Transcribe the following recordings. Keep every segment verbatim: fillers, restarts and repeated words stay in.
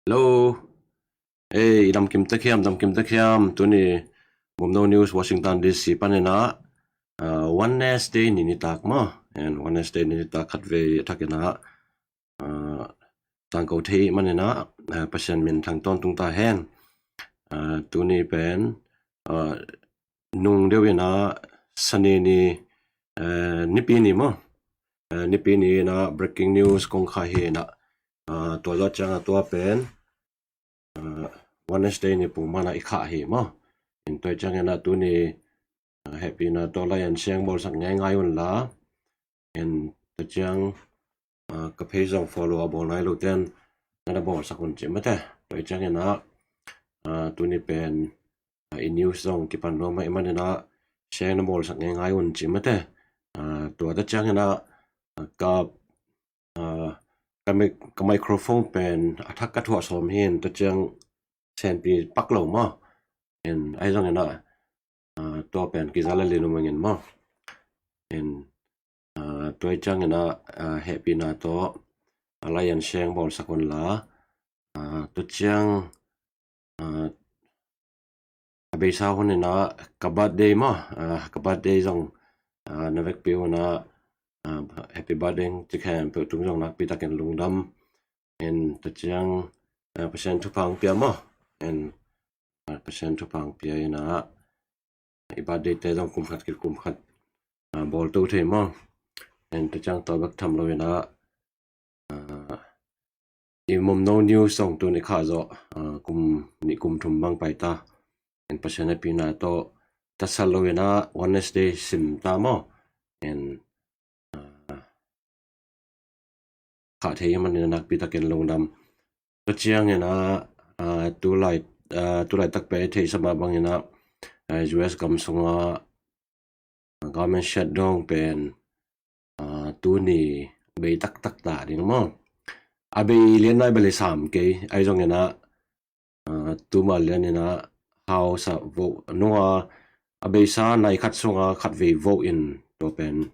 Hello. Ei, i dam kim tek hiam, dam kim tek hiam. Tuni Mumno News, Washington D C panin ah, ah, Wednesday ni nitak maw. And Wednesday ni nitak khatvei a thakin ah, ah, tangko thei manin ah, ah, Pasian min thang tawntung ta hen. Ah, tuni pen, ah, nung deuh in ah Sani ni, eh, Nipi ni maw. Eh, Nipi ni in ah breaking news kong khah hi in ah, ah, tua zawh ciang ah tua pen, ah, Wednesday ni pung man ah i khah hi maw. In tua ciangin ah tuni, ah, hehpihna tawh like and share bawlsak ngeingai un la. In tua ciang, ah, ka page zong follow a bawl nai lo ten na na bawlsak un ci mate. Tua ciangin ah, ah, tuni pen, ah, i news zong kipan lo mah i manin ah share na bawlsak ngeingai un ci mate. Ah, tua tua ciangin ah, ah, ka, ah, ka mic-, ka microphone pen a thak ka thuah sawm hi in tua ciang senpi pak lo maw. In ahi zongin ah, ah, tua pen kiza le lin um ing in maw. In, ah, tua ciangin ah, ah, hehpihna tawh, ah, like and share bawlsak un la. Ah, tua ciang, ah, a beisa hun in ah ka birthday maw, ah, ka birthday zong, ah, na vekpi un ah, ah, happy birthday ci khempeuh tung zong nakpi takin lungdam. In tua ciang, ah, Pasian thupha hong pia maw. In, ah, Pasian thupha hong pia in ah i birthday te zong kum khat ki kum khat, ah, bawl to thei maw. In tua ciang tua bek tham lo in ah, ah, i Mumno News zong tuni khah zawh, ah, kum nih kum thum bang pai ta. In Pasian hehpihna tawh tatsat lo in ah Wednesday sim ta maw. In, ah, khah thei hi manin ah nakpi takin lungdam. Tua ciangin ah, ah, tulai, ah, tulai tak pen i theihsa mah bangin ah, ah, U S gam sungah, ah, government shutdown pen, ah, tuni bei taktak ta ding maw. A bei lian nai bel i sam kei, ahi zongin ah, ah, tuma lian in ah House ah vote nung a, a beisa nai khat sunga khatvei vote in tua pen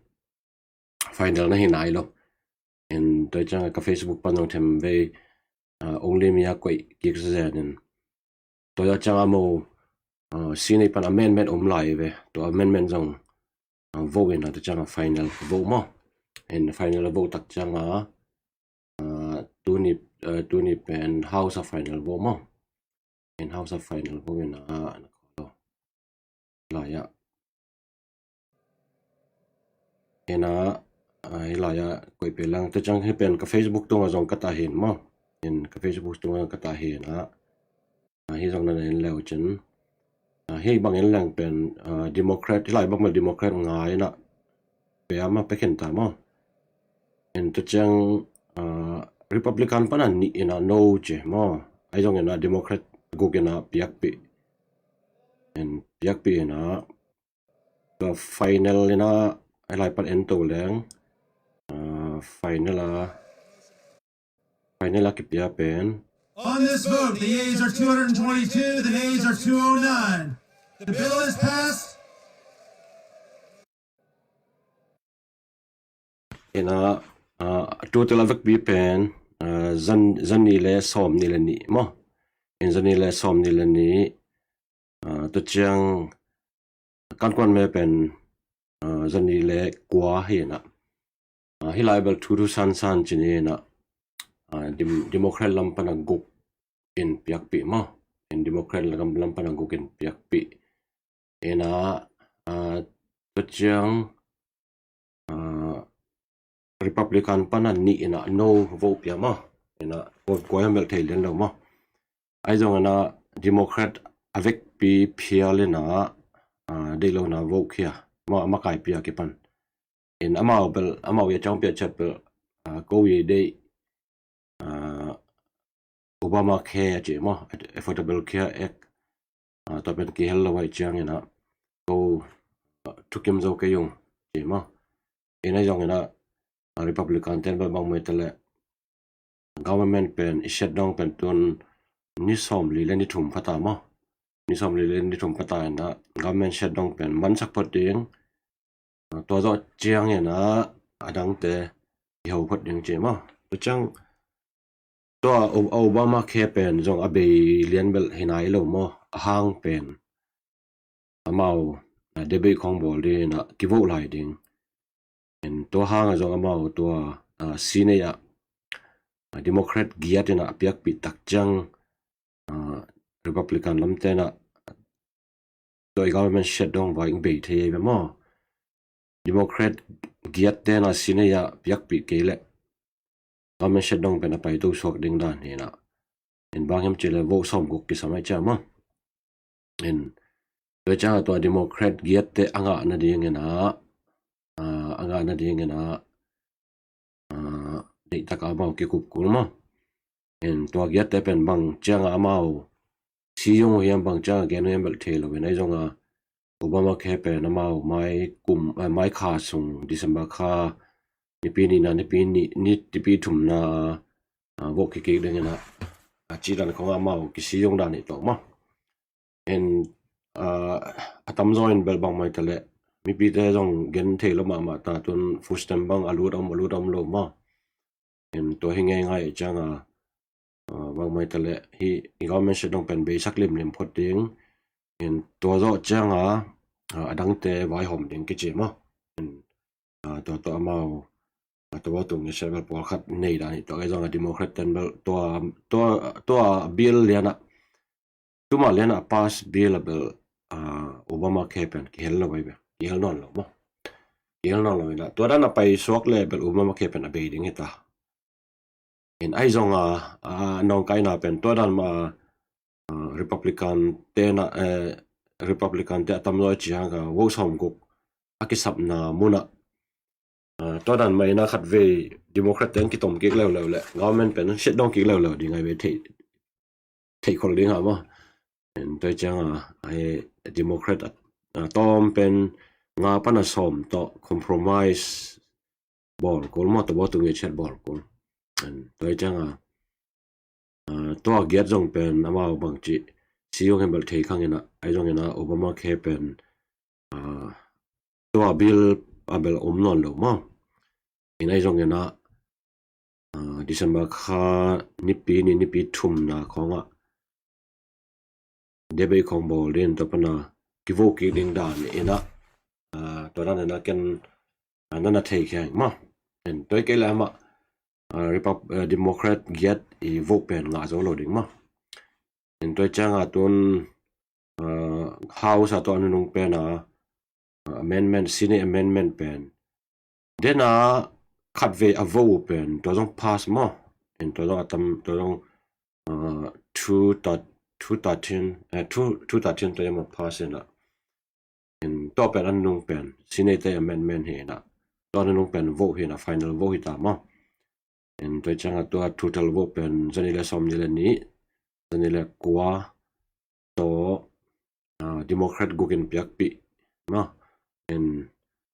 final na hi nai lo. In tua ciang ka Facebook pan zong themvei, ah, Only Me a koih kik zen in. Tua ciang a mo, ah, sinei pan amendment om lai ve. Tua amendment zong, ah, vote in ah tua ciang a final vote maw. In final vote tak ciang a, ah, tuni, ah, tuni pen House a final vote maw. In House a final vote in ah, na khaw lo. Lai ah. In ah, ah, hi lai ah koih pia lang. Tua ciang hi pen ka Facebook tungah zong ka tah hi in maw. In ka Facebook tungah ka tah hi in ah. Ah, hi zong na na en leu cin. Ah, hi bang en leng pen, ah, Democrat, hi lai bang bel Democrat nga in ah pia mah pia khin ta maw. In tua ciang, ah, Republican pan a nih in ah no ci maw. Ahi zongin ah Democrat guk in ah piakpih. In piakpih in ah tua final in ah, hi lai pan en to leng, ah, final a, final a kipia pen. On this vote, the yeas are two hundred twenty-two, the nays are two oh nine. The bill is passed. In ah, ah, total a vekpi pen, ah, zan, zani le sawmnih le nih maw. In zani le sawmnih le nih, ah, tua ciang kankuan me pen, ah, zani le kua hi in ah. Ah, hi lai bel thu thu san san ci ni in ah, ah, Dem-, Democrat lam pan a guk in piakpih maw. In Democrat lam, lam pan a guk in piakpih. In ah, ah, tua ciang, ah, Republican pan a nih in ah no vote pia maw. In ah vote kua hiam bel thei lian lo maw. Ahi zongin ah Democrat a vekpi phial in ah, ah, deih lo in ah vote khia maw, a makai pia kipan. In amau bel, amau i a ciang pia ciat bel, ah, ko i deih, ah, Obamacare a ci maw, Affordable Care Act, ah, tua pen kihel lo ahih ciangin ah ko, ah, thukim zo kei ung ci maw. In ahi zongin ah, ah, Republican ten bel bang mu i ta leh government pen i shutdown pen tun ni sawmli le ni thum pha ta maw. Ni sawmli le ni thum pha ta in ah government shutdown pen mansak phot ding, ah, tua zawh ciangin ah a dangte i ho phot ding ci maw. Tua ciang tua O- Obamacare pen zong a bei lian bel hi nai lo maw, a hang pen amau, ah, debate khong bawl ding in ah kivote lai ding. In tua hang a zong amau tua, ah, Senate ah, ah, Democrat giat in ah a piakpih tak ciang, ah, Republican lamte in ah tua i government shutdown vai ing bei thei ei ve maw. Democrat giatte in ah Senate ah piakpih kei leh government shutdown pen a paito suak ding dan hi in ah. In bang hiam cih leh vote sawmguk kisam ai ciang maw. In tua ciang a tua Democrat giatte a ngah nading in ah, ah, a ngah nading in ah, ah, deihtak a amau kikup kul maw. In tua giatte pen bang ciang a amau si zong uh hiam, bang ciang a gen uh hiam bel thei lo in, ahi zong a Obamacare pen amau mai kum, eh, mai kha sung, December kha nipi nihna, nipi nih, ni- nipi thumna, ah, vote kikik ding in ah, a ci dan khong amau kisi zong dan hi tawh maw. In, ah, a tamzaw in bel bang mai ta leh mipite zong gen thei lo mahmah ta, tun food stamp bang a lut om, a lut om lo maw. In tua hi ngeingai ciang a, ah, bang mai ta leh hih i government shutdown pen beisak limlim phot ding. In tua zawh ciang a, ah, a dangte vaihawm ding kici maw. In, ah, tua tawh amau, ah, tua tung i sel bel pawlkhat nei dan hi tawh, ahi zong a Democrat ten bel tua, tua, tua bill lian ah, tuma lian ah pass bill a bel, ah, Obamacare pen kihel lo ai ve, kihel nawn lo maw. Kihel nawn lo in ah tua dan a pai suak leh bel Obamacare pen a bei ding hi ta. In ahi zong a, ah, nawngkaina pen tua dan mah, ah, Republican te in ah, eh, Republican te a tamzaw i ci hang a vote sawmguk a kisapna mun ah, ah, tua dan mah in ah khatvei Democrat te in kitom kik leuleu leh government pen shutdown kik leuleu ding ai ve, thei, thei khol ding a maw. In tua ciang a, ai Democrat a, a tawm pen nga pan a sawm tawh compromise bawl kul maw, tua bawl tung i ciat bawl kul. In tua ciang a, ah, tua giat zong pen amau bangci si zong hiam bel thei khang in ah, ahi zong in ah Obamacare pen, ah, tua bill a bel om nawn lo maw. In ahi zong in ah, ah, December kha nipi nih, nipi thumna khong ah debate khong bawl ding, tua pan a kivote kik ding dan in ah, ah, tua dan in ah ken, ah, na na thei khia ing maw. In tua kei leh amah, ah, Repub- ah, Democrat giat i vote pen ngah zo lo ding maw. In tua ciang a tun, ah, House a tua a nunung pen a, ah, amendment, Senate amendment pen den a khatvei a vote uh pen tua zong pass maw. In tua zong a tam, tua zong, ah, two thir- two thirteen, eh, two, two thirteen tua zong a pass in ah. In tua pen a nunung pen Senate te amendment hi in ah, tua a nunung pen vote hi in ah, final vote hi ta maw. In tua ciang a tua total vote pen zanih leh sawmnih leh nih, zanih leh kua tawh, ah, Democrat guk in piakpih maw. In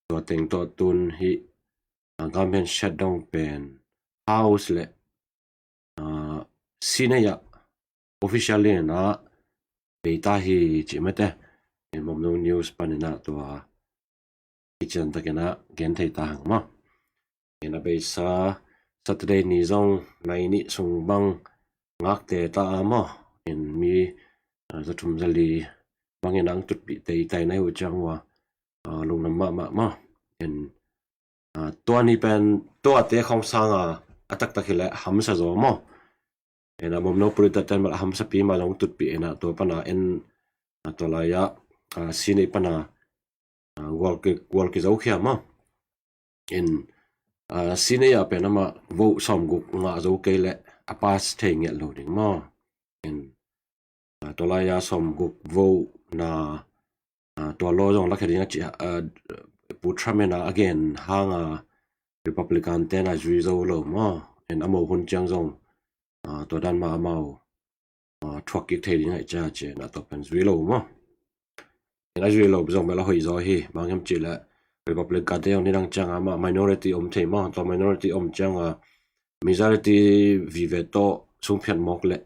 tua teng tawh tun hih, ah, government shutdown pen House leh, ah, Senate ah officially in ah bei ta hi ci mate. In Mamno News pan in ah tua i ciantak in ah gen thei ta hang maw. In a beisa Saturday ni zong nai nih sung bang ngakte ta a maw. In mi, ah, za thum za li bang in ang tutpih tei tai nai uh ciang ua, ah, lungnuam mahmah maw. In, ah, tua ni pen tuate khong sang a, a taktak hi leh hamsa zaw maw. In a Mamno pulita ten bel a hamsa pi mah zong tutpih in ah tua pan a en, ah, tua lai ah, ah, Senate pan a, ah, gual ki, gual kizo khia maw. In, ah, Senate ah pen amah vote sawmguk ngah zo kei leh a pass thei ngiat lo ding maw. In, ah, tua lai ah sawmguk vote na, ah, tua law zong lakhia ding a ci, ah, Pu Trump in ah a gen hang a Republican ten a zui zo lo maw. In a mo hun ciang zong, ah, tua dan mah amau, ah, thuak kik thei ding a i cia ci in ah tua pen zui lo maw. In a zui lo zong bel a hoih zaw hi, bang hiam cih leh Republican te zong nidang ciang amah minority om thei maw. Tua minority om ciang a majority vive tawh sungphiat mawk leh,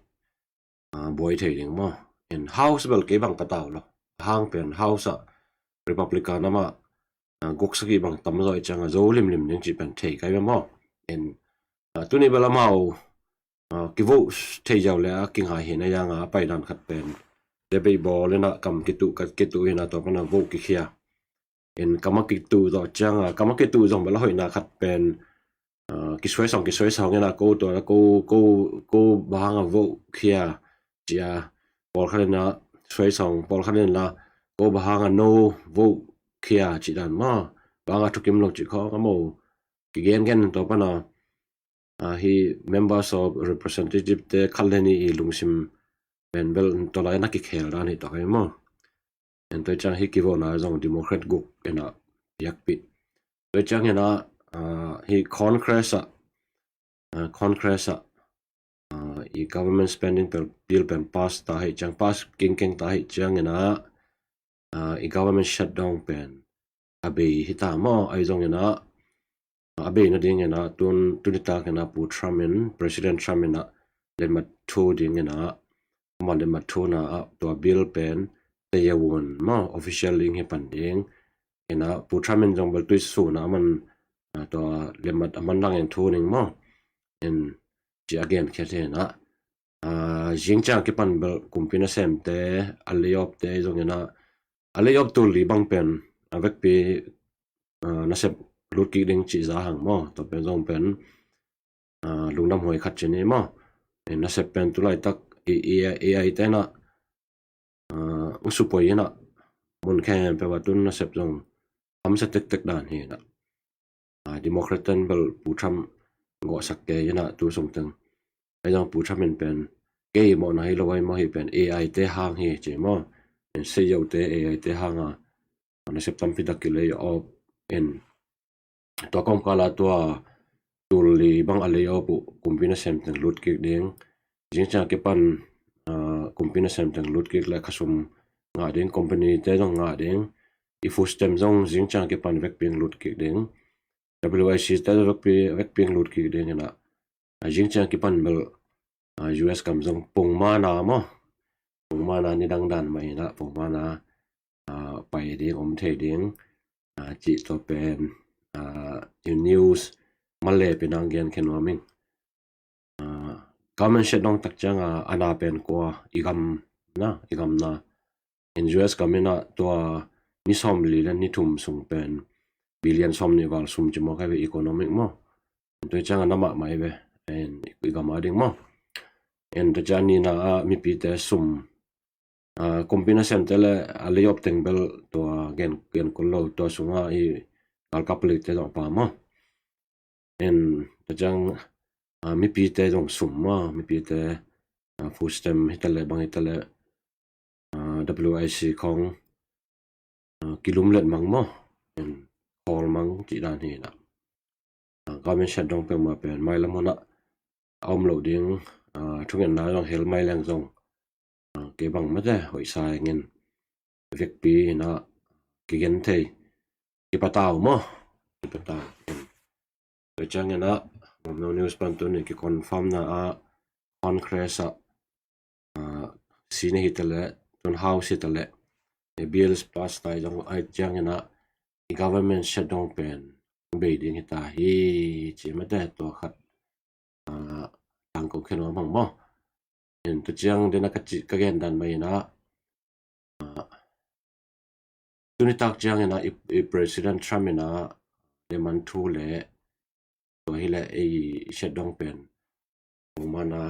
ah, buai thei ding maw. In House bel kei bang ka tau lo. Hang pen House ah Republican amah, ah, guk sagih bang tam zaw i ciang a zo limlim ding cih pen thei kai ve maw. In, ah, tuni bel amau ah, kivote thei ziau le a kingai hi na, yang a pai dan khat pen debate bawl in a kam kitu, ka kitu hi na, tua pan a vote kikhia. In kam a kitu zawh ciang a, kam a kitu zong bel a hoihna khat pen, ah, kisuai sawng, kisuai sawng in a, ko tua, ko, ko, ko bang hang a vote khia ci a, pawlkhat in a suai sawng, pawlkhat in a ko bang hang a no vote khia ci dan maw. Bang a thukim lo ci khawng a maw. Kigen gen tua pan a, ah, hi members of representative te khat le nih i lungsim pen bel tua lai na kikhel dan hi tua kai maw. En tua ciang hi kivote na zong Democrat guk in a biakpih. Tua ciang in a, ah, hi Congress a, ah, Congress a, ah, i government spending bill pen pass ta hi ciang, pass kingkeng ta hi ciang in a, ah, i government shutdown pen a bei hi ta maw. Ai zong in a, a bei nading in a tun, tuni tak in a Pu Trump in, President Trump in a letmat thu ding in a, ama letmat thu na a tua bill pen tayawun maw, official ding hi pan ding in a, Pu Trump in zong bel tui su na a man, ah, tua letmat a man lang in thu ning maw. In ci a gen khia thei in a, ah, zing ciang kipan bel kumpi nasem te, a layoff te zong in a, a layoff tul li bang pen a vekpi, ah, nasep lut kik ding ci za hang maw. Tua pen zong pen, ah, lungdam huai khat ci ni maw. Eh, nasep pen tu laitak i, i, AI te na, ah, ung supoi in a, mun khempeuh a tun nasep zong hamsa tektek dan hi in a. Ah, Democrat ten bel Pu Trump gawhsak kei in a tu sung teng. Ai zong Pu Trump in pen kei mawhna hi lo ai maw, hi pen AI te hang hi ci maw. En, sei yo te AI te hang a, nasep tampi tak ki layoff in. Tua kawmkal a tua tul li bang a layoff uh kumpi nasem teng lut kik ding. Zing ciang kipan, ah, kumpi nasem teng lut kik le khasum ngah ding, company te zong ngah ding. I food stamp zong zing ciang kipan vekpi in lut kik ding. WIC te zong vekpi, vekpi in lut kik ding in a. Ah, zing ciang kipan bel, ah, US gam zong pungmana maw. Pungmana nidang dan mah in a, pungmana, ah, pai ding, om thei ding, ah, cih tua pen, ah, i news malep in a gen khen nuam ing. Ah, government shutdown tak ciang a, a na pen kua, i gam na, i gam na. In US gam in a tua ni sawm li le ni thum sung pen billion sawm nih val sum ci maw, kai ve economic maw. Tua ciang a na mahmah i ve. En, i gam a ding maw. En, tua ciang ni na a mipi te sum, ah, kumpi nasem te le a layoff teng bel tua gen, gen kul lo, tua sung a i galkap palik te zong a pa maw. En, tua ciang, ah, mipi te zong sum maw, mipi te, ah, food stamp hi ta le, bang hi ta le, ah, WIC khong, ah, kilum let mang maw, en, khawl mang cih dan hi na. Ah, government shutdown peuhmah pen mailam hun ah a om loh ding, ah, thungetna zong hel mai leng zong, ah, kei bang mate hoihsa ing in vekpi in a kigen thei. Kipatau maw? Kipatau. Tua ciang in a, Mamno News pan tuni kiconfirm na a, Congress a, ah, Senate hi ta le, tun House hi ta le, eh, bills pass ta i zong ai ciang in a, i government shutdown pen bei ding hi ta hi, ci mate tua khat, ah, tangko khen nuam hang maw. En, tua ciang den a ka ci, ka gen dan mah in a, ah, tuni tak ciang in a i, i President Trump in a leman thu le tua hi le ei shutdown pen pungmana,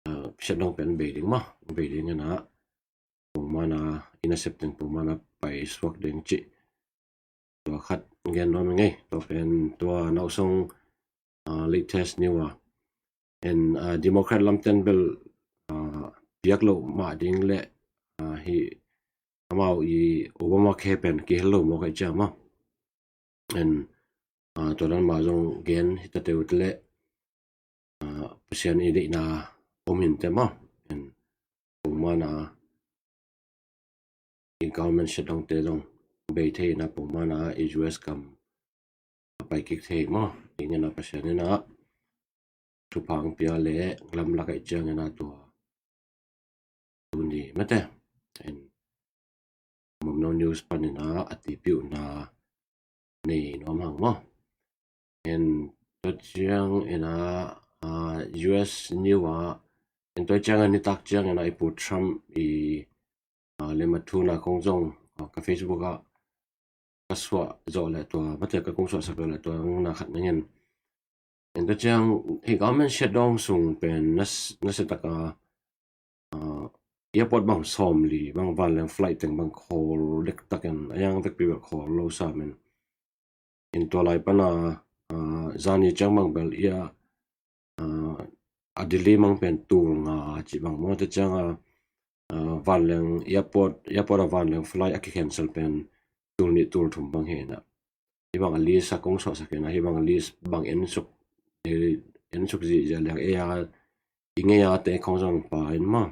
ah, shutdown pen bei ding maw, bei ding in a pungmana i nasep teng pungmana pai suak ding cih. Tua khat gen nuam ing ei, tua pen tua nausung, ah, latest news a. En, ah, Democrat lamten bel, ah, piak loh mah ding le, ah, hi amau i Obamacare pen kihel lo maw kai ciang maw. En, ah, tua dan mah zong gen hi ta teu te le, ah, Pasian i deihna om hin te maw. En, pungmana i government shutdown te zong bei thei in a pungmana i US gam a pai kik thei maw. Ing in a Pasian in a thupha hong pia le lamlak ai ciang in a tua tuni mate. En, Mamno News pan in a a tipiuhna nei nuam hang maw. En, tua ciang in a uh, U S news ah, en tua ciang a nitak ciang en a i Pu Trump i uh, lemah thuna kong zong uh, ka Facebook ah ka suah zawh leh tua, mate ka kong suahsak zawh leh tua na khat na ngen. En tua ciang hih government shutdown sung pen nas, nasia taka uh, airport bang sawmli bang vanleng flight teng bang khawl dektak in a yang vekpi bel khawl lo sam in. En tua lai pana uh, zani ciang bang bel ia uh, a Delhi mang pen tul nga ci bang maw te ciang a uh, vanleng airport, airport a vanleng flight a kicancel pen tul nih tul thum bang hi na. Hih bang a list a kong suahsak hi na, hih bang a list bang en suk, eh, en suk zihziah liang ei a i ngei a te kong zong pa in maw.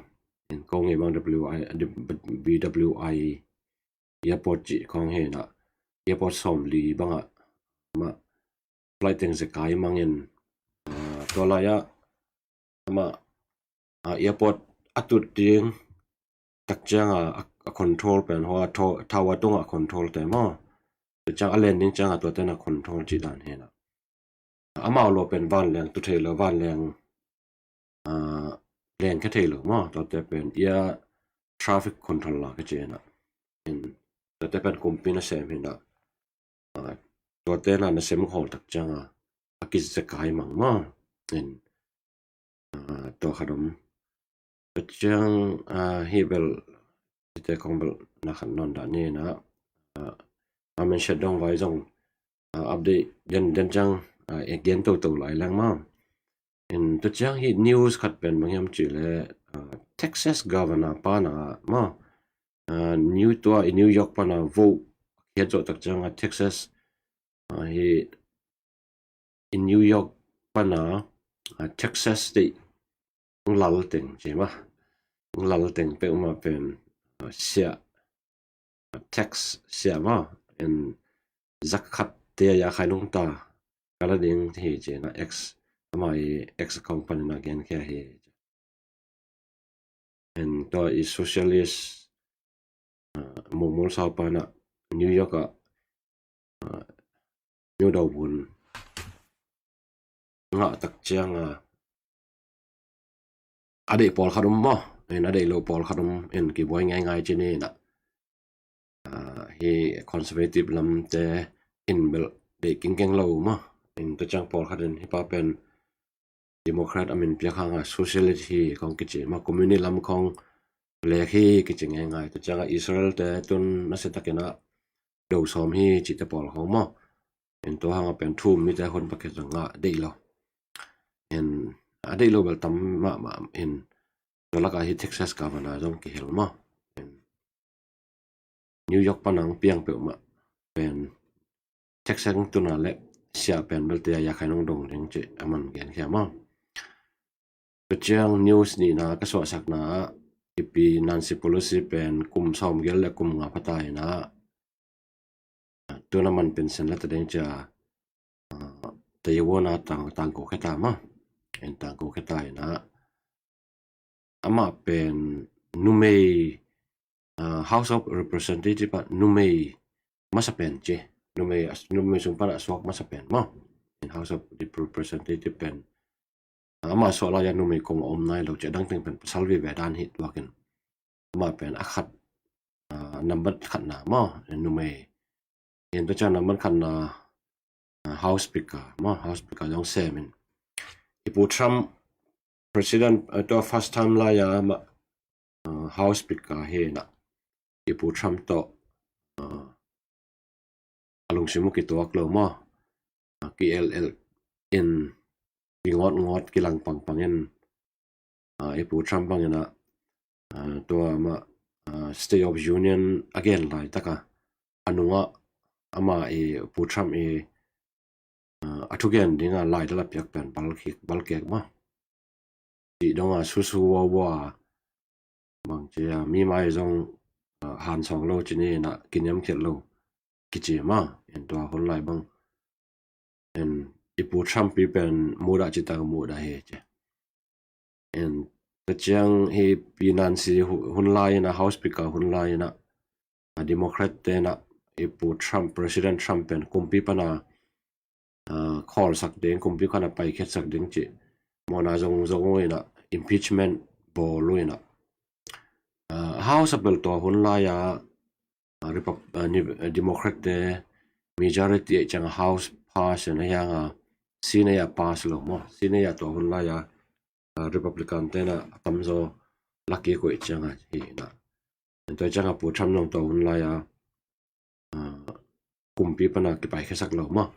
En kong ngei bang W I, B W I airport cih kong hi na, airport sawmli bang ah mah flight teng zekai mang in uh, tua lai ah amah uh, airport a tut ding tak ciang a, a control pen hua tower tung a control te maw. Tua ciang a landing ciang a tua ten a control cih dan hi na. Amau lo pen vanleng tu thei lo, vanleng uh, leng khe thei lo maw. Tua te pen ia traffic control la ka ci na. En tua te pen kumpi nasem hi na. Uh, tua te na nasem khawl tak ciang a a kizekai mang maw. En uh, tua khat om. Tua ciang uh, hih bel te kong bel na khat nawn dah ni na. Uh, amen shutdown vai zong uh, update den den ciang uh, e gen toto lai leng maw. En tua ciang hih news khat pen bang hiam cih leh uh, Texas governor pana maw. Uh, New tua i New York pana vote khiat zawh tak ciang a Texas uh, hih i New York pana uh, Texas state lal teng ci maw. Lal teng peuhmah pen uh, siah, uh, tax siah maw. En zak khat te a ya khai nung ta ka la ding hi ci na X, ama i X account panin a genkhia hi. En tua i socialist uh, mumul saupa na New York ah uh, New Daubun ngah tak ciang a a deih pawlkhat um maw. En a deih lo pawlkhat um en kibuai ngaingai ci ni na. Uh, hi conservative lamte in bel deih kingkeng lo maw. En tua ciang pawlkhat in hi pa pen Democrat a min piak hanga socialist hi kong kici maw, communist lam kong lek hi kici ngaingai. Tua cianga Israel te tun nasia takin a do sawm hi cite pawl kong maw. En tua hanga pen thu um mite hun pakhat zong ngah deih lo. En a deih lo bel tam mahmah in tua laka hi Texas governor zong kihel maw. En New York pana hong piang peuhmah pen Texas tuna le siah pen belte a yakhai nong dong ding cih a man genkhia maw. Tua ciang news nihna ka suahsakna ah i pi Nancy Pelosi pen kum sawmgiat le kum nga phata inah tuna man pension la ta ding cia, ah, Taiwan a tang, tangko kheta maw. En tangko kheta inah amah pen numei, ah, House of Representative ah numei masa pen ci. Numei, numei sung pana suak masa pen maw. En House of Representative pen, ah, amah suak lai-a numei kong a om nai lo ci, a dang teng pen pasal vive dan hi tuakin. Amah pen a khat, ah, nambat khatna maw, numei. En tua ciang nambat khatna, ah, House Speaker maw, House Speaker zong sem in. I pu Trump President, ah, tua first time lai-a amah, ah, House Speaker hi inah i pu Trump tawh, ah, a lungsim uh kituak lo maw. Ah, ki-el-el in, kingawtngawt, kilang pangpang in, ah, i pu Trump bang inah, ah, tua amah, ah, State of Union a gen laitaka a nungah amah i pu Trump i, ah, a thugen dinga laidal a piak pen balkik, balkek maw. Cih donga susu wawa bang cia mi mai zong, ah, hansawng lo ci ni inah kiniamkhiat lo kici maw. En tua hun lai bang en i pu Trump pi pen mudah citaka mudah hi ci. En tua ciang hi pi Nancy hu-, hun lai inah, House Speaker hun lai inah, a Democrat te inah i pu Trump, President Trump pen kumpi pana, ah, khawlsak ding, kumpi pana paikhiatsak ding cih mawhna zong zong uh inah, impeachment bawl uh inah, ah, House a bel tua hun lai-a, ah, Repub-, ah, ni-, ah, Democrat te majority ahih ciangah House pass in a hiangah Senate ah pass lo maw. Senate ah tua hun lai-a, ah, Republican te inah a tamzaw la kik uh ahih ciangah hi inah. Tua ciangah Pu Trump zong tua hun lai-a, ah, kumpi pana kipaikhiasak lo maw.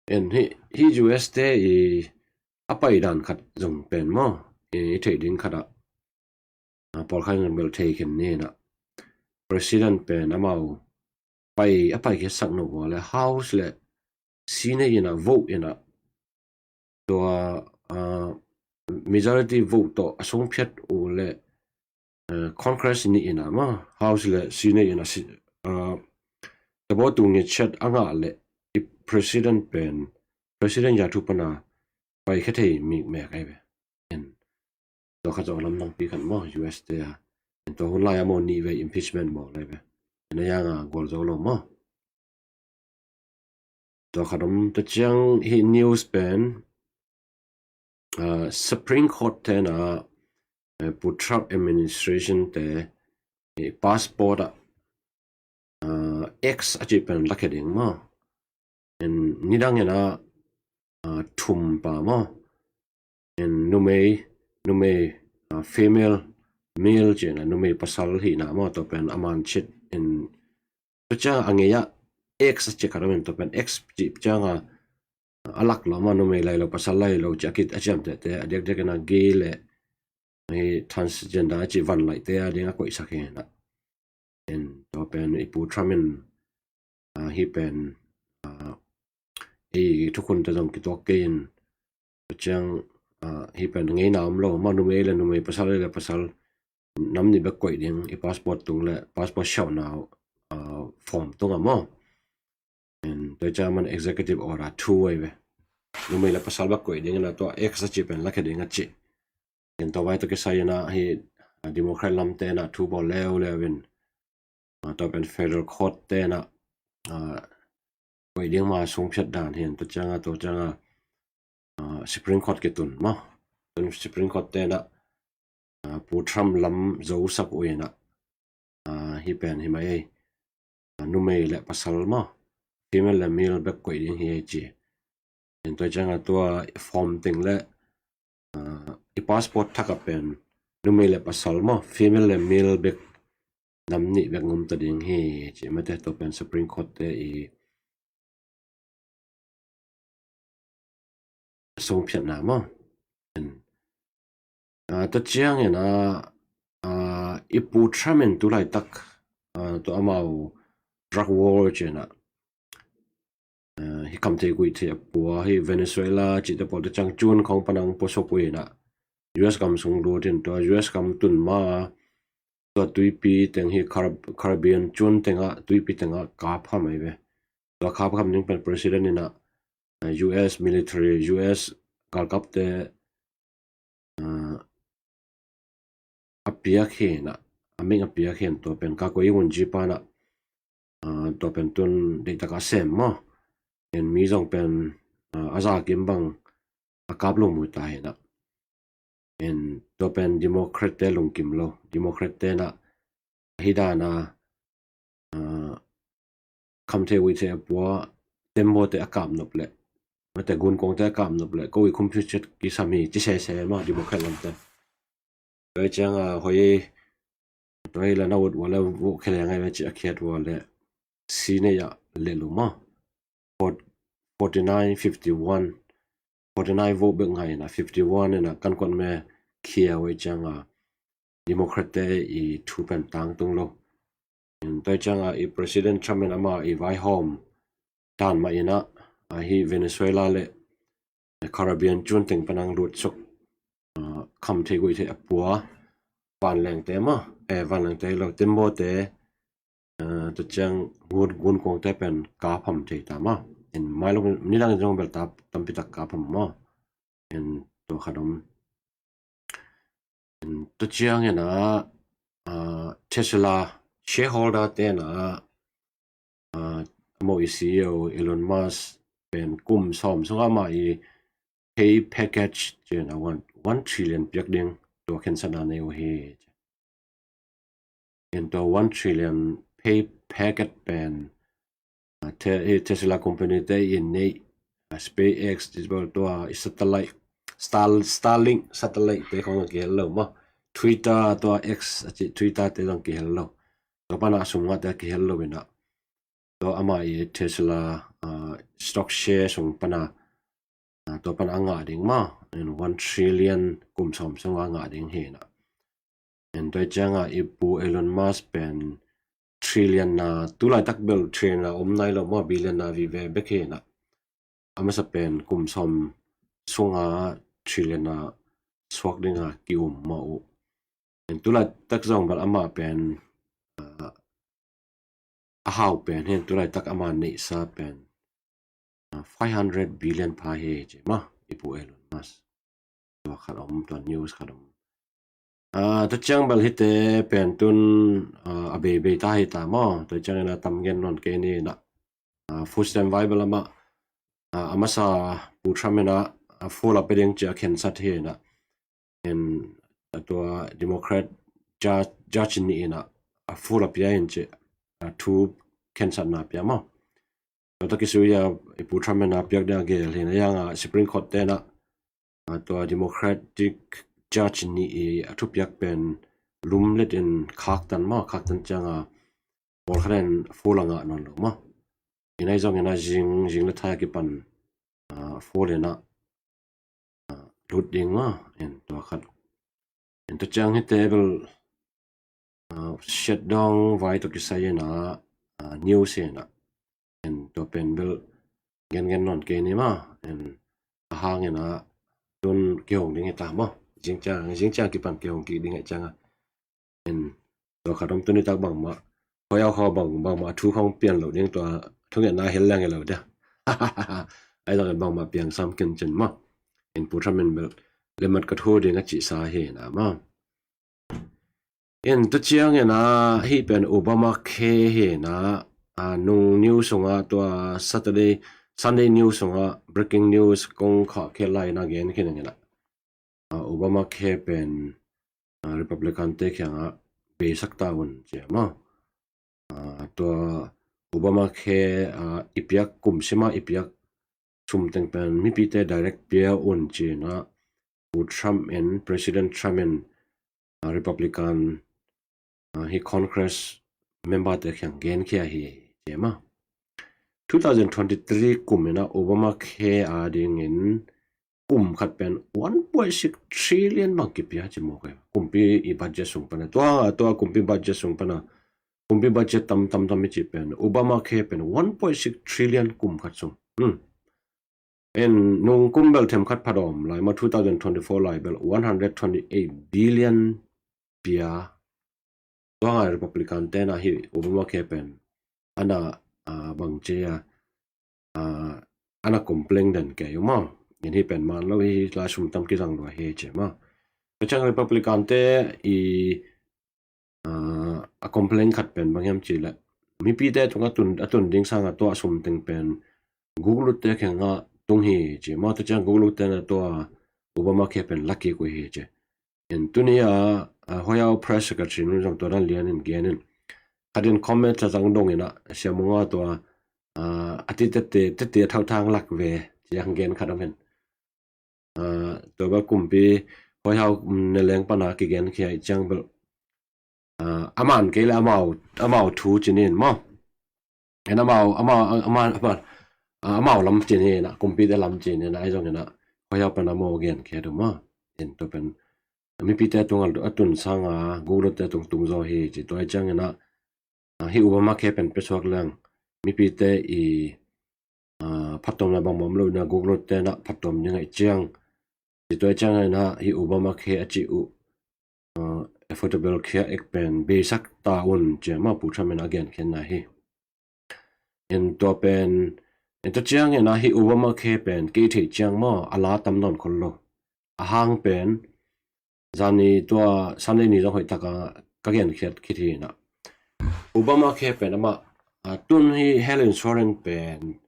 En hi, hi U S te i a pai dan khat zong pen maw, i, i theih ding khat ah, ah, pawlkhat in bel thei khin ni inah, President pen amau pai, a paikhiasak nop uh leh House le Senate inah vote inah, tua, ah, majority vote tawh a sungphiat uh leh, ah, Congress nih inah maw, House le Senate inah si-, ah, tabaw tung ngiat ciat a ngah leh i President pen, President ya thu pana paikhia thei mikmek ahi ve. En, tua khat zong a lamdangpi khat maw, U S te ah. En, tua hun lai-a maw nih vei impeachment bawl lai ve. En, a hiangah gualzo lo maw. Tua khat om. Tua ciang hih news pen, ah, Supreme Court te inah, eh, Pu Trump administration te, eh, passport ah, ah, X a cih pen lakhia ding maw. En, nidang inah, ah, thum pa maw. En, numei, numei, ah, female, male cih inah numei pasal hihna maw, tua pen a man cit in, tua ciang a ngei ah X a cih khat om in, tua pen X cih ciangah a lak lo maw, numei lai lo, pasal lai lo cih a kit a ciamtehte, a diakdiak inah gay le hi transgender a cih vanlaihte a ding a koihsak hi inah. En, tua pen i Pu Trump in, ah, hih pen, ah, ei thukhun te zong kituak kei in, tua ciang, ah, hih pen ngeina om lo maw, numei le numei, pasal le pasal, nam nih bek koih ding, i passport tung le passport siauhna, ah, form tungah maw. En, tua ciang man executive order thu ahi ve. Numei le pasal bek koih ding inah tua X a cih pen lakhia ding a cih. En, tua vai tawh kisai inah hih, ah, Democrat lamte inah thu bawl leuleu in, ah, tua pen federal court te inah, ah, koih ding mah sungphiat dan hi in, tua ciangah, tua ciangah, ah, Supreme Court kitun maw. Tun Supreme Court te inah, ah, Pu Trump lam zosak uh inah, ah, hih pen hi mai ei, ah, numei le pasal maw, female le male bek koih ding hi ei ci. En, tua ciangah tua form teng le, ah, i passport thak ah pen numei le pasal maw, female le male bek, nam nih bek ngum ta ding hi ci mate. Tua pen Supreme Court te i sungphiatna maw. En, ah, tua ciang inah, ah, i Pu Trump in tu laitak, ah, tua amau drug war ci inah, ah, hih khamthei guihthei a pua, hih Venezuela cihte pawlte ciang cun khawng panang puasuk uh inah, U S gam sung lut in, tua U S gam tun ma tua tuipi teng, hih Carib-, Caribbean cun tengah, tuipi tengah kap kham ahi ve. Tua kap kham ding pen President inah, ah, U S military, U S galkapte, ah, a piak hi inah, a mik a piak hi in, tua pen Kakoyi Wungyi pa inah, ah, tua pen tun deihtak a sem maw. En, mi zong pen, ah, a za kim bang a kap lungmui ta hi inah. En, tua pen Democrat te lungkim lo. Democrat te inah ahi dan a, ah, khamthei guihthei a pua, tembaw te a kap nop leh, mate, gunkuang te a kap nop leh, ko i khumpi ciat kisam hi ci sese maw, Democrat lamte. Tua ciangah hoi, tua hi la na ut ua le vote khia leng ahi ve ci a khiat ua le, Senate ah leh lo maw. Fort-, forty nine fifty one, forty nine vote bek ngai inah, fifty one inah kan kuat me khia uh ahih ciangah Democrat te i thu pen tangtung lo. En, tua ciangah i President Trump in amah i vaihawm dan mah inah, ah, hih Venezuela le Caribbean cun teng panang lutsuk, ah, khamthei guihthei a pua vanlengte maw, eh, vanlengte lo, tembaw te, ah, tua ciang gun, gunkuang te pen kap ham thei ta maw. En, mailam nidang in zong bel ta tampi tak kap ham maw. En, tua khat om. En, tua ciang inah, ah, Tesla shareholder te inah, ah, amau i C E O Elon Musk pen kum sawm sungah amah i pay package ci-in a one, one trillion piak ding tua khensatna nei uh hi. In tua one trillion pay package pen a, Te- eh, Tesla company te in nei, a, SpaceX, tua i satellite, Star- Starlink satellite te khong a kihel lo maw. Twitter, tua X a ci, Twitter te zong kihel lo. Tua pana a sum ngah te a kihel lo in a, tua ama i Tesla, a, stock share sung pana, a, tua pana a ngah ding maw. In one trillion kum sawm sung a ngah ding hi na. In tua cianga i pu Elon Musk pen trillion na, tulaitak bel trillion na om nai lo maw, billion na vive bek hi na. A masa pen kum sawm sunga trillion na suak dinga ki-um maw uh. In tulaitak zong bel ama pen, a, a hau pen hin, tulaitak ama neihsa pen, a, five hundred billion pha hi ci maw, i pu Elon Musk. Tua khat om, tua news khat om. A, tua ciang bel hite pen tun, a, a beibei ta hi ta maw. Tua ciang ina tam gen non kei ni na. A, Food Stamp vai bel ama, a, a masa pu Trump ina, a, full a pe ding ci a khensat hi na. In, a, tua Democrat judge, judge ni ina, a, full a pia in ci, a, thu khensatna pia maw. Tua ta kisui a i pu Trump ina piak ding a gel hi na, yanga Supreme Court te na, a, tua Democratic judge ni i a thupiak pen lum let in khaktan maw, khaktan cianga pawlkhat in full a ngah nawn lo maw. Ina i zong ina zing, zing le thai a kipan, a, full ina, a, lut ding maw, in tua khat. In tua ciang hite bel, a, shutdown vai tua kisai ina, a, news ina. In tua pen bel gen gen non kei ni maw. In a hang ina tun kihong ding hi ta maw. Zing ciang, zing ciang kipan kihong kik ding hi cianga. In tua khat om tuni tak bangmah. Hoi au khaw bang, bangmah thu khong pian lo ding tua thungetna hel leng hi lo dia. Ai zong in bangmah piang sam ken cin maw. In pu Trump in bel lemat ka thu ding a cihsa hi na maw. In tua ciang ina hih pen Obamacare hi na, a, nung news sunga tua Saturday, Sunday news sunga breaking news kong khah khe lai na gen khin ina. A, Obamacare pen, a, Republican te kianga beisak ta un ci maw. A, tua Obamacare, a, i piak kum sima i piak sum teng pen mipite direct pia un ci na, pu Trump in, President Trump in, a, Republican, a, hi Congress member te kiang genkhia hi ci maw. Two thousand twenty-three kum ina Obamacare a dingin kum khat pen one point six trillion bang kipia ci maw kei. Kumpi i budget sung pana. Tua, tua kumpi budget sung pana. Kumpi budget tam, tam, tam i ci pen. Obamacare pen one point six trillion kum khat sung. Hmm. In nung kum bel them khat pha dawm lai maw two thousand twenty-four lai bel one hundred twenty-eight billion pia. Tua ngai Republican te na hi Obamacare pen. Ana, a, bang ci a, a, ana complain den kei uh maw. In hi pen man lo hi la sum tam kizang lua hi ci maw. Tua ciang Republican te i, a, a complain khat pen bang hiam ci le. Mipite tung a tun, a tun ding sanga tua sum teng pen Google te kianga tung hi ci maw. Tua ciang Google te na tua Obamacare pen la kik uh hi ci. In tuni a, a, White House Press Secretary nun zong tua dan lian in gen in. Khat in comment a zang dong ina, sia munga tua, a, a ti tete, tete thau thang lak ve, ci ang gen khat om in. A, tua ba kumpi, White House, mm, ne leng pana kigen khia i ciang bel. A, aman kei le amau, amau thu cinin maw. En amau, amau, amau, amau, a, amau lam cin hi na, kumpi te lam cin hi na, ai zong hi na, White House pan amau gen khia du maw. En tua pen, mipite tung a, a tun sanga, Google te tung tung zo hi, ci tua i ciang hi na, a, hi Obamacare pen pesuak lang, mipite i, a, phattuamna bangmah om lo na, Google te na phattuam ding a i ciang, ci tua i ciang hi na, hi Obamacare a ci uh, a, Affordable Care Act pen beisak ta un ci maw pu Trump in a gen khen na hi. En tua pen, en tua ciang en a hi Obamacare pen kei theih ciang maw a la tam nawn khol lo. A hang pen, zani tua Sunday ni zong hoih taka ka gen khiat khit hi na. Obamacare pen ama, a, tun hi health insurance pen,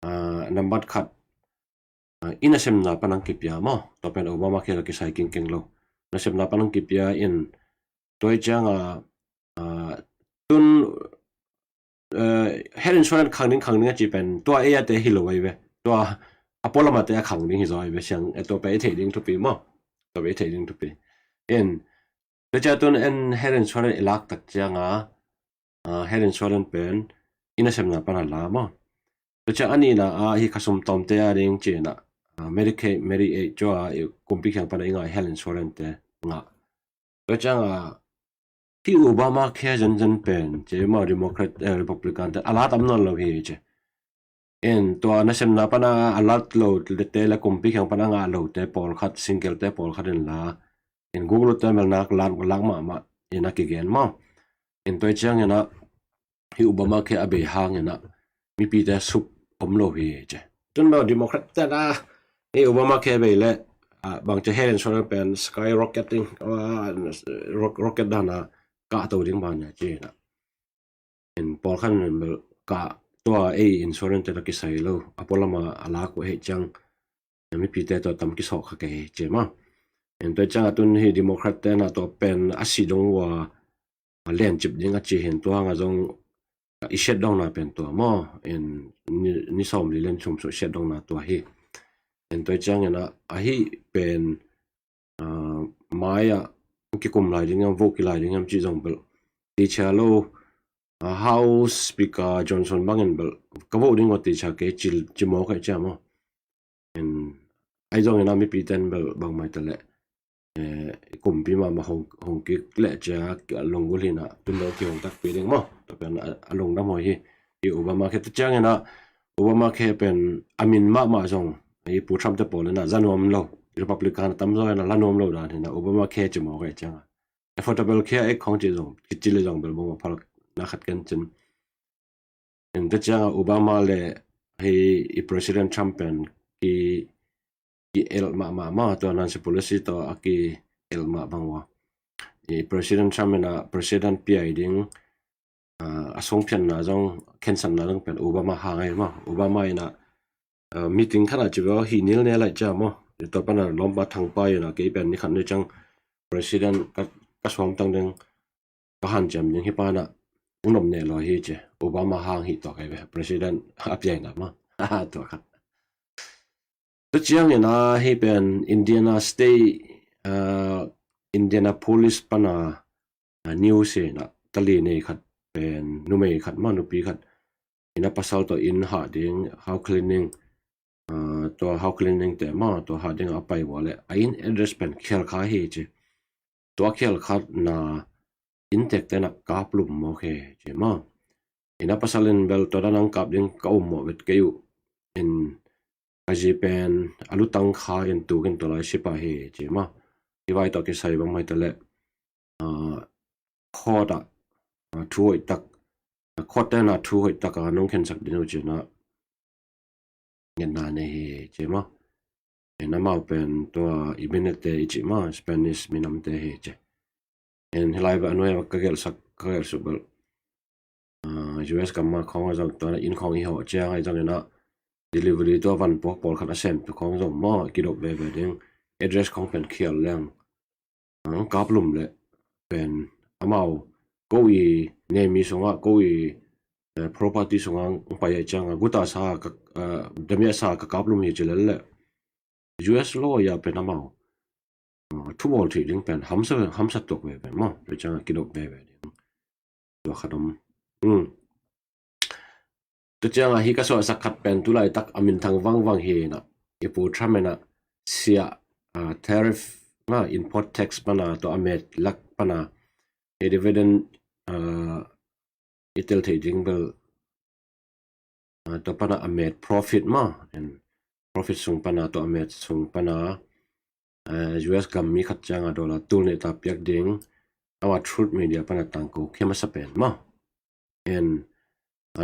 a, nambat khat, i nasemna pan ang kipia maw, tua pen Obamacare kisai kingkeng lo. Nasemna pan ang kipia in, tua hi cianga tun health insurance khang ding khang ding a ci pen tua ei a te hi lo ai ve. Tua a pualamate a khang ding hi zaw ai ve, siang e, tua pen i theih ding thupi maw. Tua pen i theih ding thupi. In, tua cia tun en health insurance i lak tak cianga health insurance pen i nasemna pan a la maw. Tua cia a nihna a hi khasum tawmte a ding cina Medicaid, Medicaid cua kumpi khiang pan a i ngah health insurance te ngah. Tua cianga hi Obamacare zenzen pen ci maw, Democrat, Republican te a la tam nawn lo hi ci. In tua nasemna pan a a lat lo te le kumpi khiang pan a ngah lo te pawlkhat, single te pawlkhat in la, in Google te melnak lak, lak mahmah in a kigen maw. In tua hi ciangin a hi Obamacare a bei hangin a mipite suk om lo hi ci. Tun bel Democrat te na hi Obamacare bei le bang ci health insurance pen skyrocketing, rocket dana kah to ding bang nia ci na. In pawlkhat in bel kah, tua ei insurance te la kisai lo, a pualama a lak uh hei ciang mipite tua tam kisawh kha kei ci maw. In tua cianga tun hi Democrat te na tua pen a si dong ua a lencip ding a ci hin tua hanga zong i shutdown na pen tua maw. In ni, ni sawm li len sum su shutdown na tua hi. In tua ciangin a hi pen mai a kikum lai ding hiam, vote ki lai ding hiam ci zong bel ti cia lo. House Speaker Johnson bangin bel ka vote ding ua ti cia kei ci, ci maw kei cia maw. In ai zongin a mipi ten bel bang mai ta le kumpi mahmah hong, hong kik le cia a lunggulh hina tun lo kihong takpi ding maw. Tua pen a lungdam hoi hi. I Obamacare ta ciangin a Obamacare pen a min mahmah zong i Pu Trump te pawl in a za nuam lo, Republican a tam zaw in a la nuam lo dan hina Obamacare ci maw kei cianga affordable care ek khong ci zong, kici le zong bel bang a phal na khat ken cin. In tua cianga Obama le hei i President Trump pen ki, ki el mahmah maw, tua Nancy Pelosi tua a ki el mah bang ua. I President Trump in a President piai ding a songphianna zong, khensatna zong pen Obama hang ai maw. Obama in a meeting khat a ci bel hi nil ne lai cia maw. Tua pan a lawmpa thangpa in a kei pen ni khat ni ciang President ka, ka suamtang ding, ka hanciam ding hi pan a unop ne law hi ci. Obama hang hi tua kai ve, President a piaina maw. Tua khat. Tua ciangin a hi pen Indiana State, Indianapolis pan a news in a tali nei khat pen numei khat maw, nupi khat in a pasal tawh inn hah ding, house cleaning, tua house cleaning te maw, tua hah ding a pai ua le a inn address pen khial kha hi ci. Tua khial khat na inntek te na kaplum maw khe ci maw. In a pasal in bel tua dan ang kap ding ka um maw vet kei uh. In a zi pen a lutang kha in tukin tua lai sipa hi ci maw. Hi vai tawh kisai bang mai ta le court ah thu hoih tak, court te na thu hoih tak a nong khensak ding uh ci na ngetna nei hi ci maw. In amau pen tua i minute te i ci maw, Spanish minamte hi ci. In hi lai bel a nuai ka gelhsak, ka gelhsuk bel U S gam ma khong a zong tua na inn khong i hawh ciang a zong in a delivery tua van puak pawlkhat a sem tu khong zong maw kidop veve ding, address khong pen khial leng ang kaplum le pen amau ko i nemi sungah, ko i property sungah ang pai a ciang a guta sa ka, damia sa ka kaplum hi ci lel le U S law a pen amau thubawl thei ding pen hamsa, hamsa tuak veve maw, tua ciang a kidop veve ding. Tua khat om. Tua ciang a hi ka suahsak khat pen tulaitak a minthang vangvang hi na, i Pu Trump in a sia tariff na import tax pan a tua a met lak pan a i dividend i tel thei ding bel tua pan a a met profit maw, profit sung pan a tua a met sung pan a U S gam mi khat ciang a dollar tul nih ta piak ding ama Truth Media pan a tangko khia masa pen maw. En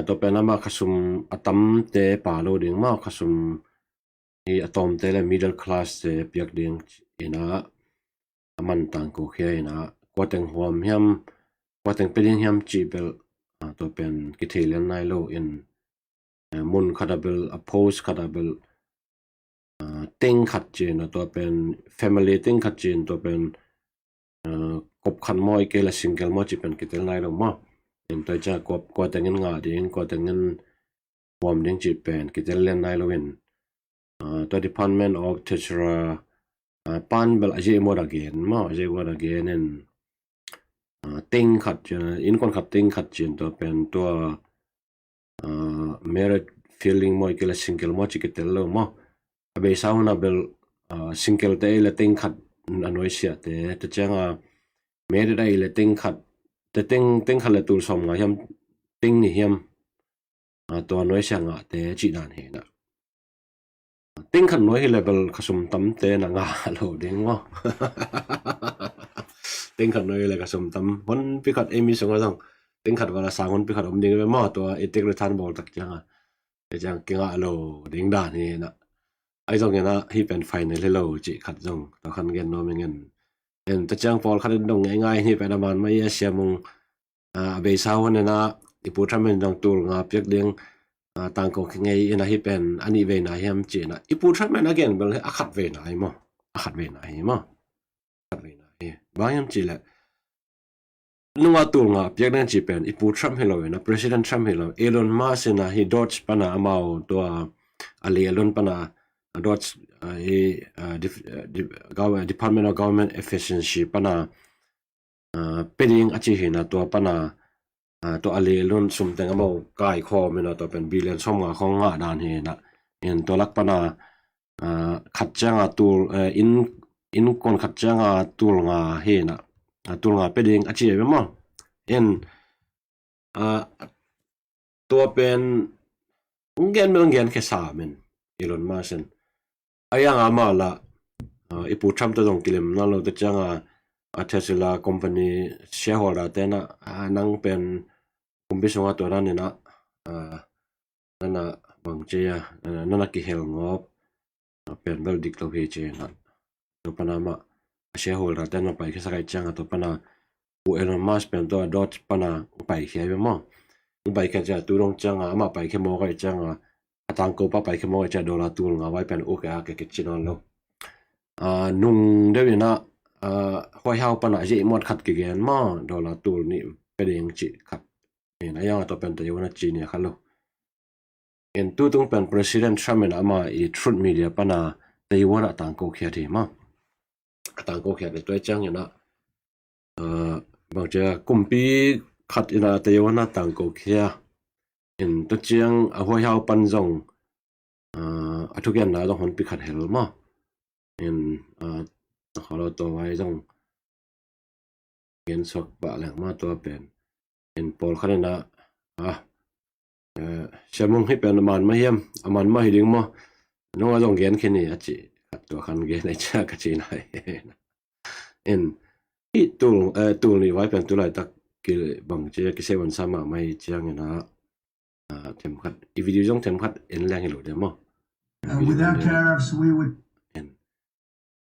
tua pen ama khasum a tamte pa lo ding maw, khasum hi a tawmte le middle class te piak ding in a a man tangko khia in a kua teng huam hiam, kua teng pe ding hiam cih bel tua pen kithei lian nai lo in mun khat a bel, a post khat a bel teng khat cin, tua pen family teng khat cin, tua pen kop khat maw, i kei le single maw ci pen kitel nai lo maw. In tua ciang kua tengin ngah ding, kua tengin huam ding ci pen kitel lian nai lo in, tua Department of Treasurer pan bel a zia i muat a gen maw, a zia i muat a gen in teng khat cin, innkuan khat teng khat cin, tua pen tua married feeling maw, i kei le single maw ci kitel lo maw. A beisa hun a bel single te i le teng khat a nuaisiahte, tua cianga married a i le teng khat te, teng khat le tul sawm nga hiam, teng nih hiam, tua nuaisiah ngahte cih dan hi na. Teng khat nuai hi le bel khasum tamte na ngah lo ding maw. Teng khat nuai hi le khasum tam, honpi khat ei mi sungah zong teng khat vala sang honpi khat om ding ve maw, tua i tek le than bawl tak cianga. Ei ciang kingah lo ding dan hi na. Ai zong ina hi pen final hi lo cih khat zong tua khan gen nuam ing. En, tua ciang pawlkhat in dong ngeingai hi pen a man mah i a siamung a beisa hun ina i pu Trump in dong tul nga piak ding tangko ngei ina hi pen a nih veina hiam ci ina i pu Trump in a gen bel a khat veina hi maw. A khat veina hi maw. A khat veina hi. Bang hiam ci le nunga tul nga piak ding ci pen i pu Trump hi lo ina, President Trump hi lo, Elon Musk ina hi Doge pana amau tua a li a lun pana Doge hi Department of Government Efficiency pana pe ding a ci hi na, tua pana tua a li a lun sum teng amau kai khawm ina, tua pen billion sawm nga khawng ngah dan hi na. In tua lak pana khat cianga tul, innkuan khat cianga tul nga hi na, tul nga pe ding a ci ve maw. In tua pen hong gen bel hong gen khia sam in Elon Musk in. A ianga mah la i pu Trump te zong kilem na lo te cianga a Tesla company shareholder te na, nang pen kumpi sunga tua dan ina nana bang ci a nana kihel ngawp pen bel dik lo hi ci na. Tua pana mah a shareholder te na pai khia sak ai cianga tua pana pu Elon Musk pen tua Doge pana pai khia ve maw. Pai khia cia tu dong cianga amah pai khia mawk ai cianga a tangko pa pai khia mawk ai cia dollar tul nga vai pen uk a ke ke ci nawn lo. Nung deuh ina White House pana a zia i muat khat kigen maw, dollar tul nih pe ding ci khat. Ina ianga tua pen Taiwan a ci nia kha lo. In tutung pen President Trump in ama i Truth Media pana Taiwan a tangko khiat hi maw. A tangko khiat hi tua ciang ina bang cia kumpi khat ina Taiwan a tangko khia. In tua ciang a White House pan zong a thukianna zong honpi khat hel maw. In a kholo tua vai zong gen suak pah leng maw tua pen. In pawlkhat ina siamung hi pen a man mah hiam, a man mah hi ding maw. Nunga zong gen khin hi a ci khat tua khan gen a i cia ka ci nai. In hi tul tul nih vai pen tulaitak kibang cia kisewan sa mahmah hi ciang ina themkhat i video zong themkhat en leng hi lo de maw. Without tariffs we would.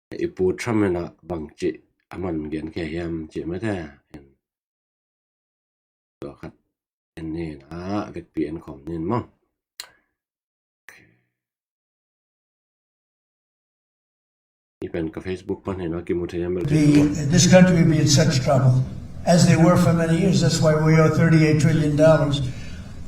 I pu Trump ina bang ci a man gen khia hiam ci mate. Tua khat en ni na vekpi en khawm nin maw. I pen ka Facebook pan hi na kimu thei hiam bel. This country would be in such trouble, as they were for many years. That's why we owe thirty-eight trillion dollars.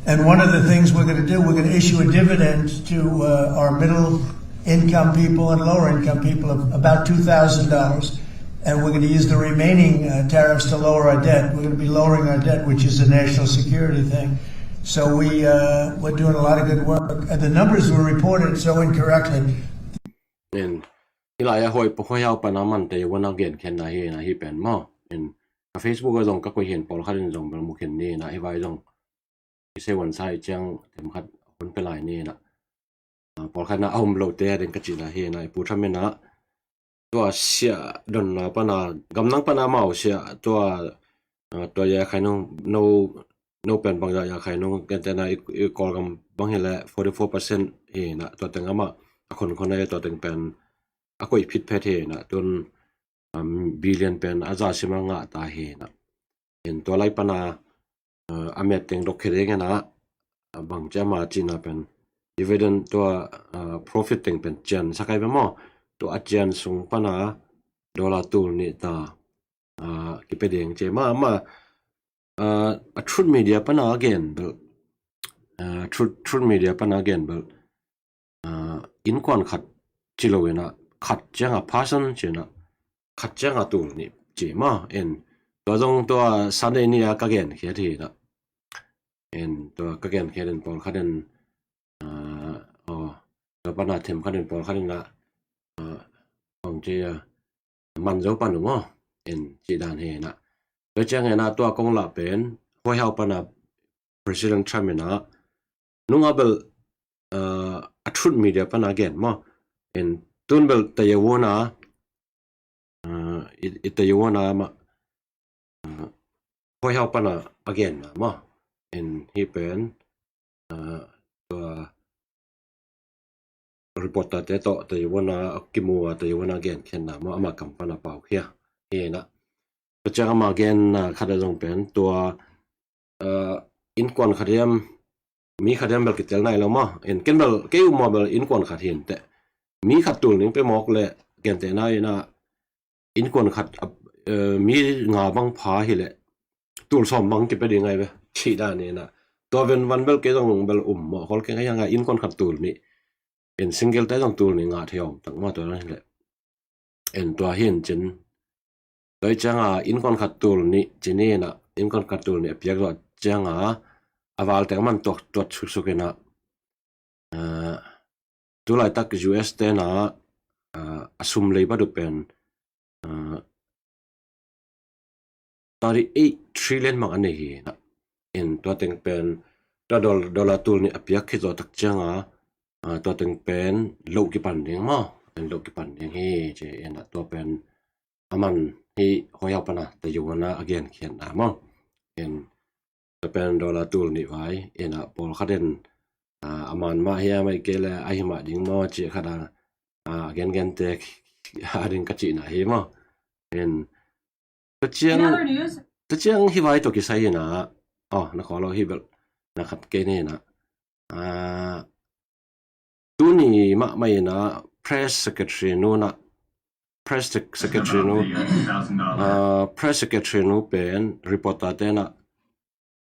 And one of the things we're going to do, we're going to issue a dividend to uh, our middle income people and lower income people of about two thousand dollars. And we're going to use the remaining uh, tariffs to lower our debt. We're going to be lowering our debt, which is a national security thing. So we, uh, we're doing a lot of good work. And the numbers were reported so incorrectly. Hi lai a White House pan a man Taiwan a gen khen na hi na hi pen maw. In ka Facebook a zong ka koih hin pawlkhat in zong bel mu khin ni na hi vai zong. Kisewan sa i ciang themkhat hun pe lai ni na. Pawlkhat na a um lo te a ding ka ci na hi na i pu Trump ina tua sia donna pana gamnang pana mau sia tua tua ya khai nung no no pen bang ya khai nung kente na i Kawlgam bang hi le forty four percent hi na tua teng ama a khon khon a tua teng pen a koih phit phet hi na tun billion pen a za sima ngah ta hi na. In tua lai pana a met teng dok khe deng ina bang cia ma cina pen dividend tua, ah, profit teng pen cian sa kai ve maw. Tua a cian sung pana dollar tul nih ta, ah, kipia ding ci ma ma, ah, a Truth Media pana a gen bel, ah, Truth, Truth Media pana a gen bel, ah, innkuan khat ci lo ina khat cianga person cina khat cianga tul nih ci ma en. Tua zong tua Sunday ni a ka gen khiat hi na. En tua ka gen khiat en pawlkhat en, ah, oh, tua pana them khat en pawlkhat en na, ah, ong ci a man zo pan ung aw en ci dan hi na. Tua ciang hi na tua kong lah pen White House pana President Trump ina nunga bel, ah, a Truth Media pana gen maw. En tun bel Taiwan a, ah, i, i Taiwan a ma, ah, White House pana a gen na maw. En hi pen, ah, tua reporter te tawh Taiwan a kimu a Taiwan a gen khiat na maw ama kam pana pau khia. Hi na. Tua ciang ama gen na khat a zong pen tua, ah, innkuan khat hiam mi khat hiam bel kitel nai lo maw. En ken bel kei uh maw bel innkuan khat hin teh mi khat tul ning pe mawk le gen te nai na innkuan khat, eh, mi nga bang pha hi le tul sawm bang kipia ding ngai ve. Ci dan ni na. Tua ven van bel kei zong bel um maw khol kei ngai hang a innkuan khat tul nih. En single te zong tul nih nga thei om tak maw tua dan hi le. En tua hi en cin. Tua hi cianga innkuan khat tul nih ci ni na innkuan khat tul nih a piak zawh cianga a val teng man tuak tuat suksuk ina, ah, tulaitak U S te na, ah, a sum lei badu pen, ah, thirty eight trillion mang a nei hi na. En tua teng pen tua dol-, dollar tul nih a piak khit zawh tak cianga, ah, tua teng pen loh kipan ding maw. En loh kipan ding hi ci en a tua pen a man hi White House pana Taiwan a a gen khiat na maw. En tua pen dollar tul nih vai en a pawlkhat en, ah, a man mah hiam ai kei le a hi mah ding maw ci khat a, ah, gen gen te a ding ka cihna hi maw. En tua ciang, tua ciang hi vai tua kisai hi na. Oh, na khawh lo hi bel na khat kei ni na. Ah, tuni mahmah ina press secretary nu na, press sec-, secretary nu, ah, press secretary nu pen reporter te na,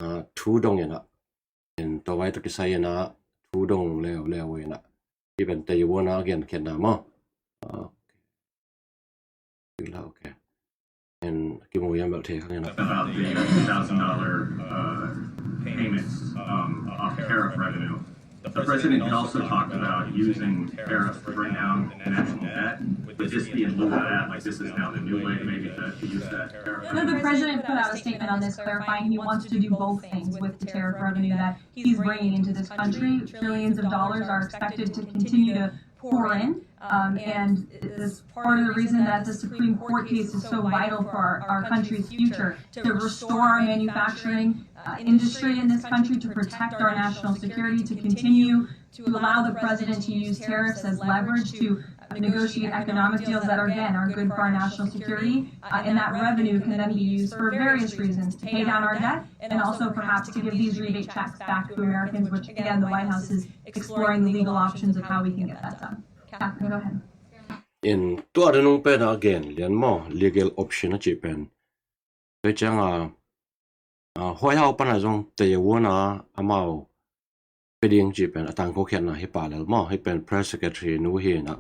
ah, thu dong ina. En tua vai tua kisai ina thu dong leuleu ina. Hi pen Taiwan a gen khiat na maw. Ah, okay. En kimu yam bel thei khang ina. About the thousand dollar, uh, payments, um, of tariff revenue. The president had also talked about using tariffs to bring down the national debt. Would this be in lieu of that? Like, this is now the new way maybe to, to use that tariff? You know, the president put out a statement on this clarifying he wants to do both things with the tariff revenue that he's bringing into this country. Trillions of dollars are expected to continue to pour in. Um, and it's part of the reason that the Supreme Court case is so vital for our, our country's future, to restore our manufacturing, uh, industry in this country, to protect our national security, to continue to allow the president to use tariffs as leverage to negotiate economic deals that are, again, are good for our national security. Uh, and that revenue can then be used for various reasons, to pay down our debt and also perhaps to give these rebate checks back to Americans, which, again, the White House is exploring the legal options of how we can get that done. Catherine, go ahead. In tua nung pen a gen lian maw, legal option a cih pen. Tua cianga, ah, White House pana zong Taiwan a amau pia ding cih pen a tangko khiatna hi pah lel maw, hi pen press secretary nu hi na,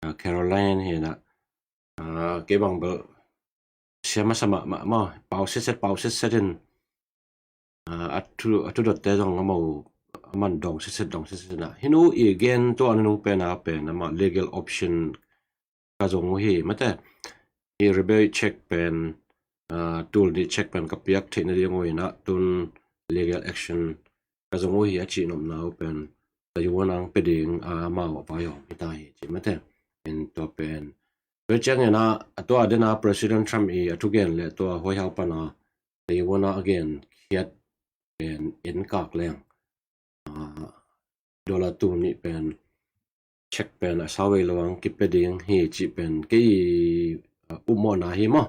ah, Caroline hi na, ah, kei bang bel siam a sa mahmah maw, pau setset, pau setset in, ah, a thu, a thu dotte zong amau, a man dong setset, dong setset na. Hi nu i gen tua a nu pen a pen amah legal option ka zong uh hi mate. Hi rebate check pen, ah, tul nih check pen ka piak theih nading uh hi na tun legal action ka zong uh hi a cih nopna uh pen Taiwan a pia ding, ah, amau a pai om hi ta hi ci mate. En tua pen. Tua ciangin a, a tua den a President Trump i a thugen le tua White House pana Taiwan a a gen khiat pen en kak leng. Ah, dollar tul nih pen check pen a sau vei lo ang kipia ding hi cih pen kei, ah, upmawhna hi maw.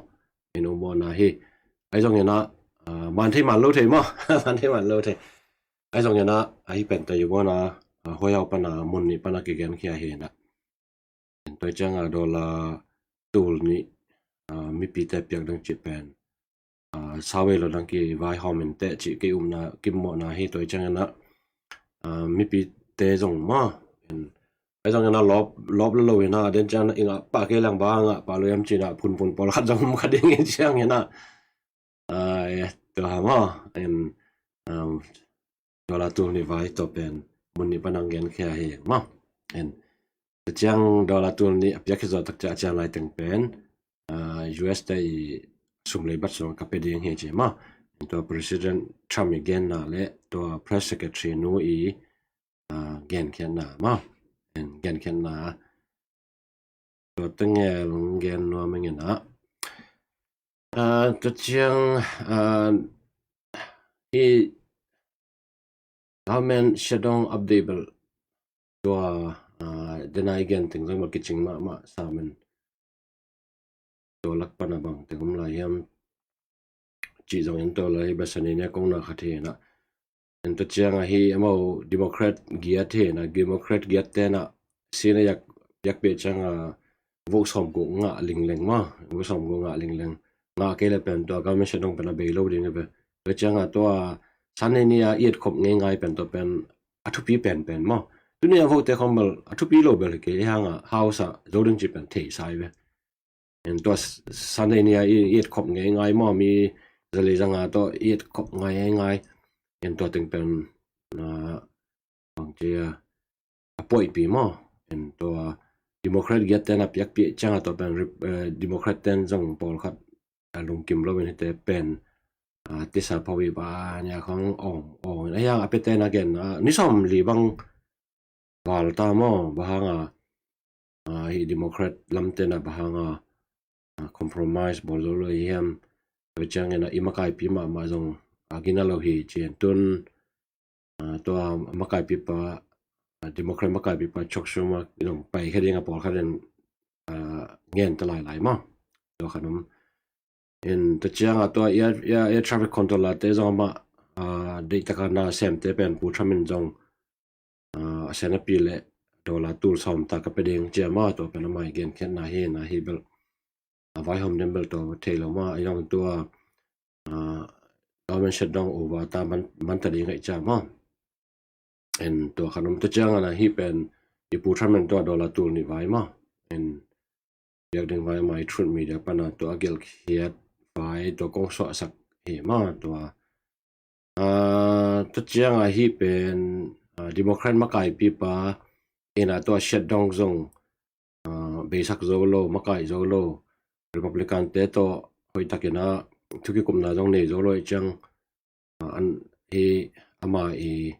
En upmawhna hi. Ahi zongin a, ah, man thei man lo thei maw. Man thei man lo thei. Ahi zongin a, ahi pen Taiwan a, ah, huai hau pana mun nih pana kigenkhia hi na. Tua cianga dollar tul nih, ah, mipite piak ding cih pen, ah, sawei lo dang kivaihawm inteh cih kei upna kimawhna hi. Tua ciangin ah, ah, mipite zong maw, en, ei zong ina lawp, lawp lo lo ina den ciang ina i ngah pah kei leng bang ngah pah lo hiam cih na phunphun pawlkhat zong um kha ding hi ciangin ah, ah, eh, tua ha maw, en, um, dollar tul nih vai tua pen mun nih pana hong genkhia hi maw. En, tua ciang dollar tul nih a piak hi zawh tak ciang a ciang lai teng pen, ah, U S te i sum lei bat sung ka pia ding hi ci maw. Tua President Trump i genna le tua Press Secretary nu i, ah, genkhiatna maw. En, genkhiatna tua tengel gen nuam ing ina. Ah, tua ciang, ah, i government shutdown update bel tua, ah, dena i gen teng zong bel kicing mahmah sa men. Tua lak pana bang teng om lai hiam cih zong in tua lai bel sani nia kong na khat hi na. En, tua cianga hi amau Democrat giat hi na, Democrat giat tena sina yak, yak peh cianga vote sawm guk ngah lingleng maw, vote sawm guk ngah lingleng. Ngah kei le pen tua government shutdown pen a bei lo ding hi ve. Tua cianga tua Sunday nia i et khop ngeingai pen tua pen a thupi penpen maw. Tunia vote te khawng bel a thupi lo bel hi kei hanga House a zo ding cih pen theisa hi ve. En, tua s-, Sunday nia i, i et khop ngeingai maw, mi zali zanga tua i et khop ngeingai. En, tua teng pen, ah, bang cia a poipi maw. En, tua Democrat giat tena piakpi cianga tua pen Rep-, eh, Democrat ten zong pawlkhat a lungkim lo in hite pen, ah, tisa phawi ba nia khong ong, ong in a hiang a pia tena gen, ah, ni sawm li bang val ta maw, bang hanga, ah, hi Democrat lam tena bang hanga, ah, compromise bawl zo lo hiam. Tua ciangin ah i makaipi mahmah zong a gina lo hi ci-in tun, ah, tua makaipipa, ah, Democrat makaipipa Chuck Schumer zong paikhia ding a pawlkhat in, ah, ngen ta lailai maw. Tua khan om. In tua cianga tua air, air, air traffic controller te zong amah, ah, deihtaka na semte pen Pu Trump in zong, ah, a senapi le dollar tul sawm ta ka pia ding cia maw, tua pen amah i genkhiatna hi na hi bel. A vaihawm den bel tua thei lo maw, a zong tua, ah, government shutdown over ta man, man ta ding ahi cia maw. En, tua khan om. Tua ciangin ah hi pen i Pu Trump in tua dollar tul nih vai maw. En, piak ding vai mai Truth Media pana tua a gelhkhiat vai tua kong suahsak hi maw tua. Ah, tua cianga hi pen, ah, Democrat makaipipa ina tua shutdown zong, ah, beisak zo lo, makai zo lo, Republican te tawh hoihtakin ah thukikupna zong nei zo lo i ciang, ah, an, hi ama i,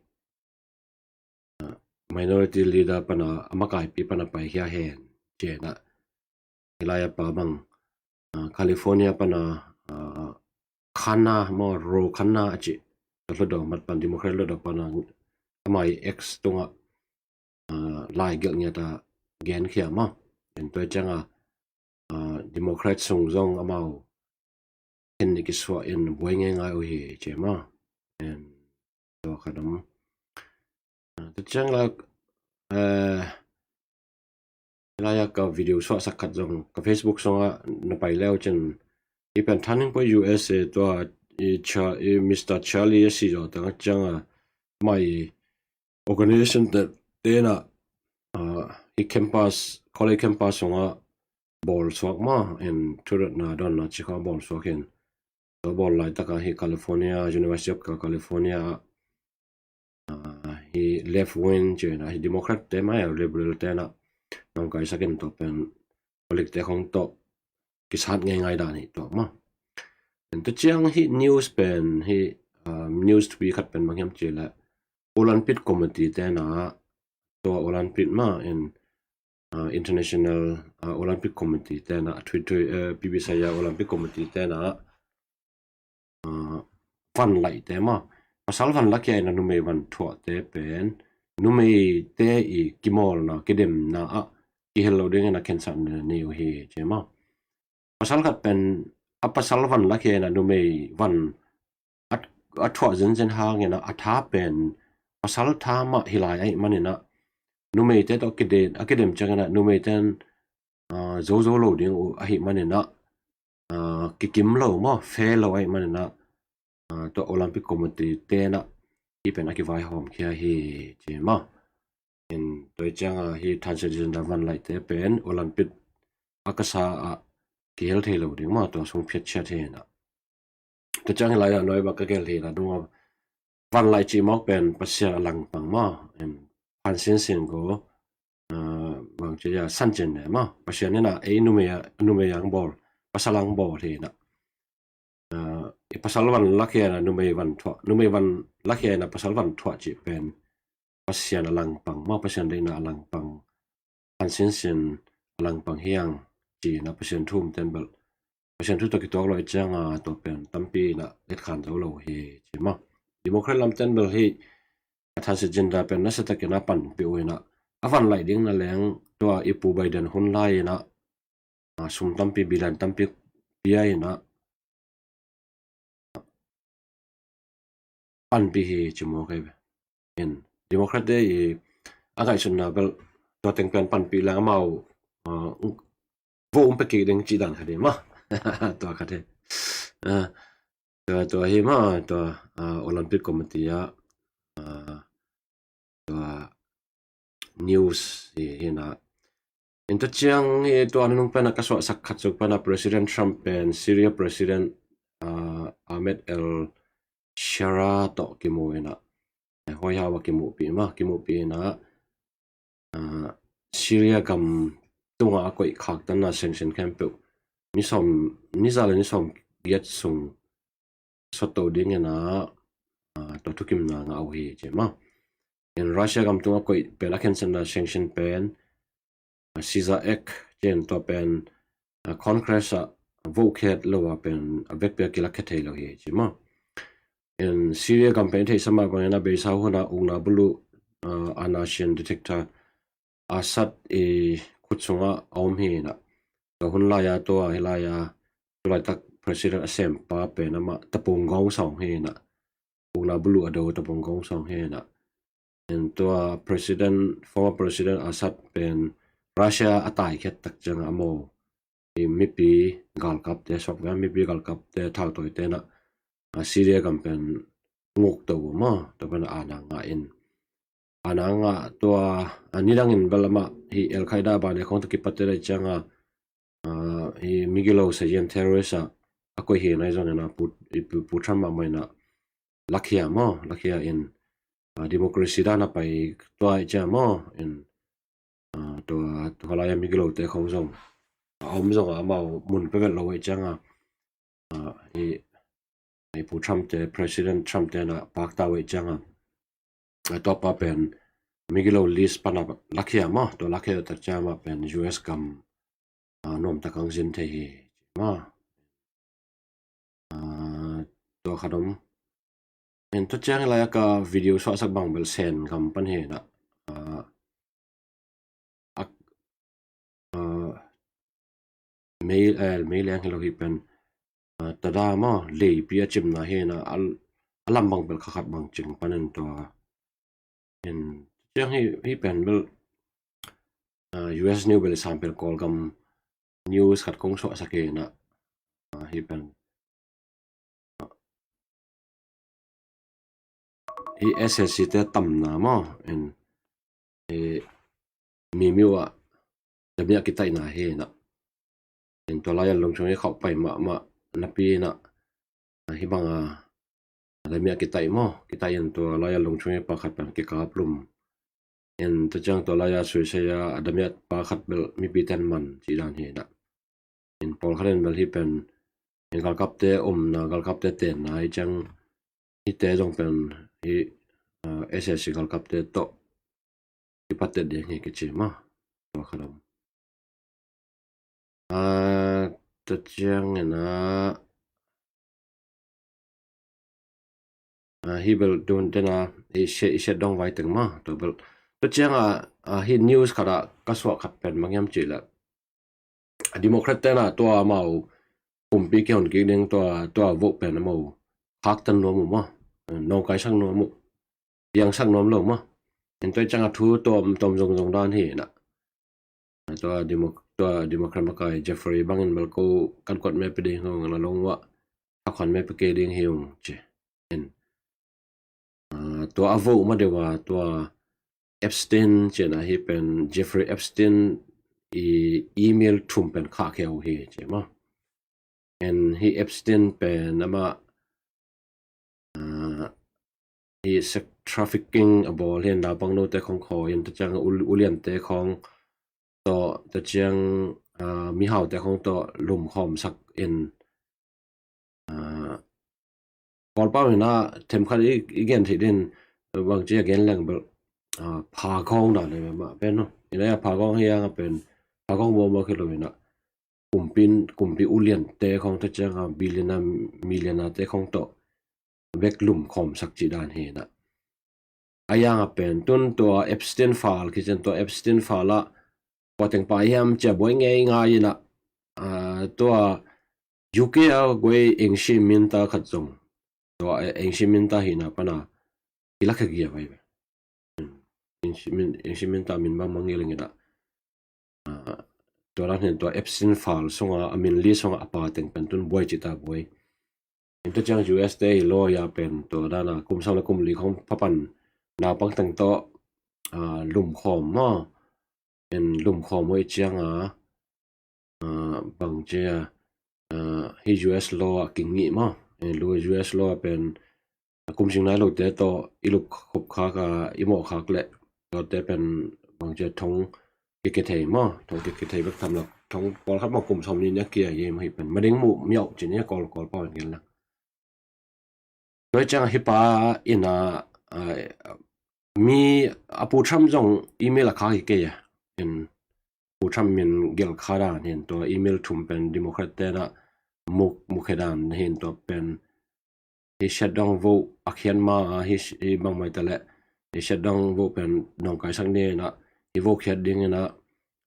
ah, minority leader pana a makaipi pana paikhia hen ci-in ah. Hi lai a pa bang, ah, California pana, ah, khanna maw, ro khanna a cih. Tua hludaw mat pan Democrat hludaw pana ama i X tungah, ah, lai gelh ngiata genkhia maw. En, tua cianga, ah, Democrat sung zong amau khen nih kisuah in buai ngeingai uh hi ci maw. En, tua khat om. Ah, tua ciang la, eh, lai a ka video suahsak khat zong ka Facebook sungah na pai leu cin i pen Turning Point U S A tua i Cha-, i Mister Charlie a si zaw tengah cianga mai organization te, tena, ah, i campus, college campus sungah bawl suak maw, en, thudatna dawnna ci kha bawl suak hin. Tua bawl laitaka hi California, University of California, ah, hi left wing ci-in ah, hi Democrat te mai, liberal tena namkaisak in tua pen college te khong tawh kisat ngeingai dan hi tua maw. En, tua ciang hi news pen hi, ah, news thupi khat pen bang hiam ci le Olympic Committee tena, tua Olympic ma in, ah, International, ah, Olympic Committee tena, thui thui, eh, P B saya Olympic Committee tena, ah, van laihte ma, pasal van lakhia ina numei van thuahte pen numeite i kimawlna, kidemna ah kihel lo dingin a khensatna nei uh hi ci maw. Pasal khat pen a pasal van lakhia ina numei van a, a thuah zenzen hangin a, a tha pen pasal tha mah hi lai ahih manin ah, numeite tawh a kidem, a kidem ciangin ah numeite in, ah, zo zo lo ding uh ahih manin ah, ah, kikim lo maw, fair lo ahih manin ah, ah, tua Olympic Committee te in ah hih pen a kivaihawm khia hi ci maw. In tua hi ciang ah hih transgender vanlaite pen Olympic a ka sa ah kihel thei lo ding maw, tua sung phiat ciat hi in ah. Tua ciang hi lai ah nuai bak ka gel hi in ah, dung a vanlai cih mawk pen Pasian a langpang maw. In phan sinsin ko, ah, bang ci a, san cin ne maw. Pasian in ah ei numei a, numei ang bawl, pasal ang bawl hi in ah. Ah, i pasal van lakhia in ah numei van thuah, numei van lakhia in ah pasal van thuah cih pen Pasian a langpang maw, Pasian deihna a langpang, phan sinsin a langpang hi hang ci in ah Pasian thu um ten bel, Pasian thu tawh kituak lo i ciang ah tua pen tampi in ah letkhan zo lo hi ci maw. Democrat lam ten bel hih a transgender pen nasia takin a panpih uh in ah, a vanlaih ding na leng tua i Pu Biden hun lai in ah, ah, sum tampi, billion tampi pia in ah, panpih hi ci mawk hi ve. In Democrat te i a ngaihsutna bel tua teng pen panpih leng amau, ah, vo um pek kik ding cih dan khat hi maw. Tua khat hi. Ah, tua, tua hi maw, tua, ah, Olympic Committee ah, ah, tua news hi, hi in ah. In tua ciang hi tua nunung pen ah ka suahsak khat suk pen ah President Trump pen Syria President, ah, Ahmed al-Sharaa tawh kimu in ah, eh, huaihau a kimuhpih maw, kimuhpih in ah, ah, Syria gam tungah a koih khaktanna sanction khempeuh ni sawm, ni za le ni sawm giat sung sawt to ding in ah, ah, tua thukimna ngah uh hi ci maw. In Russia gam tungah koih pen a khensatna sanction pen, ah, Caesar Act ci in tua pen, ah, Congress ah vote khet lo a pen a vekpi a kilak khe thei lo hi ci maw. In Syria gam pen i theihsa mah bangin a beisa hun ah ukna buluh, ah, a national dictator Assad i khut sungah a om hi in ah. Tua hun lai-a tua hi lai-a tulaitak president a sempa pen amah tapung gawng sawng hi in ah. Ukna buluh a do tapung gawng sawng hi in ah. In tua president, former president Assad pen Russia a taikhiat tak ciang a maw, i mipi galkapte suak ve, mipi galkapte thautawite in ah, ah, Syria gam pen nguk to uh maw, tua pen a na ngah in. A na ngah tua, ah, nidangin bel amah hih Al-Qaeda bang le khawng tawh kipatte lai ciang ah, ah, hih migilo sazian terrorist ah a koih hi nai zong in ah Pu, i Pu, Pu Trump ah mah in ah lakhia maw, lakhia in, ah, democracy dan a pai tua i ciang maw, in, ah, tua, tua lai-a migilote khawng zong a om zong ah amau mun pia vet lo i ciang ah, ah, i, i Pu Trump te, President Trump te in ah pakta uh i ciang ah, ah, tua pa pen migilo list pan ah lakhia maw, tua lakhia tak ciang amah pen U S gam, ah, nuamtak ang zin thei hi maw. Ah, tua khat om. En, tua ciang hi lai-a ka video suahsak bang bel Sen gam pan hi in ah, ah, ak, ah, mei, eh, mei leng hi lo hi pen, ah, tada maw, leipi a cimna hi in ah, a, a lam bang bel kha khat bang cing pan in tua. En, ciang hi, hi pen bel, ah, U S news bel i sam pen Kawlgam news khat kong suahsak hi in ah, ah, hi pen. Hih S A C te tamna maw, en, eh, Mimiu ah damiah kitaihna hi in ah. En, tua lai-a lungchung i khauh pai mahmah napi in ah, ah, hih bang a damiah kitaih maw, kitaih in tua lai-a lungchung i pa khat pen kikap lum. En, tua ciang tua lai-a suisei a damiah pa khat bel mipite in man cih dan hi in ah. En, pawlkhat in bel hih pen, en, galkapte omna, galkapte tenna i ciang, hihte zong pen hih, ah, S A C galkapte tawh kipatet ding hi kici maw. Tua khat om. Ah, tua ciang in ah, ah, hih bel tun tena i sia, i sia dong vai teng maw. Tua bel, tua ciang ah, ah, hih news khat ah ka suah khat pen bang hiam cih leh, Democrat te in ah tua amau pumpi kihon kik ding tua, tua vote pen amau khaktan nuam uh maw, nawngkaisak nuam uh. piangsak nuam lo maw. In tua ciang a thu tawm tawm zongzong dan hi na. Tua Demo-, tua Democrat makai Jeffrey bangin bel ko kan kuat me pe ding hong la long wah. Hakhan me pe ke ding hi ung ci. In. Ah, tua a vote ma deuh a tua Epstein ci na hi pen Jeffrey Epstein i email thum pen khah khia uh hi ci maw. En hi Epstein pen ama, ah, hi sex trafficking a bawl hi, naupang note khong khaw in, tua ciang ul-, uliante khong tawh, tua ciang, ah, mihaute khong tawh lumkhawm sak in, ah, Kawlpau in a themkhat i, i gen theih din, bang ci a gen leng bel, ah, phagawng dan le mah pen no. In a phagawng hi ang a pen, phagawng bo mo khi lo in a, kumpi, kumpi uliante khong, tua ciang a billionaire, millionaire te khong tawh bek lumkhawm sak ci dan hi na. A yang a pen tun tua Epstein file, khi cian tua Epstein file a, kua teng pa hiam ci a buai ngei ngai in a, ah, tua U K a guai Engshi Minta khat zong. Tua, eh, Engshi Minta hi na pan a, hi la khe gia vai ve. Engshi Min-, Engshi Minta min bang mang ngi leng in a. Ah, tua dan hin tua Epstein file sung a, a min li sung a, a pa teng pen tun buai ci ta buai. In tua ciang U S te i law a pen tua dan a kum sang le kum li khong pha pan naupang teng tawh, ah, lumkhawm maw. In lumkhawm uh i ciang a, ah, bang ci a, ah, hi U S law a kingih maw. In lu U S law a pen kum sing nai lote tawh i lup khop khak a, i mawh khak le tuate pen bang ci a thong kikethei maw, thong kikethei bek tham lo, thong pawlkhat maw kum sawm ni nia kia hi maw hi pen. Mading muh miauh ci ni a Kawl, Kawlpau in gen la. Tua ciang hi pa in a, ah, mi a Pu Trump zong email a khak hi kei a. In Pu Trump min gelh kha dan hin tua email thum pen Democrat te na muk, mukhe dan hin tua pen hi shutdown vote a khiat ma a hi, hi bangmai ta le hi shutdown vote pen nawngkaisak ni in a hi vote khiat ding in a,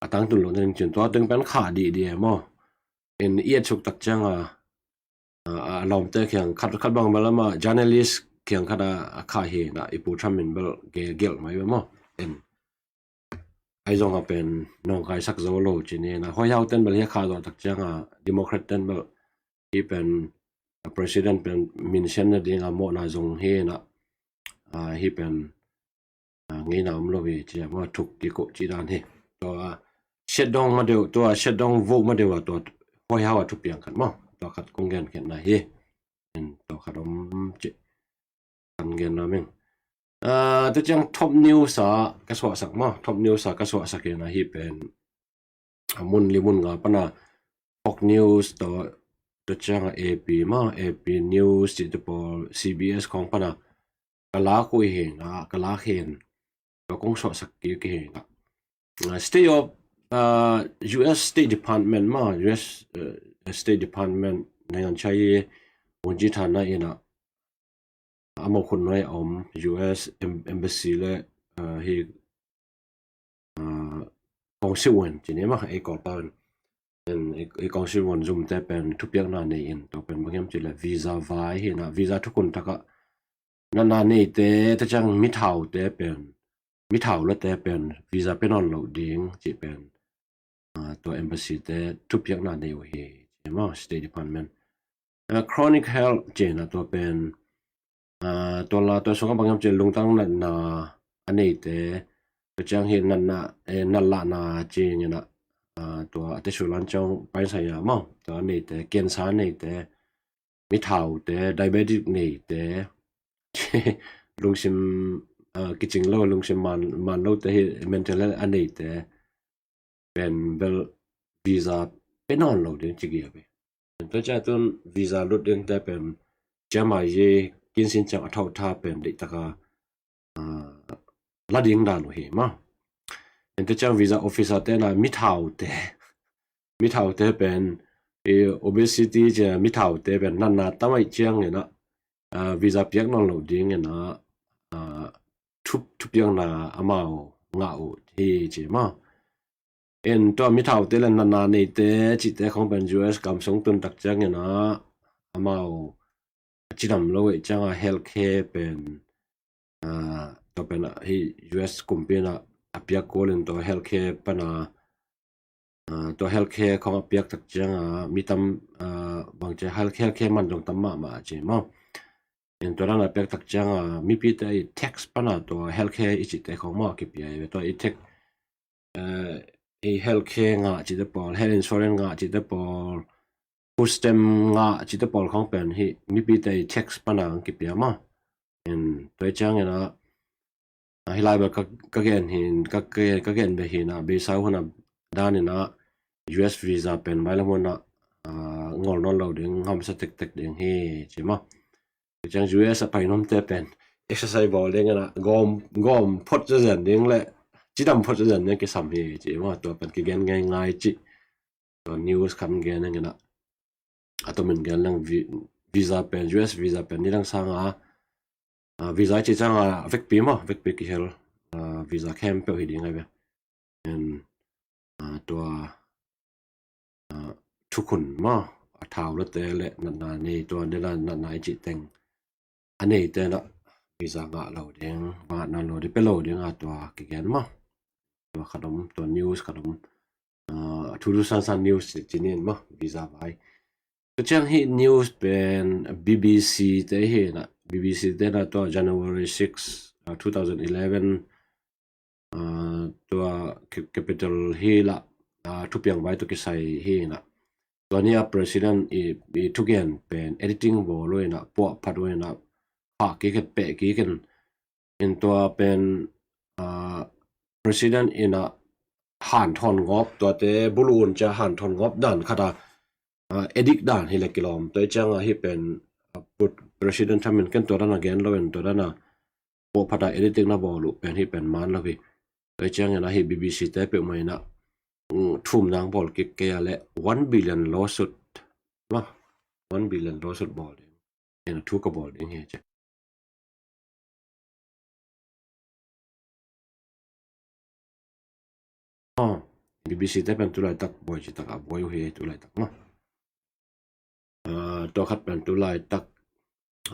a tangtun lo ding cin tua teng pen kha dih dih e maw. In i et suk tak ciang a, a, a lawmte khiang khat, khat bang bel ama journalist khiang khat a, a kha hi na i Pu Trump min bel ge-, gelh mai bel maw. In ai zong a pen nawngkaisak zo lo ci ni na. Hoihau ten bel hi a kha zo tak ciang a Democrat ten bel hi pen a president pen minsian na ding a mawhna zong hi na, a, hi pen, a, ngeina om lo hi ci a maw thuk kiko ci dan hi. Tua shutdown ma deuh, tua shutdown vote ma deuh a tua hoihau a thupiang khat maw. Tua khat kong gen khen na hi. In tua khat om ci. Kan gen na meng. Ah, tua ciang top news a ka suahsak maw. Top news a ka suahsak hi na hi pen. A mun li mun nga pan a Fox News tawh, tua ciang a A P maw, A P News ci te pawl, C B S khong pan a ka lak uh hi na, ka lak hi na. Tua kong suahsak kik hi na. Ah, State of, ah, U S State Department maw, U S, eh, State Department နိုင်ငံခြားရေးဝန်ကြီးဌာန in a, a mawh khut nuai a om U S em-, embassy le, ah, hi, ah, consulate ci ni maw, ei Kawlpau in. En, ei, ei consulate zumte pen thupiakna nei in, tua pen bang hiam ci le visa vai hi na, visa thukhun thak a natna neite, tua ciang mithaute pen, mithau late pen visa pe nawn lo ding ci pen, ah, tua embassy te thupiakna nei uh hi ci maw, State Department. Ah, chronic health ci na tua pen, ah, tua la tua sung a bang hiam ci lungtang natna a neite, tua ciang hi natna, eh, natlahna ci ni na, ah, tua a te sulan ciang pain saya maw, tua a neite, cancer a neite, mithaute, diabetic neite, lungsim, ah, kicing lo, lungsim man, man lote hi mental health a neite pen bel visa pe nawn lo ding ci gia ve. Tua ciang tun visa lut ding te pen ciamai ye kinsin ciang a thau tha pen deih taka, ah, la ding dan uh hi maw. En tua ciang visa officer te na mithaute, mithaute pen, eh, obesity ci a mithaute pen natna tam ahih ciang in a, ah, visa piak nawn lo ding in a, ah, thup-, thupiakna amau ngah uh hi ci maw. En tua mithaute le natna neite cihte khong pen U S kam sung tun tak ciang in a amau a cidam lo ahih ciang a healthcare pen, ah, tua pen ah hi U S kumpi in ah a piak kul in tua healthcare pan a, ah, tua healthcare khong a piak tak ciang a mi tam, ah, bang ci a healthcare man zong tam mahmah ci maw. In tua dan a piak tak ciang a mipite i tax pan a tua healthcare i cihte khong maw a kipia i ve tua i tax, eh, i healthcare ngah cihte pawl, health insurance ngah cihte pawl, food stamp ngah cihte pawl khong pen hi mipite i tax pan a ang kipia maw. In tua i ciang in ah, ah, hi lai bel ka, ka gen hi, ka, ka, ka gen bel hi in ah, beisa hun a dan in ah U S visa pen mailam hun ah, ah, ngol nawn lo ding, hamsa tektek ding hi ci maw. Tua ciang U S a pai nuamte pen exercise bawl ding in ah gawm, gawm phot zazen ding le cidam phot zazen ding kisam hi ci maw. Tua pen kigen ngeingai ci. Tua news khat gen in ah a tomin gen leng vi-, visa pen, U S visa pen nidang sang a, ah, visa i cih ciang a vekpi maw, vekpi kihel, ah, visa khempeuh hi ding ahi ve. In, ah, tua, ah, thukhun maw, a thau late le natna nei, tua nila natna i cih teng a neite in ah visa ngah lo ding, ngah nawn lo ding, pia lo ding a tua kigen maw. Tua khat om, tua news khat om. Ah, thu thu san san news ci, ci ni in maw, visa vai. Tua ciang hi news pen B B C te hi in ah, B B C te in ah tua January six, ah, two thousand eleven, ah, tua Cap-, Capitol Hill ah, ah, thupiang vai tua kisai hi in ah. Tua ni a president i, i thugen pen editing bawl uh in ah, puahphat uh in ah, phah kik in, peh kik in, in tua pen, ah, president in ah hanthawn gawp, tuate buluh un ci a hanthawn gawp dan khat a, ah, edit dan hi le kilawm. Tua i ciang a hi pen, ah, put president Trump in ken tua dan a gen lo in tua dan a puahphat a editing na bawl uh pen hi pen man lo hi. Tua i ciang in ah hi B B C te peuhmah in ah, mm, thum nang bawl kik kei a le one billion lawsuit. Maw, one billion lawsuit bawl ding. En a thu ka bawl ding hi ci. Oh, B B C te pen tulaitak buai citak a buai uh hi tulaitak maw. Ah, tua khat pen tulaitak,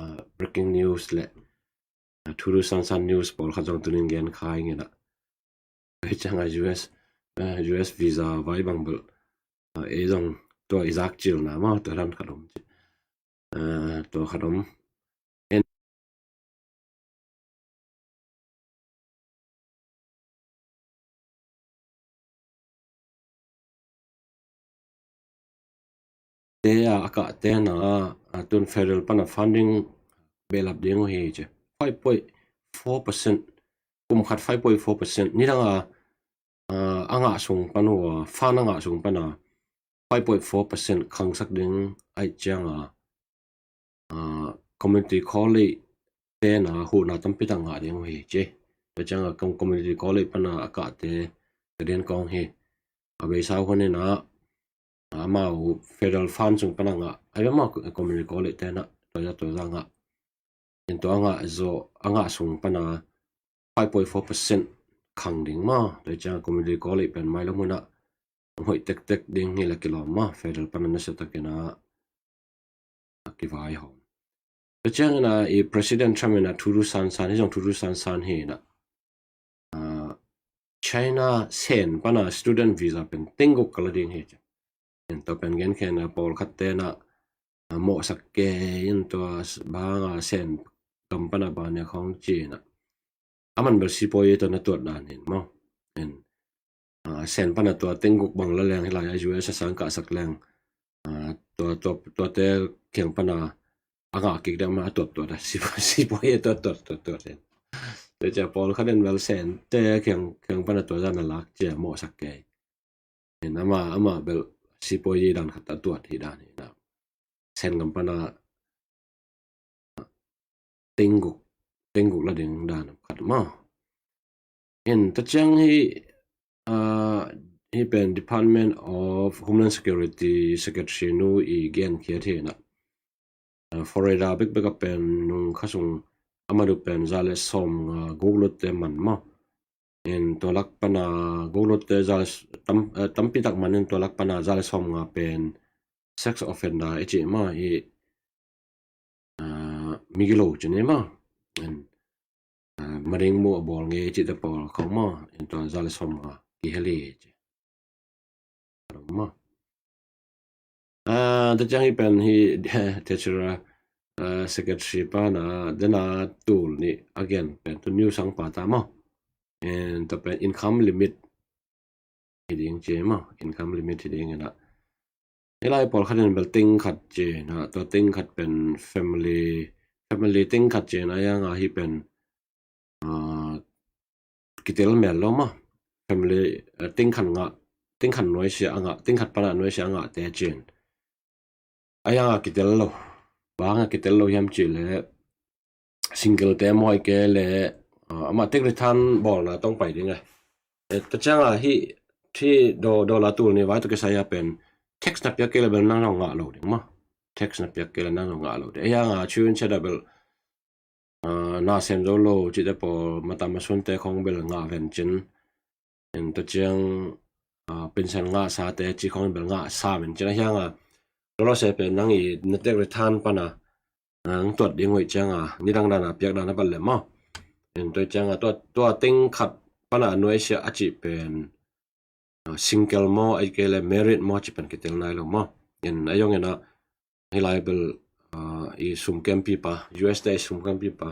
ah, breaking news le, ah, thu thu san san news pawlkhat zong tunin gen kha ing in ah. Ei ciang a U S, ah, U S visa vai bang bel, ah, ei zong tua i zak cilna maw, tua dan khat om ci. Ah, tua khat om. Te a, a kah te na, a, tun federal pan a funding behlap ding uh hi ci. Five point four percent, kum khat five point four percent. Nidang a, a, a ngah sung pan uh a, fund a ngah sung pan a, five point four percent khangsak ding ahih ciang a, a, community college te na huhna tampi tak ngah ding uh hi ci. Tua ciang a com-, community college pan a a kahte ka den kong hi. A beisa hun in a, amau federal fund sung pan a ngah, a amau community college te na, tua za, tua za ngah. In tua a ngah zaw, a ngah sung pan a five point four percent khang ding maw. Tua ciang a community college pen mailam hun a hoih tektek ding hi la kilawm maw, federal pan a nasia takin a, a kivai hawm. Tua ciangin a i President Trump in a thu thu san san, hi zong thu thu san san hi in a, a, China Sen pan a student visa pen teng guk ka la ding hi ci. In tua pen gen khen a pawlkhat te na, a, mawhsak kei in tua s-, bang a Sen gam pan a ban a khong ci in a, a man bel sipawi tua na tuat dan in maw. In, a, Sen pan a tua teng guk bang la leng hi lai a U S a sang kahsak leng, a, tua, tua, tuate kiang pan a, a ngah kik deuh mah a tuat tuat a, sipawi, sipawi a tuat tuat, tuat tuat in. Tua ciang pawlkhat in bel Sen te kiang, kiang pan a tua zan a lak ci a mawhsak kei. In ama, ama bel sipawi dan khat a tuat hi dan hi na. Sen gam pan a teng guk, teng guk la ding dan khat maw. In tua ciang hi, a, hi pen Department of Homeland Security Secretary nu i gen khiat hi na. A, Florida bekbek a pen nung kha sung a man uh pen za le sawmnga guk lutte man maw. In tua lak pan a guk lutte za le s-, tam, eh, tampi tak man in tua lak pan a za le sawmnga pen sex offender i cih maw, i, a, migilo ci ni maw. In Mading mu a bawl ngei cihte pawl khong maw, in tua za le sawmnga kihel hi ci. Maw. Tua ciang hi pen hi Treasurer secretary pana dena tul nih a gen pen tu news sang pa ta maw. Tua pen income limit hi ding ci maw, income limit hi ding inah. Hi lai pawlkhat in bel ting khat ci inah, tua ting khat pen family, family ting khat ci inah, a yanga hi pen kitel mel lo maw. Family ting khat ngah, ting khat nuaisia a ngah, ting khat pana nuaisia a ngahte ci in. A yanga kitel lo, banga kitel lo hiam cih leh single te maw, ahih kei leh amah tax return bawlna tawng pai ding a. Tua cianga hi dollar tul nih vai tawh kisai a pen tax na piak kei leh bel nang zong ngah lo ding maw. Tax na piak kei leh nang zong ngah lo ding. A yanga chu in chet a bel na sem zo lo cihte pawl, mata masunte khong bel ngah vencin. Tua ciang pension ngahsate ci khong bel ngahsa vencin. A hianga lolo se pen nang i na tax return pana nang tuat ding hoih cianga nidang dana piak dana bat leh maw. Tua cianga tua ting khat pana nuaisia a cih pen single maw, ahih kei leh married maw cih pen kitel nai lo maw. A yong inah hi lai bel i sum kempipa, U S te i sum kempipa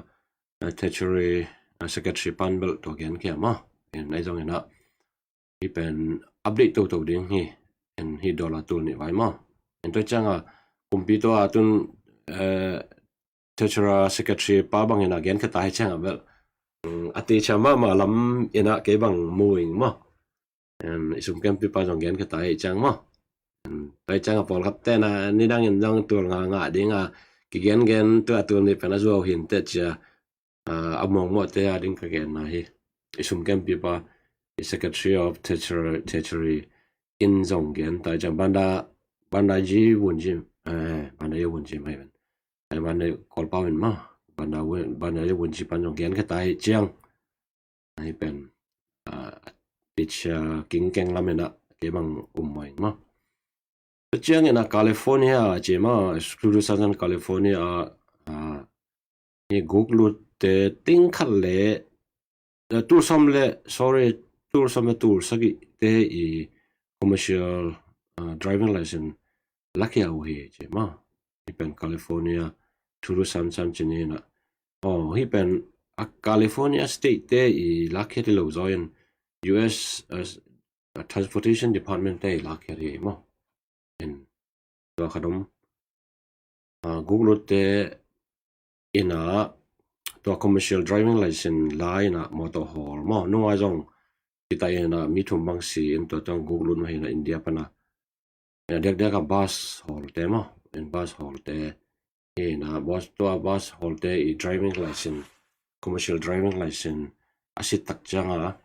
Treasury secretary pan bel tua gen khia maw. A yong inah hi pen update toto ding hi. Hi dollar tul nih vai maw. Tua cianga kumpi tua tun Treasurer secretary pa bang inah gen khia ta hi cianga bel a teacher mahmah lam inah kei bang mu ing maw. I sum kempipa zong gen khia ta hi ciang maw. Tua cianga pawlkhat tena nidang in zong tul nga ngah dinga kigengen tua tul nih pen a zuau hin te cia a mawngmawhte a ding ka genna hi. I sum kempipa i Secretary of Treasury in zong gen ta hi ciang banda banda ji wun ji banda ji wun ji mai ben. Banda kolpau in maw banda ji wun ji pan zong gen khia ta hi ciang. Hi pen teacher kingkeng lam inah kei bang um mai maw. Tua ciang inah California ci maw, Tucson California ah hi guk lutte ting khat le tul sawm le, sorry, tul sawm le tul sagihte i commercial driving license lakhia uh hi ci maw. Hi pen California Tucson san ci ni inah. Hi pen a California state te i lakhia ti lo zaw in U S Transportation Department te i lakhia hi maw. Tua khat om guk lutte inah tua commercial driving license la inah motor hawl maw, nungai zong kita inah mi thum bang si in tua tua guk lut mah hi inah India pana. Diakdiak a bus hawlte maw, in bus hawlte inah tua bus hawlte i driving license, commercial driving license a sit tak cianga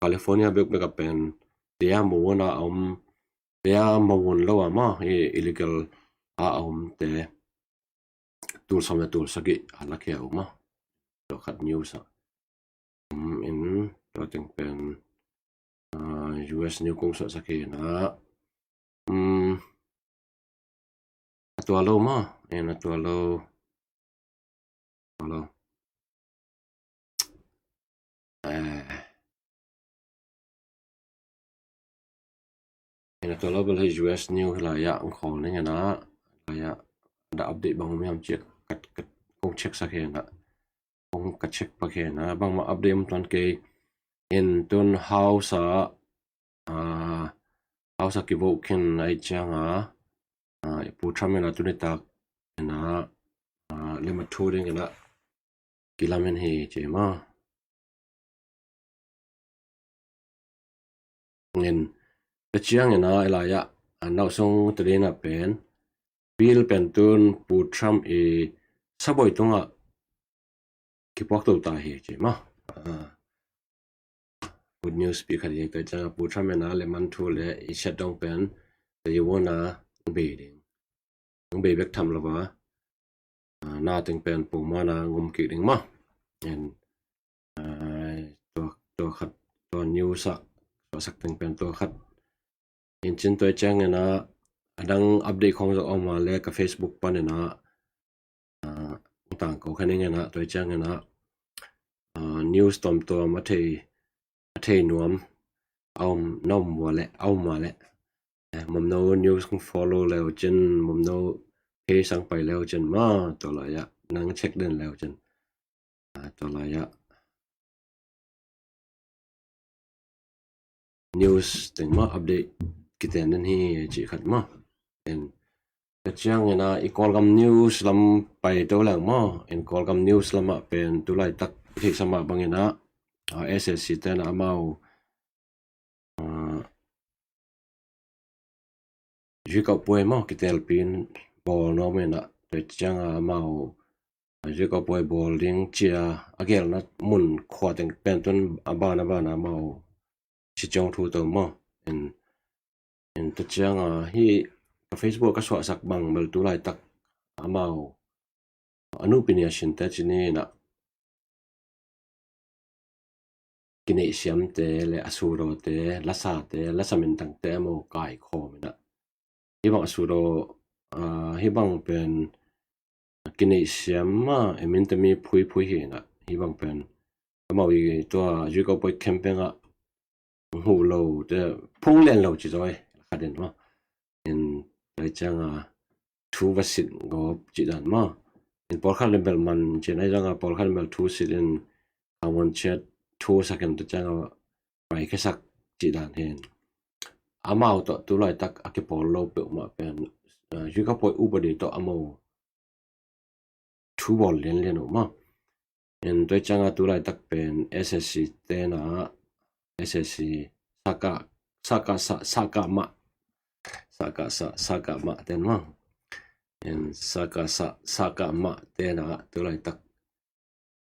California bekbek a pen tia mawun a om, tia mawun lo a maw, illegal a omte tul sawm le tul sagih a lakhia uh maw. Tua khat news ah in tua teng pen U S news kong suahsak hi inah. A tua lo maw, in a tua lo. Tua lo. Ina tua lo bel hi U S news hi lai-ah ang khawl ning ina, lai-ah da update bang om hiam ci-a kong check sak hi ina, kong ka check pak hi ina, bangmah update om tuan kei. In tun House ah, House ah kivote khin ahih cianga, Pu Trump ina tuni tak ina, lim a thu ding ina kilamen hi ci maw. Ngin, tua ciang ina, i lai-ah, a, nausung tadina pen, bill pen tun Pu Trump i saboi tungah kipuak to ta hi ci maw. Good news pi khat hi, tua ciang Pu Trump ina lemang thu le i siat dong pen, tua i wona bei ding. Ang bei bek tham lo a, na teng pen pumana ngom kik ding maw. And tua, tua khat, tua news ah, tua sak teng pen tua khat. In cin tua ciang ina, adang update khong zong om a le ka Facebook pan ina, tangko kha ning ina, tua ciang ina, news tuamtuam a thei a thei nuam a om na om ua leh a om ua leh, eh, Mamno news kong follow leu cin, Mamno page sang pai leu cin maw, tua lai-ah nang check den leu cin, ah, tua lai-ah news teng maw update kiten den hi cih khat maw. En, tua ciangin ah i Kawlgam news lam pai to leng maw. En, Kawlgam news lamah pen tulaitak i theihsa mah bangin ah, ah, S S C ten ah amau, ah, zuikauh puai maw kitelpin bawl nuam in ah, tua ciangin ah amau zuikauh puai bawl ding cia a gelna mun khua teng pen tun a ban a ban a amau ci ciang thu to maw. En, en, tua ciangin ah hih ka Facebook ka suahsak bang bel tulaitak amau a nupi ni a sinte ci ni in ah kineihsiamte le a sudawte, lasate, lasa mintangte amau kaikhawm in ah, hih bang a sudaw, ah, hih bang pen kineihsiam mah, e, minte mi phuiphui hi in ah, hih bang pen amau i tua zuikauh puai campaign ah huh lo te phung lian lo ci zaw e, khat in maw. En, tua ciangin ah thu va sit gawp cih dan maw. En, pawlkhat le bel man cin, ahi zongin ah pawlkhat le bel thu sit in a mon ciat thu sak in, tua ciangin ah pai khesak cih dan hi in. Amau tawh tulaitak a kipawl lo peuhmah pen, ah, zuikauh puai upadi tawh amau thu bawl lianlian uh maw. En, tua ciangin ah tulaitak pen S S C ten ah, S S C saka, saka sa, saka mah, saka sa, saka mah ten maw. En, saka sa, saka mah ten ah tulaitak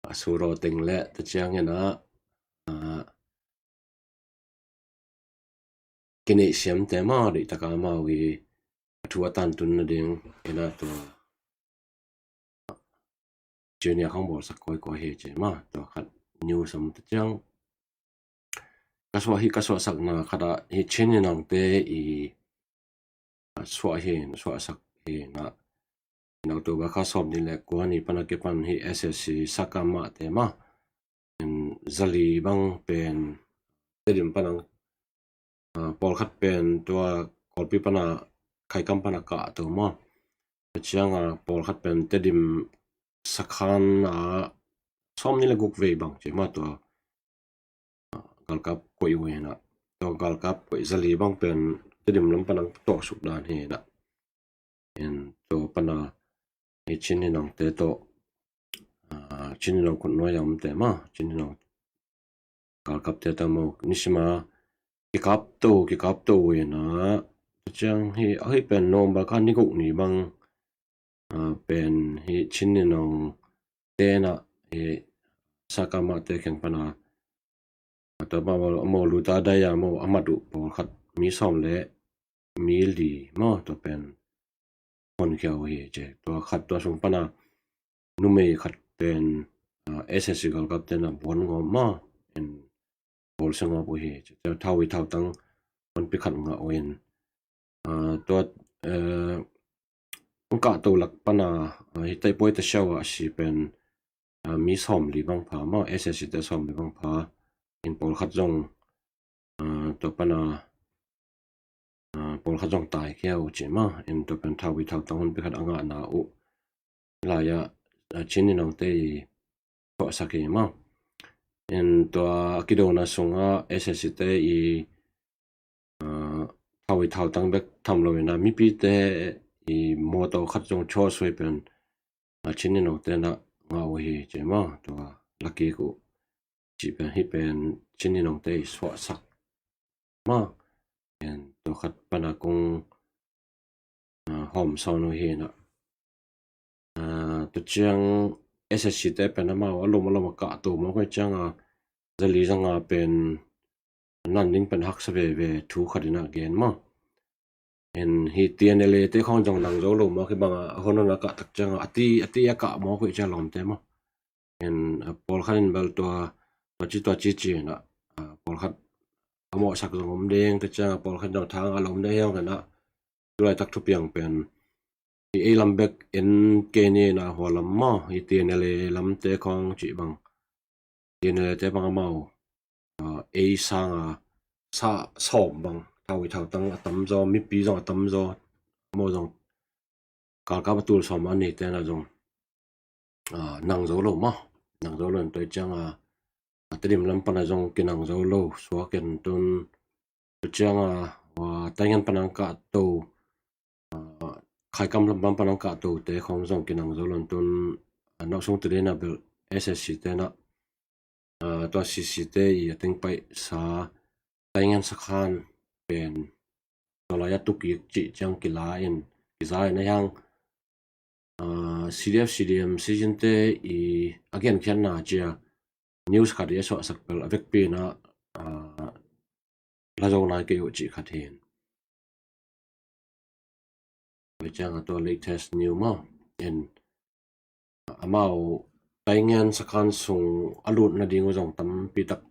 a sudaw teng le tua ciangin ah, ah, kineihsiamte maw, deihtak a amau i a thu a tantun nading in ah tua cinia khong bawlsak kawikawi hi ci maw. Tua khat news om, tua ciang ka suah hi, ka suahsakna khat ah hih Chin i nangte i a suah hi, a suahsak hi in ah, in ah October kha sawm nih le kua ni pan a kipan hih S S C saka mah te maw. En, zali bang pen Tedim pan a, ah, pawlkhat pen tua Kawlpi pan a Khaikam pan a kah to maw. Tua ciangin ah pawlkhat pen Tedim sakhan ah sawm nih le guk vei bang ci maw, tua galkap koih uh hi in ah, tua galkap koih zali bang pen Tedim lam pan a tawh suk dan hi in ah. En, tua pan a hih Chin i nangte tawh, ah, Chin i nang khut nuai a omte maw, Chin i nang galkapte tawh maw, nisim a kikap to, kikap to uh hi in ah, tua ciang hih, hih pen November kha ni guk ni bang, ah, pen hih Chin i nang ten ah hih saka mah te kheng pan a, a tua pan a amau luta dai a amau a mat uh pawlkhat mi sawm le mi li maw, tua pen honkhia uh hi ci. Tua khat, tua sung pan a numei khat pen, ah, S S C galkap ten ah buan ngawp maw, en, bawlsia ngawp uh hi ci. Tua thau i thautang honpi khat ngah uh in, ah, tua, eh, hong kahto lak pan a, ah, hih Taipuai Tasiau ah a si pen, ah, mi sawm li bang pha maw, S S C te sawm li bang pha. En, pawlkhat zong, ah, tua pan a, ah, pawlkhat zong taikhia uh ci maw. En, tua pen thau i thautang honpi khat a ngahna uh lai-ah, ah, Chin i nangte i suahsak hi maw. En, tua a kidona sungah S S C te i, ah, thau i thautang bek tham lo in ah mipite i mawtaw khat zong chaw suai pen, ah, Chin i nangte in ah ngah uh hi ci maw. Tua lakik uh cih pen, hih pen Chin i nangte i suahsak maw. En, tua khat pan a kong, ah, hawm sawn uh hi in ah. Ah, tua ciang S S C te pen amau a lom a lom a kahto maw, koih ciang a zali zanga pen nan ding pen haksa veve thu khat in ah gen maw. En, hih T N L A te khong zong nang zo lo maw, kibang a a hon hon a kah tak ciang a, a ti, a ti a kah maw, koih ciang lawmte maw. En, a, pawlkhat in bel tua, tua ci, tua ci ci in ah, a, pawlkhat a mawhsak zong om ding, tua ciang a pawlkhat zong thang a lawm ding hi hong in ah, tulaitak thupiang pen hih ei lam bek en kei ni in ah, hua lam maw, hih T N L A lamte khong cih bang, T N L A te bang amau ei sanga sa sawm bang, thau i thautang a tamzaw, mipi zong a tamzaw, amau zong galkap a tul sawm a neite na zong nang zo lo maw, nang zo lo in tua cianga Tedim lam pana zong kinang zo lo suak in tun, tua cianga Taingen pana ang kahto, Khaikam lam pana ang kahto te khong zong kinang zo lo in tun, nausung Tedim a bel S S C te na tua C C te i a teng paihsa Taingen sakhan pen tua lai a tukik cih ciang kila in kiza in a hiang C D F C D M sisinte i a genkhiatna cia news khat i a suahsak bel a vekpi na la zo nai kei uh cih khat hin. Tua cianga tua latest new maw in amau Taingen sakhan sung a lutna ding uh zong tampi tak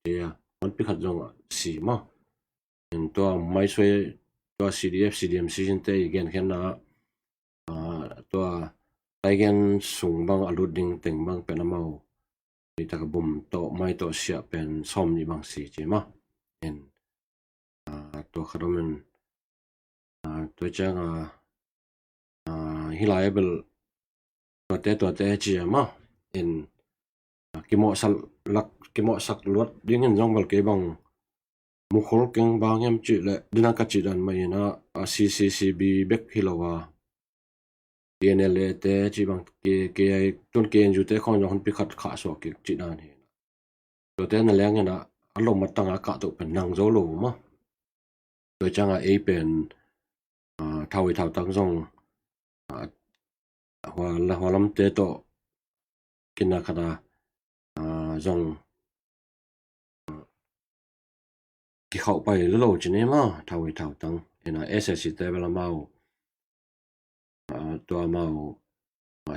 cia honpi khat zong si maw in tua maisuai tua C D F C D M sisinte i genkhiatna tua Taingen sung bang a lut ding teng bang pen amau i taka bum tawh mai tawh siah pen sawm nih bang si ci maw in tua khat om in tua cianga hilai a bel tuate tuate ci a maw in kimawhsak lak, kimawhsak luat dingin zong bel kei bang mukhol keng bang hiam cih leh dina ka cih dan mah in a C C C B bek hi lo a T N L A te cih bang ke ke ai tun K N U te khong zong honpi khat khah suak kik cih dan hi. Tuate na leng in a lo matanga kahto pen nang zo lo maw. Tua cianga ei pen thau i thautang zong hualamte tawh kina khata zong kikhauh pai lolo ci ni maw, thau i thautang ina S S C te bel amau tua amau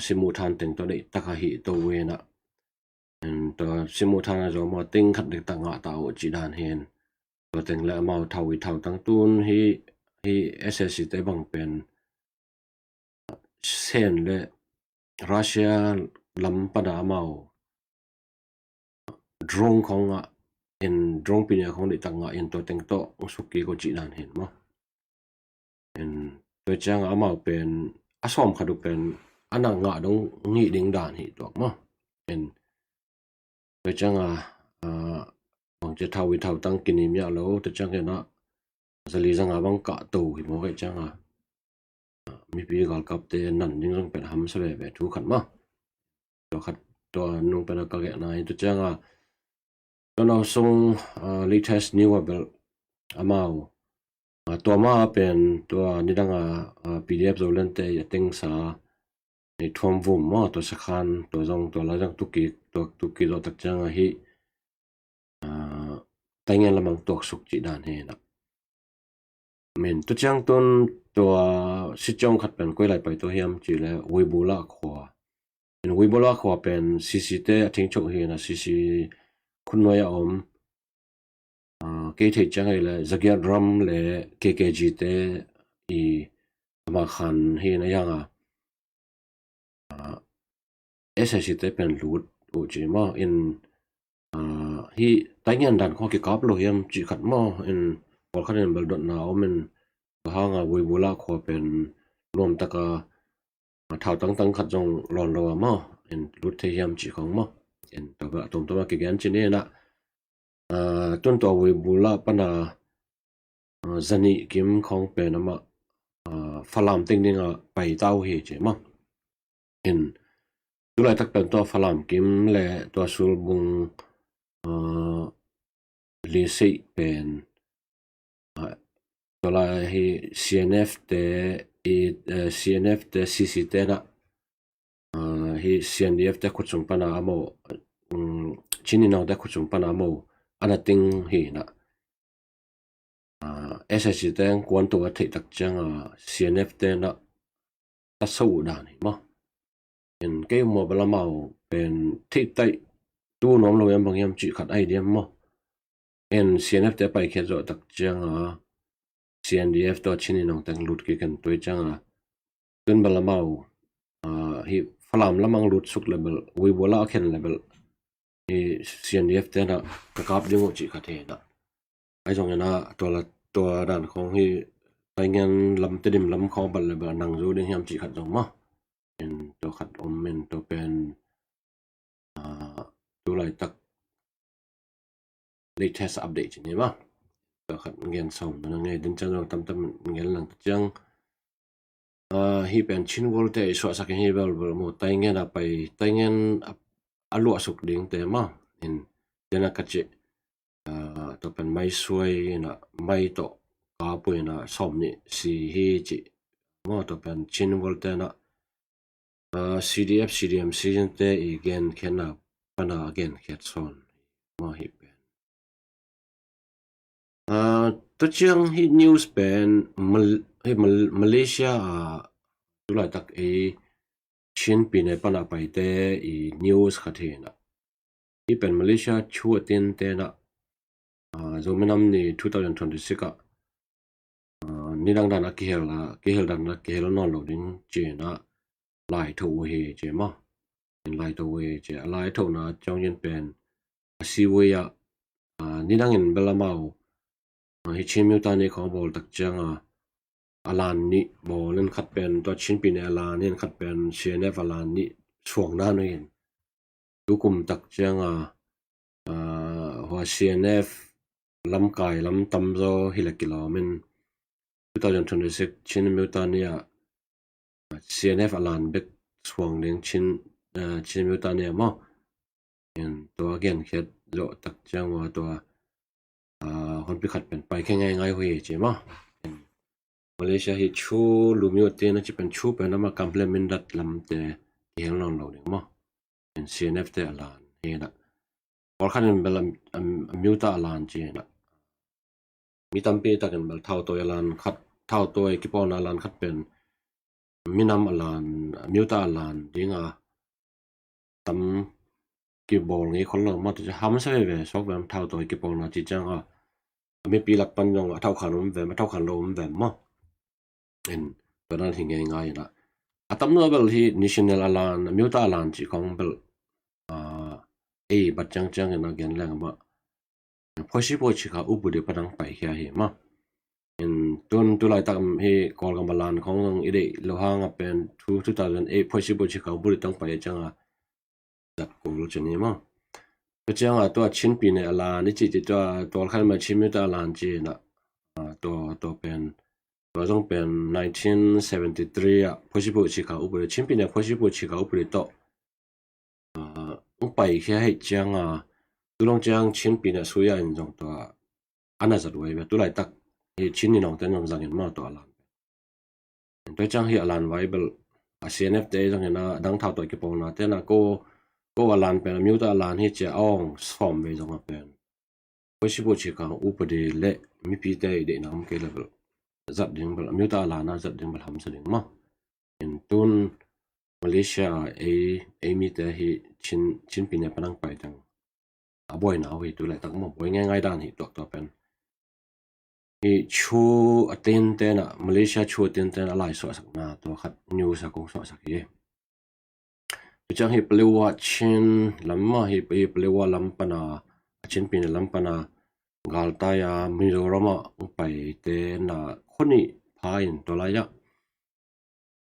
simuh than teng tawh deih taka hih to ina tua simuh than a zo maw ting khat dek tak ngah ta uh ci dan hin tua teng le amau thau i thautang tun hi hi S S C te bang pen Sen le Russia lam pana amau drone khong ah in drone pinia khong dih tak ngah in tua teng tawh suk kik uh cih dan hin maw. In tua cianga amau pen a sawm khat uh pen a nak ngah dong ngih ding dan hi tuak maw. In tua cianga bangcia thau i thautang kini miah lo tua ciang kena zali zanga bang kahto hi maw kei cianga mipi galkapte nan ding zong pen hamsa veve thu khat maw. Tua khat tua nung pen a ka gehna hi tua cianga tua nausung latest new a bel amau tua ma pen tua nidanga P D F Zolandte i a tengsa i thuam vum maw tua sakhan tua zong tua la zong tukik tua tukik zawh tak cianga hi Taingen lamang tuaksuk cih dan hi na. Min tu ciang tun tua si ciang khat pen koi lai pai tua hiam cih le Wibula khua. Min Wibula khua pen C C te a thing chok hi na C C khun nuai a om. Kei thei ciang hi le Zagiat Ram le K K G te i ama khan hi na hiang a. S S C te pen lut uh ci maw in hi Taingen dan khua kikap lo hiam cih khat maw in pawlkhat in beldotna om in hanga Wibula khua pen nuam taka thau tangtang khat zong lawn lo a maw in lut thei hiam cih khong maw in tua bel a tomtoma kigen ci ni na. Tun tua Wibula pana zanih kim khong pen amah Falam teng dinga pai tau hi ci maw. In tulaitak pen tua Falam kim le tua Sulbung Lisei pen tua lai hi C N F te i C N F te C C te na hi C N D F te khutsung pana amau Chin Inong te khutsung pana amau ana ting hi na. S S C te ang kuan tua theih tak cianga C N F te na ta so uh dan hi maw. In kei maw bel amau pen theih taih tu nuam lo hiam bang hiam cih khat ai diam maw. In C N F te paikhiat zawh tak cianga C N D F tua Chin Inong teng lut kik in tua cianga tun bel amau hi Falam lamang lut suk le bel Wibula a khen le bel hi C N D F te na ka kap ding uh cih khat hi na. Ahi zongin a tua la tua dan khong hi Taingen lam Tedim lam khong bal le bal nang zo ding hiam cih khat zong maw. In tua khat om in tua pen, ah, tu laitak latest update ci ni maw. Tua khat ngen sawm na ngai din ciang zong tamtam ngen lang ta ciang. Ah, hi pen Chin World te i suahsak hi bel bel mu Taingen a pai Taingen a, a luahsuk ding te maw. In tena ka cih, ah, tua pen mai suai na mai tawh kapui na sawm nih si hi cih maw. Tua pen Chin World te na, ah, C D F C D M C te i gen khen na pana a gen khet sawn maw hi pen. Ah, tua ciang hi news pen Mal-, hi Mal-, Malaysia a tu laitak ei Chin pi ne pana paite i news khat hi na. Hi pen Malaysia thu a tin te na, ah, Zomi nam ni two thousand twenty-six a, ah, nidang dan a kihel a, kihel dan a kihel nawn lo ding ci na lai tho uh hi ci maw. In lai tho uh hi ci a lai tho na ciang in pen a si uh hi a, ah, nidang in bel amau, ah, hi Chin Mutiny khong bawl tak ciang a, a lan nih bawl in khat pen tua Chin pi ne a lan in khat pen C N F a lan nih suang na nu in. Tukum tak ciang a, ah, hua C N F lamkai lam tam zaw hi la kilawm in two thousand twenty-six Chin Mutiny a, ah, C N F a lan bek suang ding Chin, ah, Chin Mutiny a maw. In tua gen khet zawh tak ciang ua tua, ah, honpi khat pen pai khe ngai ngai hui ci maw. In Malaysia hi thu lu mi uh te na ci pen thu pen ama kam hle min dat lam te kihel nawn lo ding maw. In C N F te a lan hi na. Pawlkhat in bel a, a, a miuta a lan ci na. Mi tampi takin bel thau tawi a lan khat, thau tawi kipawlna a lan khat pen minam a lan, a miuta a lan ding a tam kibawl ngei khol lo maw. Tua ci hamsa veve sawk vem thau tawi kipawlna ci ciang a, a mipi lak pan zong a thau khan um vem, a thau khan lo um vem maw. In tua dan hi ngei ngai na. A tam lo bel hi national a lan, a miuta a lan ci khong bel, ah, ei bat ciang ciang in a gen leng maw. Phoisi phoisi kha upadi padang pai khia hi maw. In tun tu laitak hi Kawlgam a lan khong zong i deih lo hang a pen two, two thousand eight phoisi phoisi kha upadi tang pai ciang a zat kul ci ni maw. Tua ciang a tua Chin pi ne a lan i ci ci tua tual khan ma Chin miuta a lan ci na. Ah, tua, tua pen, tua zong pen nineteen seventy-three a phoisi phoisi kha upadi, Chin pi ne phoisi phoisi kha upadi tawh, ah, ung pai khia hei ciang a, tu long ciang Chin pi ne sui a in zong tua ana zat uai ve, tu laitak hi Chin ni nong ten zong zangin maw tua a lan. Tua ciang hi a lan vai bel a C N F te zangin a dang thau tawi kipawlna te na ko, ko a lan pen a miuta a lan hi ci a ong sawm ve zong a pen. Phoisi phoisi kha upadi le mipi te i deihna om kei le bel zat ding bel, a miuta a lan a zat ding bel hamsa ding maw. In tun Malaysia ei, ei mite hi Chin, Chin pi ne padang pai tang a buaina uh hi tu laitak maw, buai ngei ngai dan hi tuak tua pen. Hi thu a tin te na, Malaysia thu a tin te na a lai suahsakna tua khat news a kong suahsak hi. Tua ciang hi Paletwa Chin lam maw, hi, hi Paletwa lam pana, a Chin pi ne lam pana galtai a Mizoram a ung pai te na khoni pha in tua lai a,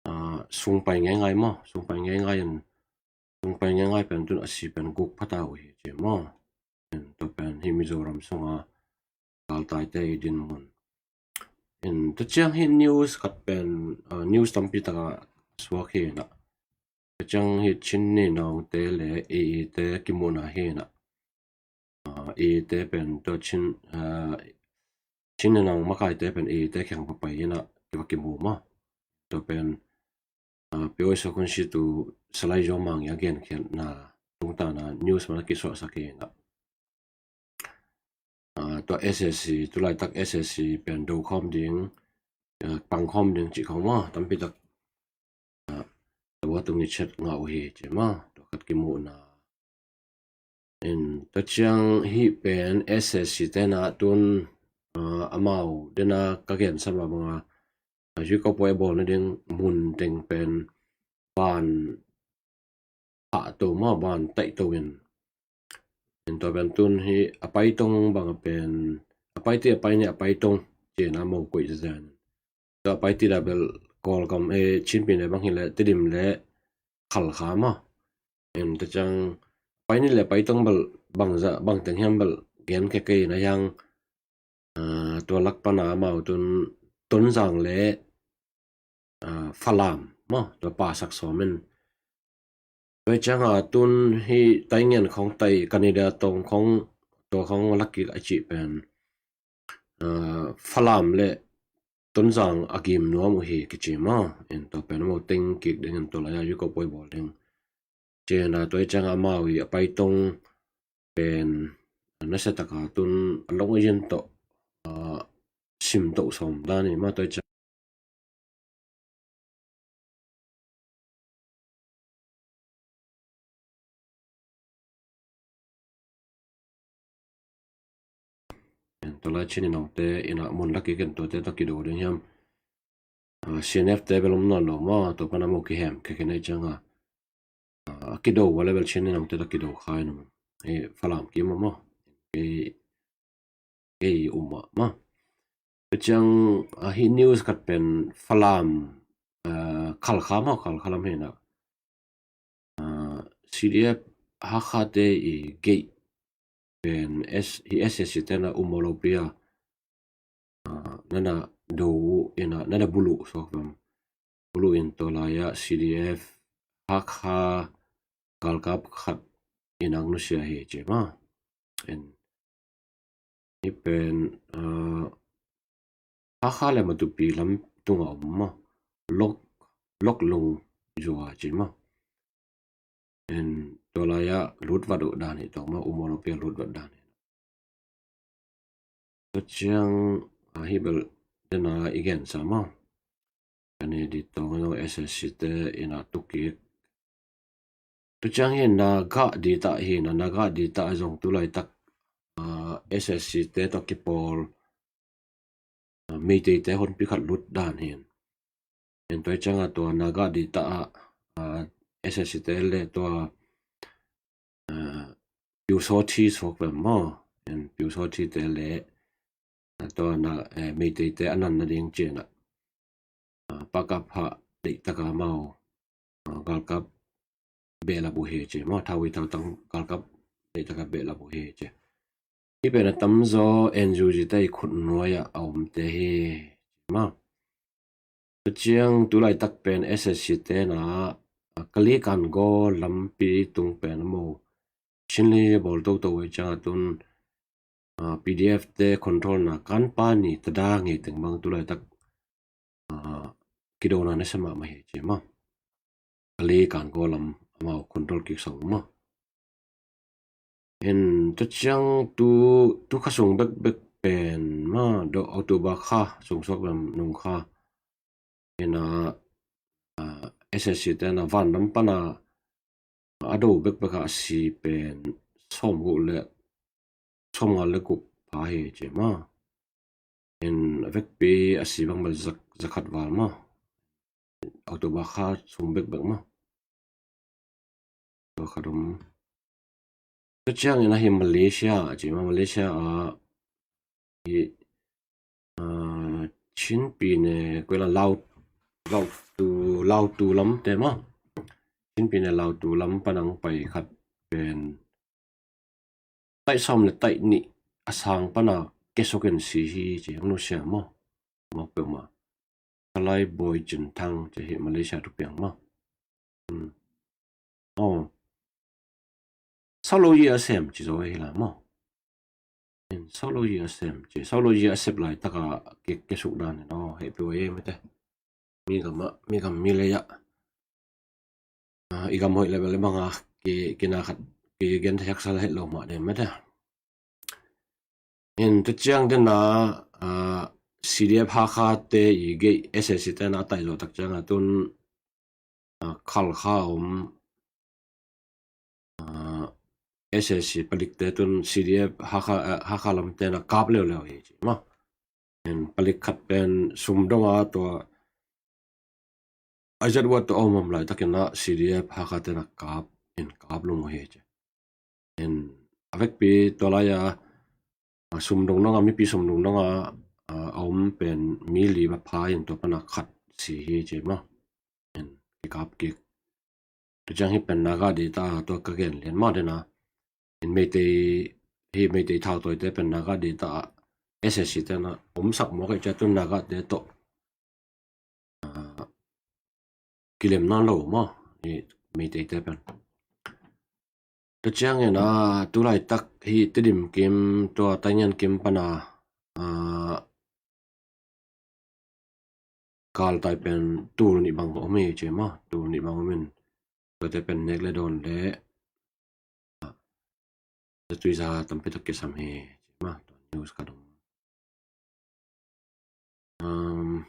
ah, sung pai ngei ngai maw, sung pai ngei ngai in, sung pai ngei ngai pen tun a si pen guk phata uh hi ci maw. In tua pen hi Mizoram sunga galtai te i din mun. In tua ciang hi news khat pen, ah, news tampi taka suak hi na. Tua ciang hi Chin ni nong te le i, i te kimuhna hi na. Ah, i te pen tua Chin, ah, Chin ni nong makai te pen i te kiang papai hi na kiva kimu maw. Tua pen, ah, P O S a khun si tu Salai Zo Mang i a gen khian na tungta na news mana kisuahsak hi na. Ah, tua S A C, tu laitak S A C pen do khawm ding, ah, pang khawm ding cih khawm maw, tampi tak, ah, tua tung i chet ngah uh hi ci maw, tua khat kimuhna. In tua ciang hi pen S A C te na tun, ah, amau dena ka gen sa mah banga, ah, zui ko poi a bawl nading mun teng pen ban a to maw, ban taih to in. En tua pen tun hi a paitong bang a pen, a paiti, a paini, a paitong cina mo koih zazen. Tua a paiti da bel Kawlgam e, Chinpi ne bang hi le Tedim le Khalkha maw. En tua ciang paini le paitong bel bang za, bang teng hiam bel gen kekei na hiang, tua lak pana amau tun Tonzang le Falam maw, tua pasak sawm in. Tua cianga tun hi Taingen khong, Tai Canada tong khong, tua khong lak kik a cih pen Falam le Tonzang a gim nuam uh hi kici maw. En tua pen amau teng kik ding en tua lai a yuko poi bawl ding. Cina tua cianga amau i a paitong pen nasia taka tun a long a yen tawh sim toh sawm dan i ma tua ciang tua lai Chin i nongte ina mun lak i ken tuate tawh kido ding hiam. CNF te bel om nawn lo maw, tua pana mo kihem kekei na i cianga a kido wa le bel Chin i nongte tawh kido khai na maw. Falam kim maw. Kei um ah maw. Tua ciang hi news khat pen Falam, Khalkha maw, Khalkha lam hina CDF Hakha te i gei pen hi SAC tena um lo pia nana do ina nana bulu suak lam bulu in tua lai a CDF Hakha galkap khat inak nusia hi ci ma. En hi pen Hakha le Matupi lam tunga um ma, Lok, Lok Lung zua ci ma. En tua lai a lut vat uh dan hi tawh ma, um lo pia lut vat dan hi. Tua ciang hi bel dena i gen sa ma. Kani di tawng zong SAC te ina tukik. Tua ciang hi Naga di ta hi na, Naga di ta zong tulaitak SAC te tawh kipawl Meitei te honpi khat lut dan hin. En tua cianga tua Naga di ta a SAC te le tua Piusawthi suak vem maw. En Piusawthi te le tua na Meitei te a nan nading cina pakap ha deihtaka mau galkap behlap uh hi ci maw, thawi thautang galkap deihtaka behlap uh hi ci. Hi pen a tamzaw NUG te i khut nuai ah a omte hi ci maw. Tua ciang tulaitak pen SAC tena Kalikan gaw lampi tung pen a mo Chinli bawl toto ei cianga tun PDF te control na kanpa ni tada ngei teng bang tulaitak kidona na sama ma hi ci ma. Kalikan gaw lam amau control kik sang ma. En tua ciang tu, tu kha sung bekbek pen ma do October kha sung suak lam nung kha ina SAC tena van lam pana a do bekbek a si pen sawm guk le sawm nga le guk pha hi ci ma. En a vekpi a si bang bel zakhat val ma. October kha sung bekbek ma. Tua khat om. Tua ciangin ahi Malaysia a ci ma, Malaysia a hi Chinpi ne kuela Lautu, Lautu lam te ma. Chinpi ne Lautu lam panang pai khat pen taih sawm le taih nih a sang pana kesukin si hi ci ang nusia maw. Maw peuhmah. Salai Bawi Cin Thang ci hi Malaysia thupiang maw. Aw. Solo yi a sem ci zo hi la maw. Solo yi a sem ci, solo yi a sep laitaka kesuk dan hi no hei peuh a ye mete. Mi gam ah, mi gam mi lei ah i gam hoih le bel banga kina khat kigen thei haksa het lo mah den mete. En tua ciang dena CDF Hakha te i gei SAC tena a taih zawh tak cianga tun Khalkha om SAC palik te tun CDF Hakha lam tena kap leuleu hi ci ma. En palik khat pen sum donga tua a zat wat tua om om laitakin a CDF Hakha tena kap, en kap lung hi ci. En a vekpi tua lai-a, a, sumdung dong a, mipi sumdung dong a, a, a om pen mi li va pha in tua pana khat si hi ci maw. En kikap kik. Tua ciang hih pen Naga data tua ka gen lian maw dena. En Meitei, hih Meitei thautawite pen Naga data a S S C te na omsak mawk a, tua ciang tu Naga te tawh, a, kilem nawn lo maw, hih Meitei te pen. Tua ciangin a, tu laitak hih Tedim kim, tua Taingian kim pana, a, galtai pen tul nih bang om hi ci maw, tul nih bang om in, tuate pen nek le dawn le, a, zatui za tampi tak kisam hi ci maw, tua news ka dong. Um,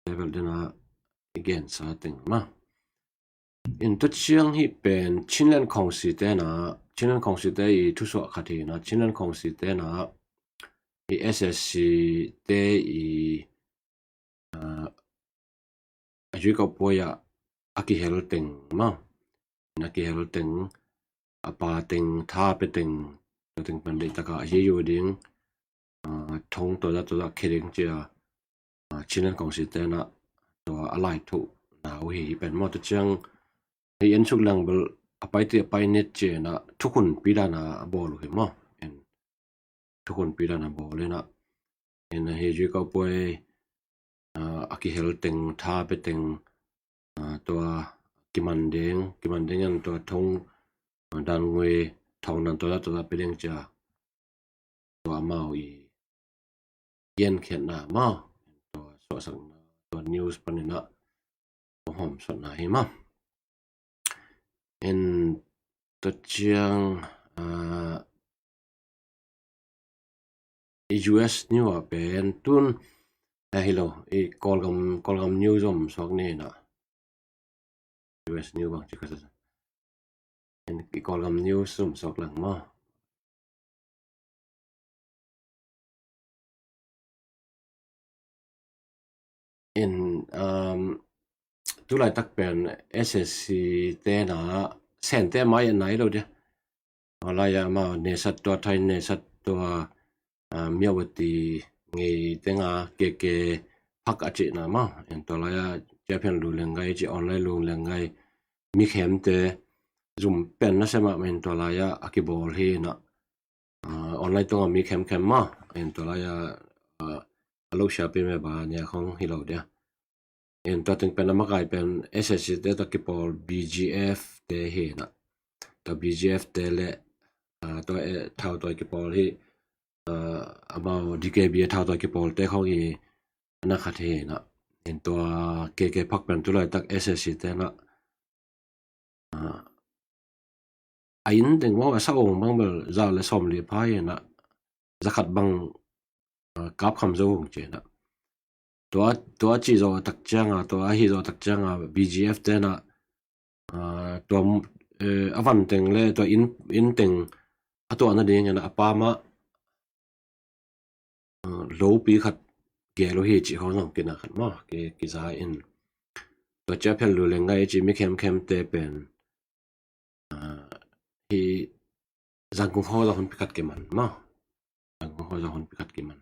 level dena i gensa teng maw. In tua ciang hih pen Chinland Council te na, Chinland Council te i thusuah khat hi na, Chinland Council te na, i S S C te i, a, a zuikau puai ah a kihel teng maw. A kihel teng, a pa teng, tha pe teng, tua teng pen deih taka a hi uh ding, a, thong tua za tua za khe ding cia, a, Chinland Council te na tua a lai thuh na uh hi, hi pen maw. Tua ciang hei en suk lang bel a pai ti a pai net ci na thukhunpi dana a bawl uh hi maw. En thukhunpi dana bawl ina. En hei zuikau puai, a, a kihel teng, tha pe teng, a, tua kiman ding, kiman ding en tua thong, a, dan ngui thong nan tua za tua za pe ding cia. Tua amau i genkhiatna maw, tua suahsakna, tua news panina hawm sawtna hi maw. En tua ciang, a, i U S news a pen tun, a hi lo, i Kawlgam, Kawlgam news om suak ni na. U S news bang ci ka sa. En i Kawlgam news om suak lang maw. In, um, tu laitak pen S S C te na, Sente mai en nai lo dia. A lai-a amau Nesat tua, Thai Nesat tua, a, Myawaddy ngei tenga K K Park a cihna maw. En tua lai-a Ciaphian Lunglengai ci, online Lunglengai, mi khemte zum pen na sema, en tua lai-a a kibawl hi na. A, online tunga mi khemkhem maw, en tua lai-a, a, a lo siapi me ba nia khong hi lo dia. En tua teng pen a makai pen S S C te tua kipawl B G F te hi na. Tua B G F te le, a, tua, e, thau tua kipawl hi, a, amau D K B a thau tua kipawl te khong hi na khat hi na. En tua K K Park pen tu laitak S S C te na, a, a inn teng bang, a sa ong bang bel za le sawmli pha hi na, za khat bang, a, kap kham zo ong ci na. Tua, tua ci zo tak cianga, tua hi zo tak cianga B G F te na, a, tua, e, a van teng le tua inn, inn teng a tuahna ding en a pa mah, a, lopi khat gel uh hi cih khong zong kina khat maw, ki, kiza in. Tua Ciaphian Lunglengai ci mi khemkhemte pen, a, hi Zangkung haw zong hun pi khat kiman maw. Zangkung haw zong hun pi khat kiman.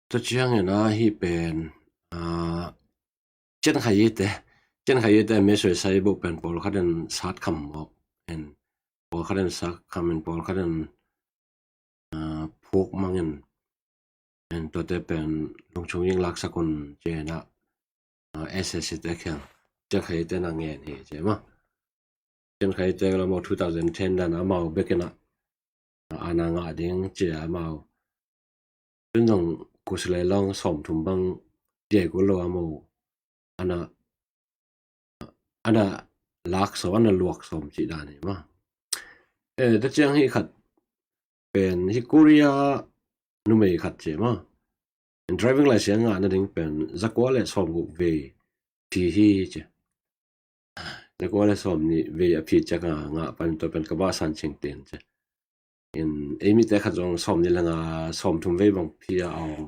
Tua ciangin a hi pen, a, Cian Khai Ye te, Cian Khai Ye te me suaisai buh pen pawlkhat in sat kham mawk. En pawlkhat in sat kham in pawlkhat in, a, phuk mang in. En tuate pen lungchung ing laksak un ci na, a, S S C te khel. Cian Khai Ye te na ngen hi ci maw. Cian Khai Ye te la maw two thousand ten dan amau bekin a, a, ana ngah ding ci amau. Tun zong kusi lai long sawmthum bang diai kul lo amau. Ana, ana lak sawm, ana luak sawm cih dan hi maw. E, tua ciang hi khat pen hi Korea numei khat ci maw. Driving license ngah nading pen zakua le sawmguk vei phi hi ci. Zakua le sawmnih vei a phi ciak a ngah pan tua pen ka ba san cing ten ci. In ei mite khat zong sawmnih le nga, sawmthum vei bang phi a ong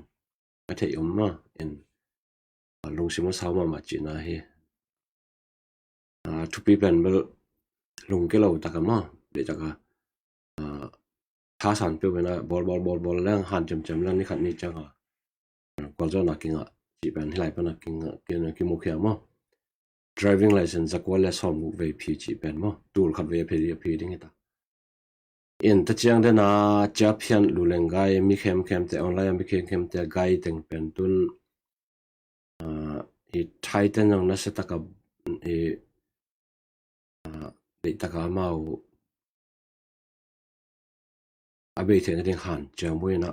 a theih om maw. In, a, lungsim a sau mahmah cihna hi. A, thupi pen bel lungke lo taka maw, beh taka, a, thasan peuh ina bawl bawl bawl bawl leng han ciamciam leng ni khat ni cianga gualzawhna kingah cih pen hih lai pana kingah, kingah kimukhia maw. Driving license zakua le sawmguk vei phi cih pen maw, tul khat vei a phi ding, a phi ding hita. In ta ciang dena ciaphian luleng gai mi khemkhemte, online a mi khemkhemte gai teng pen tun, a, i thaiten zong nasia taka i, a, deih taka amau a bei theihna ding han ciam uh ina.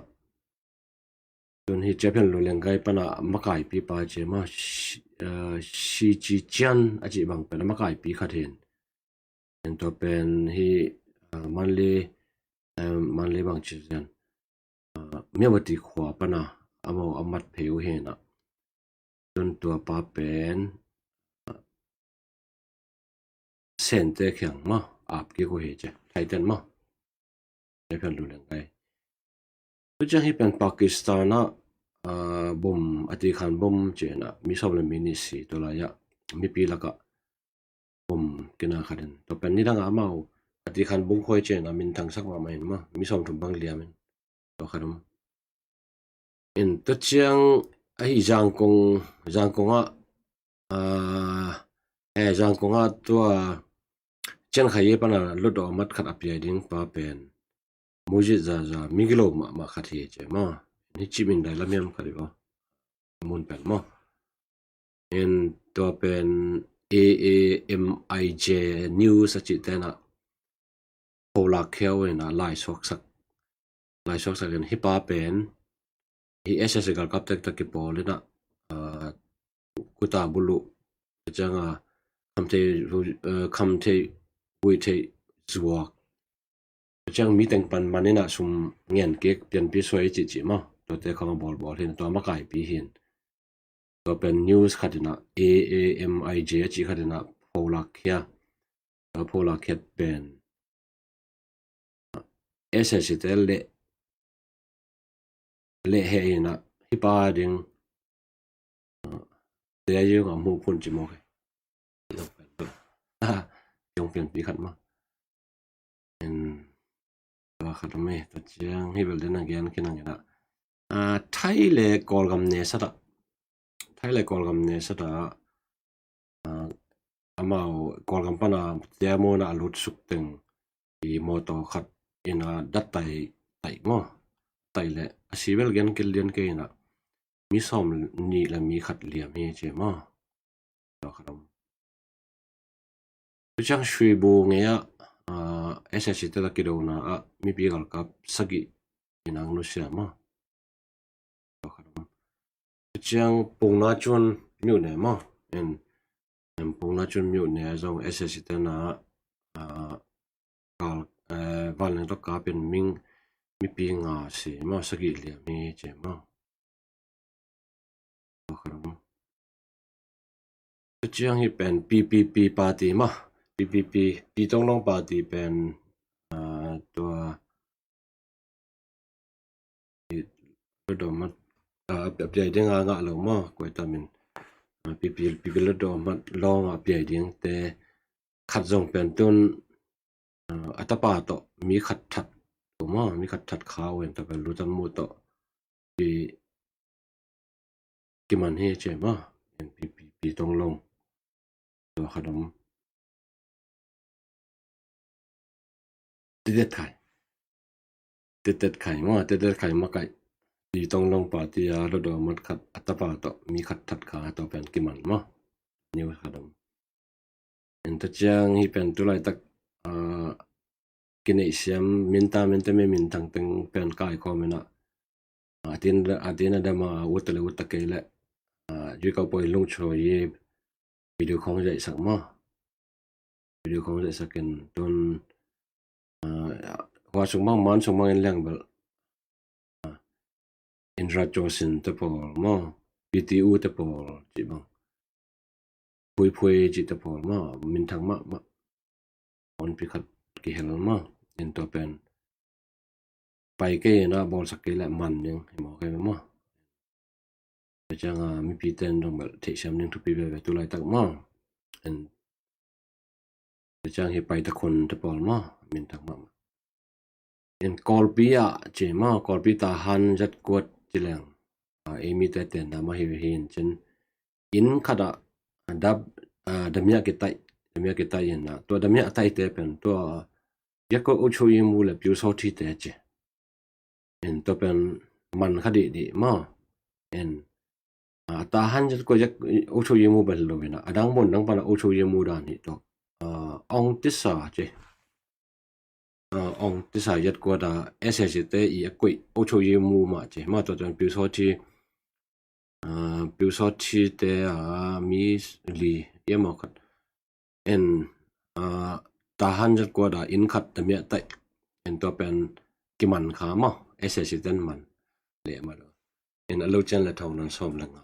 Tun hi ciaphian luleng gai pana makaipi pa ci maw, si, a, si ci cian a cih bang pen a makaipi khat hin. En tua pen hi, a, Manli, em, Manli bang ci cian, a, Myawaddy khua pana amau a mat phei uh hina. Tun tua pa pen, a, Sente kiang maw, ap kik uh hi ci, thaiten maw. Ciaphian luleng gai. Tu ciang hi pen Pakistan ah, a, bom, a tikhan bom cina mi sawm le mi nih si, tua lai-ah mipi lakah bom kina khat in. Tua pen nidangah amau a tikhan bom khuai cina minthangsak mahmah in maw, mi sawmthum bang liam in. Tua khat om. In tua ciang ahi Zangkong, Zangkong ah, a, eh, Zangkong ah tua Ciankhai pana lotdawh a mat khat a piai ding pa pen Mujit Zaza, migilo mahmah khat hi ci maw. Ni cimin dai lam hiam khat hi maw. Mun pen maw. En tua pen A A M I J news a cih tena pholak khia uh ina laisuaksak, laisuaksak in hi pa pen hi S S galkap tektak kipawl ina, a, kuta bulu cianga khamthei, a, khamthei huithei zuak ciang mi teng pan man ina sum ngen kik pianpi suai cihcih maw, tuate khong a bawlbawl hin, tua makaipi hin. Tua pen news khat ina, A A M I J a cih khat ina pholak khia. Tua pholak khiat pen S S te leh, leh he ina hi pa ding, a, te a yung a mu phun ci mawk he. Yung pianpi khat maw. En, tua khat om e, tua ciang hi bel den a gen khin ang ina. A, Thai le Kawlgam ne sat ah. Thai le Kawlgam ne sat ah, a, amau Kawlgam pana tia mawna a lutsuk teng i mawtaw khat ina dat tai, tai maw. Tai le a si bel gen kil lian kei ina mi sawm nih le mi khat liam hi ci maw. Tua khat om. Tu ciang Shwebo ngei ah, a, S S C te la kidona ah mipi galkap sagih in ang nusia maw. Tua khat om. Tu ciang Pungna Cun myone maw. En, en Pungna Cun myone a zong S S C te na, a, kal, eh, Vanleng tawh kapin ming mipi nga si maw, sagih liam hi ci maw. Tua khat om. Tu ciang hi pen P P P party maw, P P P, Pi Tawng Long party pen, a, tua, i, lotdawh mat, a, a piai ding a ngah lo maw, koi tamin, a, P P, P P lotdawh mat lawng a piai ding te khat zong pen tun, a, a tapa tawh mi khat that uh maw, mi khat that kha uh en tapa Lutan Mu tawh pi kiman hi ci maw. En Pi, Pi, Pi Tawng Long. Tua khat om. Tetet Khai. Tetet Khai maw, Tetet Khai makaih. Pi Tawng Long party a lotdawh mat khat a tapa tawh mi khat that kha, tua pen kiman maw. News khat om. En tua ciang hi pen tu laitak, a, kineihsiam minta minte mi minthang teng pen kaikhawm ina, a, a tin, a tin a dam a, ut le ut kei le, a, Ui Kau Poi Lungchoi video khong zaihsak maw. Video khong zaihsak in tun, a, hua sung bang man sung bang in leng bel, a, Indra Josin te pawl maw, P T U te pawl cih bang, Phuiphui cih te pawl maw, minthang mahmah. Honpi khat kihel maw, in tua pen pai kei ina bawlsak kei le man ding hi maw, kei maw. Tua cianga mipi ten dong bel theihsiam ding thupi veve tu laitak maw. En Tua ciang hi Paita Khun te pawl maw, minthang mahmah. In Kawlpi ah ci maw, Kawlpi Tahan Z squad ci leng, a, ei mite tenna mah hi hi in cin, inn khat ah, a, dap, a, damiah kitaih, damiah kitaih in ah, tua damiah taihte pen tua Z squad အုပ်ချုပ်ရေးမှူး le ပျူစောထီး te ci. In tua pen man kha dihdih maw. In, a, Tahan Z squad အုပ်ချုပ်ရေးမှူး bel lo in ah, a dang mun dang pan ah အုပ်ချုပ်ရေးမှူး dan hi tua, a, Aung Tisa ci. A, Aung Tisa Z squad a SAC te i a koih အုပ်ချုပ်ရေးမှူး mah ci. Mah tua tua ပျူစောထီး, a, ပျူစောထီး te a mi li ia maw khat. In, a, Tahan Z squad a inn khat damiah taih. In tua pen kiman kha maw, SAC ten man leh mah lo. In a lo cian le thong nan sawm le nga.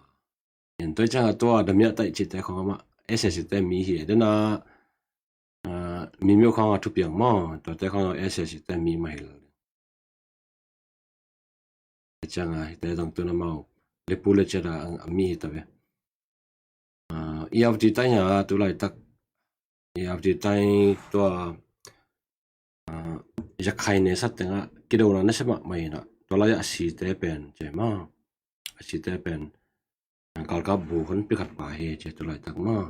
In tua ciang a tua damiah taih cite khong amah SAC te mi hi. Dena, a, mi myo khong a thupiang maw, tuate khong a SAC te mi mah hi lo. Ciang a hite zong tuna mau le pu le ciat a, a mi hi ta ve. A, i auti tai nya tu laitak, i auti tai tua, a, Rakhine sat tengah kidona nasa mahmah in ah, tua lai a site pen ci maw, a site pen, a, galkap bu hon pi khat va hi ci tu laitak maw.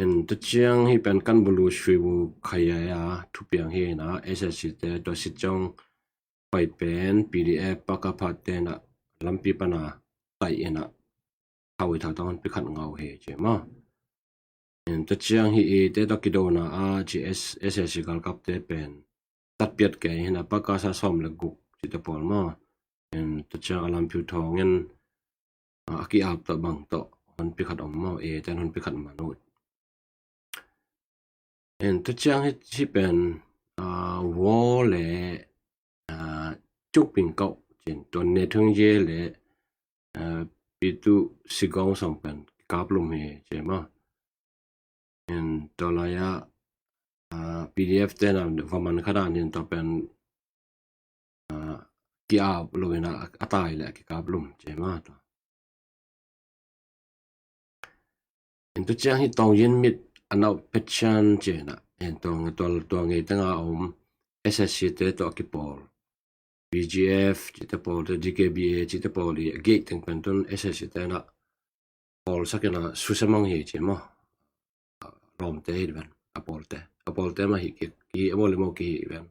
In tua ciang hi pen kan bulu sui bu khai a thupiang hi in ah, SAC te tua sit ciang pai pen PDF Pakapha te in ah lampi pan a taih in ah thau i thau tang hon pi khat ngau hi ci maw. In tua ciang hi i te tua kidona a ci, SAC galkap te pen tatpiat kei hi in ah, Pakasa sawm le guk cite pawl maw. In tua ciang a lampiu thawng in, a, a ki-ap tawh bang tawh hon pi khat om maw, e ten hon pi khat man ut. In tua ciang hi, hi pen, a, Wo le, a, Cuk Ping Kauh cin, tua Ne Thung Ye le, a, Pitu Sigong song pen kap lum hi ci maw. In tua lai a, a, PDF te na va man kha dan in tua pen, a, ki-ap lo in ah, a tai le kikap lum ci maw tua. In tua ciang hi Tawng Yin Mit a nau Petchan ci in ah, in tua, tua, tua ngei teng a om SAC te tua kipawl, BGF cite pawl te, DKBA cite pawl i a gate teng pen tun SAC te na pawl sak in ah susemang hi ci maw. Lawmte hi ven, a pawlte, a pawlte mah hi ki, ki a maw le maw ki hi ven.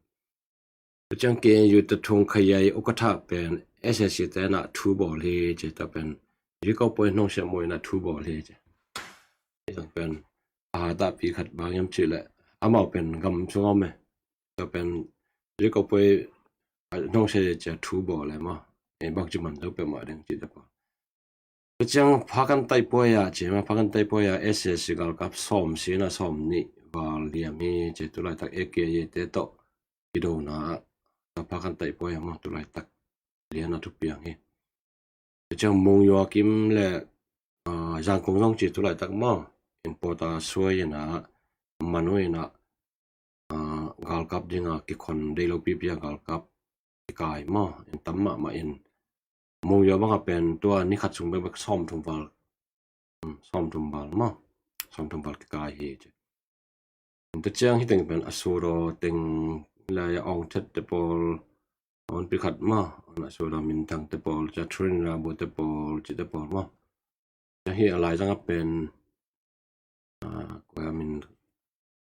Tua ciang KNU te thong khai a ukatha pen SAC te na thu bawl hi ci, tua pen Ri Kau Poi hnong sia maw in ah thu bawl hi ci. Hi tua pen a ha ta pi khat bang yam ci le, amau pen gam sung om e. Tua pen Ri Kau Poi, a, hnong sia ci a thu bawl le maw. E bang ci man tua pen mah ding ci ta pa. Tua ciang Phakan Taipuai ah ci maw, Phakan Taipuai ah SAC galkap sawm sina sawm nih val liam hi ci, tu laitak AKA te tawh kidona ah Phakan Taipuai ah maw tu laitak lian a thupiang hi. Tua ciang Mung Yua Kim le, a, Zangkong zong ci tu laitak maw, in pawta suai in ah man uh in ah, a, galkap ding a kikhon dei lo pipi a galkap kikai maw, in tam mahmah in. Mung Yua bang a pen tua ni khat sung bek bek sawm thum val, um, sawm thum val maw, sawm thum val kikai hi ci. Tua ciang hi teng pen a Sudaw teng lai a Aung Thet te pawl a hon pi khat maw, a Sudaw minthang te pawl, cia Trin Rabu te pawl, ci te pawl maw. Cia hi a lai zang a pen, a, kua a min,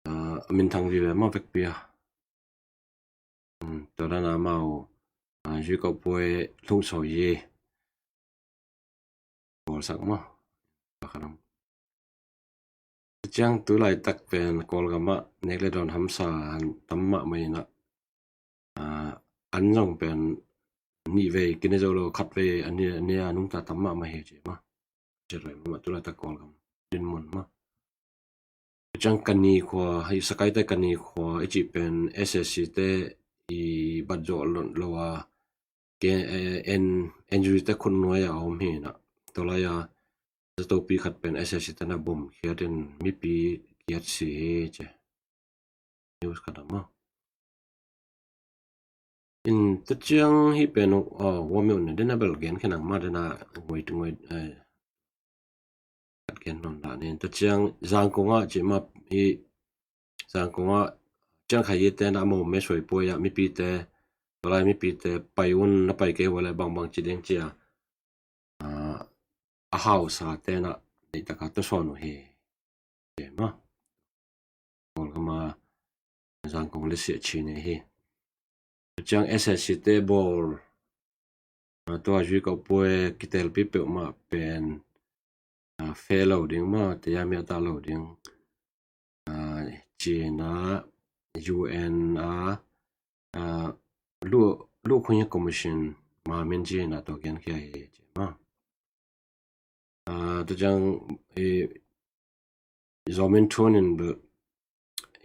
a, a minthang vive maw vekpi a. Um, tua dan a mau, a, Ri Kau Poi Lhung Saw Ye bawlsak maw. Pakhat om. Ciang tu laitak pen Kawlgam ah nek le dawn hamsa tam mahmah in ah, a, an zong pen nih vei kine zo lo, khat vei a nih, a nih a nungta tam mahmah hi ci maw. Ci roi mahmah tu laitak Kawlgam dinmun maw. Ciang Kani khua, hi Sakaite Kani khua i cih pen SAC te i bat zawh lo a, ke, eh, en, NUG te khut nuai a om hi in ah. Tua lai a zatopi khat pen SAC te na bom khiat in mipi kiat si hi ci. News khat a maw. In tua ciang hi pen, a, wa meu ne dena bel gen khen ang ma dena ngoi, ngoi, eh, khat gen non da ne. Tua ciang Zangkong ah ci ma hi Zangkong ah ciangkhai i te na a mo me suai puai ah mipite, tua lai mipite pai un, na pai kei ua le bangbang ci ding ci a, ah, a hausa te na neitaka tusawn uh hi. Ema. Kawlgam a Zangkong le siah ci nei hi. Tua ciang S S C te bawl, ah, tua zui kau puai kitelpi peuhmah pen, ah, fe lo ding maw, te a mi a ta lo ding. Ah, China, U N a, ah, lu, lu khun hi commission ma min China to kian kia hi ci maw. Ah, tua ciang, eh, zomin thunin bel,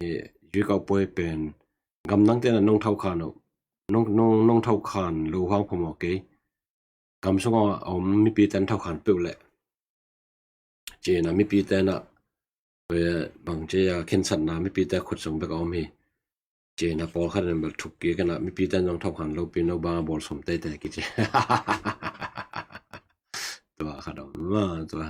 eh, zui kau puai pen gam nang tena nong thau khan uh, nong, nong, nong thau khan lo huang phamawh kei. Gam sungah a om mipi ten thau khan peuh leh China mipi tena, eh, bang ci a khensatna mipi te khut sung bek a om hi. China pawlkhat in bel thuk kik ena mipi ten zong thau khan lopi no bang a bawl sawm teitei kici. Tua khat om ma tua.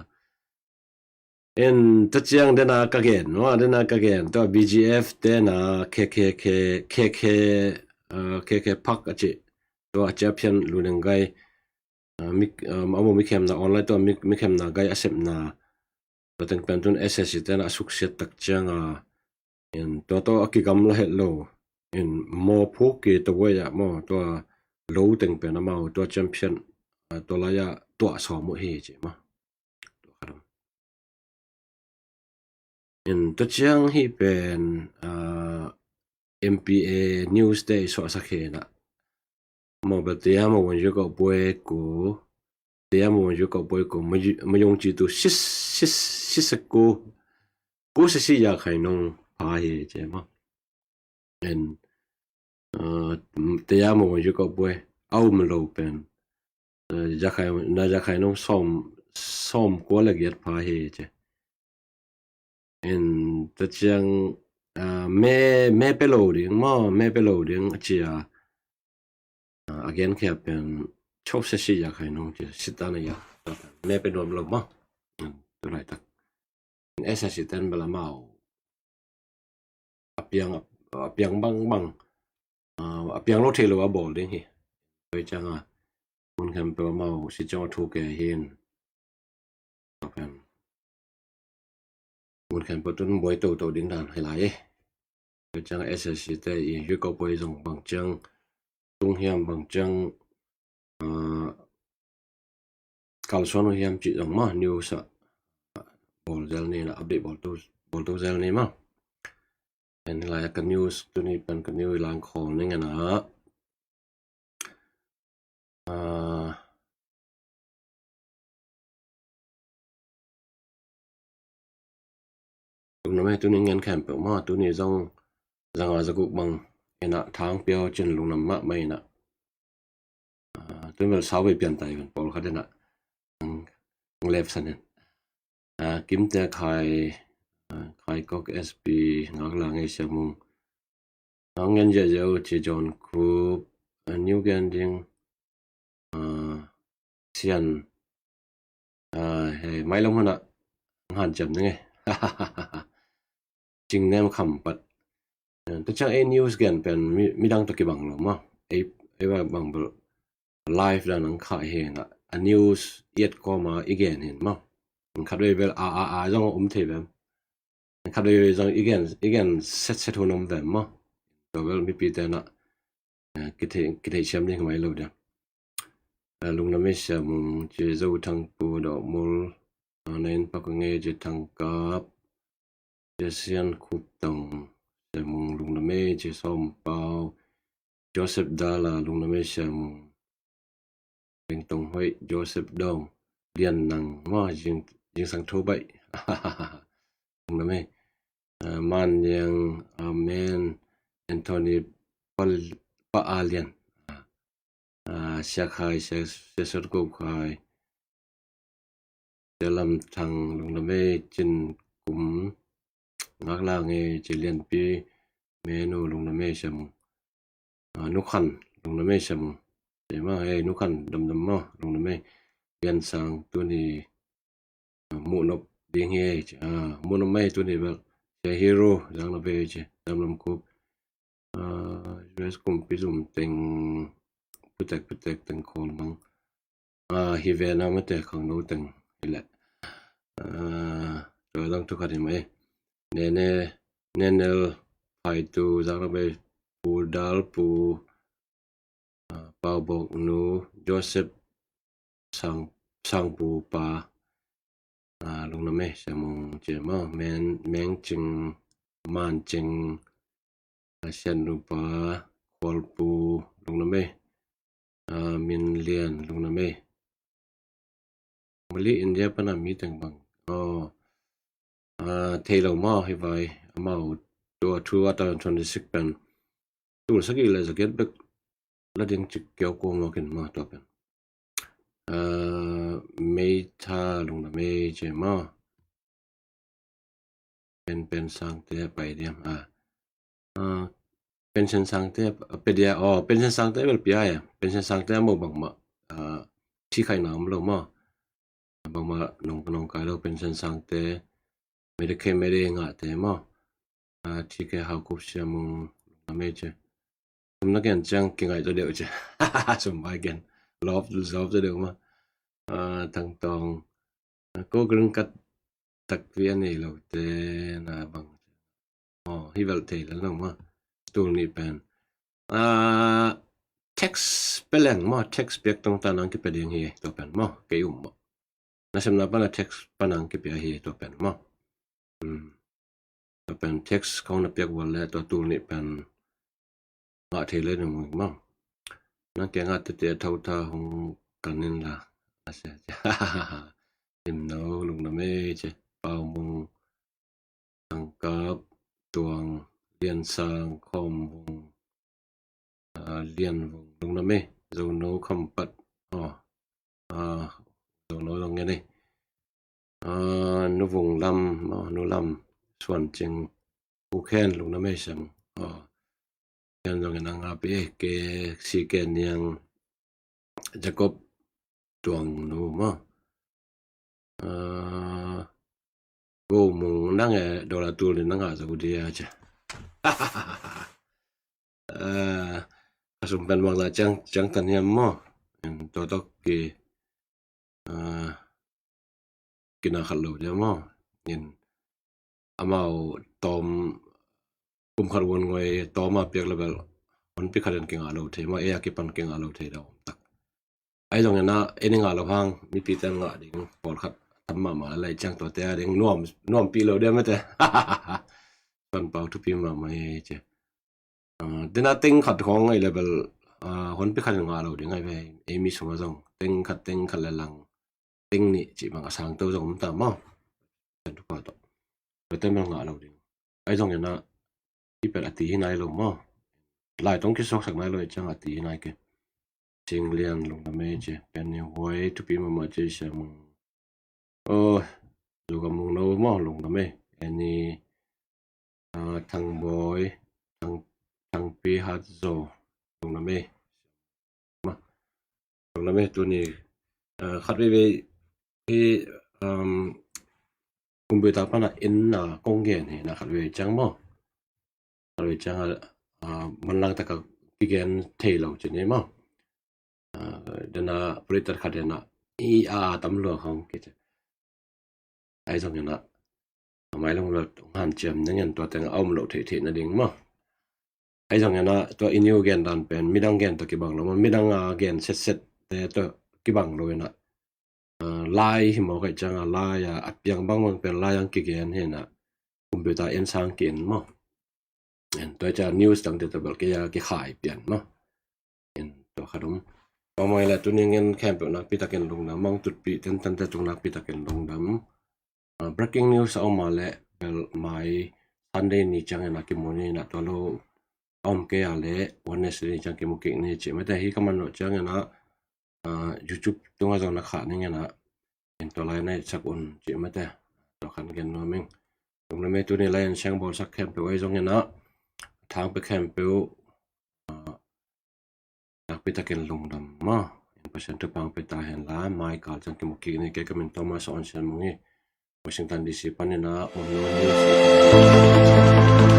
En, tua ciang dena ka gen, no, dena ka gen, tua B G F tena K K K, K K, uh, K K Park a ci, tua a cia phian lu neng gai, uh, mi, um, a mo mi khemna online tua mi, mi khemna gai a sepna, tua teng pen tun S S C tena a suksiat tak ciang a, en, tua tua a kigam la het lo, en, mo phuk ki tua wai a mo, tua lo teng pen a mau, tua champion, uh, tua lai a tua sawm uh hi ci ma. Tua khat om. In tua ciang hi pen, ah, M P A news te i suahsak hi na. Mobile te a mawang yu kau puai ku, te a mawang yu kau puai ku, mayung ci tu sis, sis, sis ku, ku sisi ya khai nong pha hi ci ma. En, ah, te a mawang yu kau puai, au ma lo pen. Eh, yakhai, na yakhai nung sawm, sawm kua le giat pha hi ci. En, tua ciang, ah, me, me pe lo ding maw, me pe lo ding a ci a. Ah, a gen khia pen, chok se si yakhai nung ci, sitana ya. Me pe nuam lo maw. En, tu lai tak. S S C ten bel amau a piang, a piang bangbang, ah, a piang lo thei lo a bawl ding hi. Tua ciang a mun khempeuh amau si ciang a thu ke hin. Tua pen mun khempeuh tun buai toto ding dan hi lai. Tua ciang a S S C te i yu kau puai zong bang ciang tung hiam bang ciang, ah, kalsuan uh hiam cih zong ma news ah bawl zel ni na, update bawl tu, bawl tu zel ni ma. En lai ka news tuni pen ka news i lang khol ning a na. Ah, Lungnam e, tuni ngen khempeuh ma, tuni zong zanga zaguk bang ina thang piau cin lungnam mahmah ina. Ah, tuni bel sau bei pian tai ben pawl khat ina. Ang, ang lep san in. Ah, Kimte Khai, ah, Khai Kok S P, Ngak Lang e Siamung. Ang ngen ziahziah uh ci John Khup, ah, New Gen ding, ah, Sian, ah, hei, mailam hunah, ang han ciam ding e. Cing nem kham pat. Eh, tua ciang ei news gen pen mi, midang tawh kibang lo maw. Ei, ei bang bel live dan ang khah hi na. A news i et kawma i gen hin maw. Khat vei bel a, a, a zong a um thei vem. Khat vei zong i gen, i gen set set hun om vem maw. Tua bel mipi te na, eh, kithei, kithei siam ding mai lo dia. Eh, Lungnam e Siamung, ci Zo Thang Pu Dawh Mul, eh, na inn pak ngei ci Thang Kap, ci Sian Khup Tong, Siamung Lungnam e ci Sawm Pau, Joseph Dala Lungnam e Siamung, Beng Tong Hoih, Joseph Dong, Lian Nang, maw, Zing, Zing Sang Tho Baih. Lungnam e. Ah, Man Liang, Amen, Anthony, Pa, Pa A Lian. Ah, Sia Khai, Sia, Sia Sot Ko Khai. Sia Lam Thang Lungnam e, Cin Kum, Ngak Lang e, ci Lian Pi, Menu Lungnam e Siamung. Ah, Nu Khan Lungnam e Siamung. Te ma, eh, Nu Khan damdam ma, Lungnam e. Lian Sang tuni, ah, muhnop ding hi, ah, muhnop mai tuni bel. Tia Hero, Zang na bei ci, Zam Lam Kup. U S kumpi zum teng putek putek teng khawl mang. Hi ve na mate khangno teng hi leh. Tua dang thu khat hi mai. Nene, Nenel Phaitu, Zang na bei, Pu Dal, Pu Pau Bok Nu, Joseph Sang, Sangpu Pa, lungna mei, Siamung Ciama, Men, Meng Cing, Man Cing, Sian Nupa, Khualpu, lungna mei, Min Lian, lungna mei. Mali India pana mi teng bang. Thei lo maw hi vai, amau tua thu a tan twenty six pen. Tul sagih le zagiat bek la ding cik kiau kua maw kin maw tua pen. Mei tha lungna mei ce maw. Pen, pen sangte pai diam a. Pension sangte pe dia, aw, pension sangte bel pia e. Pension sangte a maw bangmah thi khaina om lo maw. Bangmah nong, nong kai lo pension sangte, Medicaid, Medicaid ngahte maw. Thi khe hau kup sia mung na mei ce. Kum na gen ciang kingaih to deuh ce. Sum bai gen. Lop, lop to deuh maw. Thang tong. Ko green card takpi a nei lote na bang. Hi vel thei lel no maw. Tul nih pen. Tax pe leng maw, tax piak tong ta nang kipe ding hi tua pen maw, kei um maw. Nasemna pana tax pana ang kipia hi tua pen maw. Tua pen tax kong na piak wal le tua tul nih pen ngah thei le nung maw. Nang kia ngah tete thau tha hong kan in la. Limno lungna mei ce, Pau Mung, Tangkap, Tuang, Lian Sang, Khawm Vung, Lian Vung, lungna mei, Zono Khampat, aw, Zono zong ngen ei. Nu Vung Lam, Nu Lam, Suan Cing, U Khen, lungna mei sem, aw, Khen zong ngen a ngah pi, ke si ke niang, Jacob Tuang Nu maw. Go Mung nang e, dola tul ni nang a zo dia ce. Ka sum pen bang la ciang, ciang tan hiam maw. Tua tok ki kina khat lo dia maw. Amau tawm kum khat won ngoi tawm a piak le bel honpi khat in kingah lo thei maw, ei a kipan kingah lo thei dau om tak. Ahi zong ina, ei ni ngah lo hang mipi ten ngah ding pawlkhat tam mahmah lai ciang tuate a ding nuam, nuampi lo dia mate. Suan Pau thupi mahmah hi ce. Dena teng khat khawng ngai le bel honpi khat in ngah lo ding ngai ve, ei mi sungah zong teng khat, teng khat le lang teng nih cih bang a sang to zong om ta maw. Pen thupa tawh tua ten bel ngah lo ding. Ahi zong ina, i pen a ti hi nai lo maw. Lai tong kisuaksak nai lo i ciang a ti hi nai ke. Cing Lian lungna mei ce, Penny Huai thupi mahmah ce, Siam Mung. Aw, Zuga Mung No maw lungna mei. Annie, Thang Bawi, Thang, Thang Pi Hat Zo lungna mei. Lungna mei tuni khat veivei hi, computer pana en na kong gen hi na khat veivei ciang maw. Khat veivei ciang a manlang taka kigen thei lo ci ni maw. Dena puritat khat dena i a tam lua khong ki ci. Ahi zong ina a mai long lo hanciam ning en tua teng a om lo theih theih nading maw. Ahi zong ina tua i niu gen dan pen midang gen tawh kibang lo maw, midang a gen setset te tawh kibang lo ina. Lai hi maw, kaih ciang a lai a a piang bangbang pen lai ang kigen hi ina. Computer en sang ki en maw. Tua ciang news dangte tawh bel kei a kikhai pian maw. Tua khat om. Tua mah ila tuni ngen khempeuh nakpi takin lungdam, mang tutpih tentante tung nakpi takin lungdam. Breaking news a om a leh bel mai Sunday ni ciangin a kimu ni ina, tua lo a om kei a leh Wednesday ni ciang kimu kik ni cih mate hi ka man loh ciangin a YouTube tungah zong na khah ning ina. Tua lai na itsak un cih mate. Tua khan gen nuam ing. Lungdam e, tuni lai in siang bawlsak khempeuh ahi zong ina, thangpi khempeuh nakpi takin lungdam maw. In Pasian thupha hong pia ta hen la, mai kal ciang kimu kik ni. Kei ka min Thomas Awn Sian Mung hi. Washington D C panin ah Mawlai News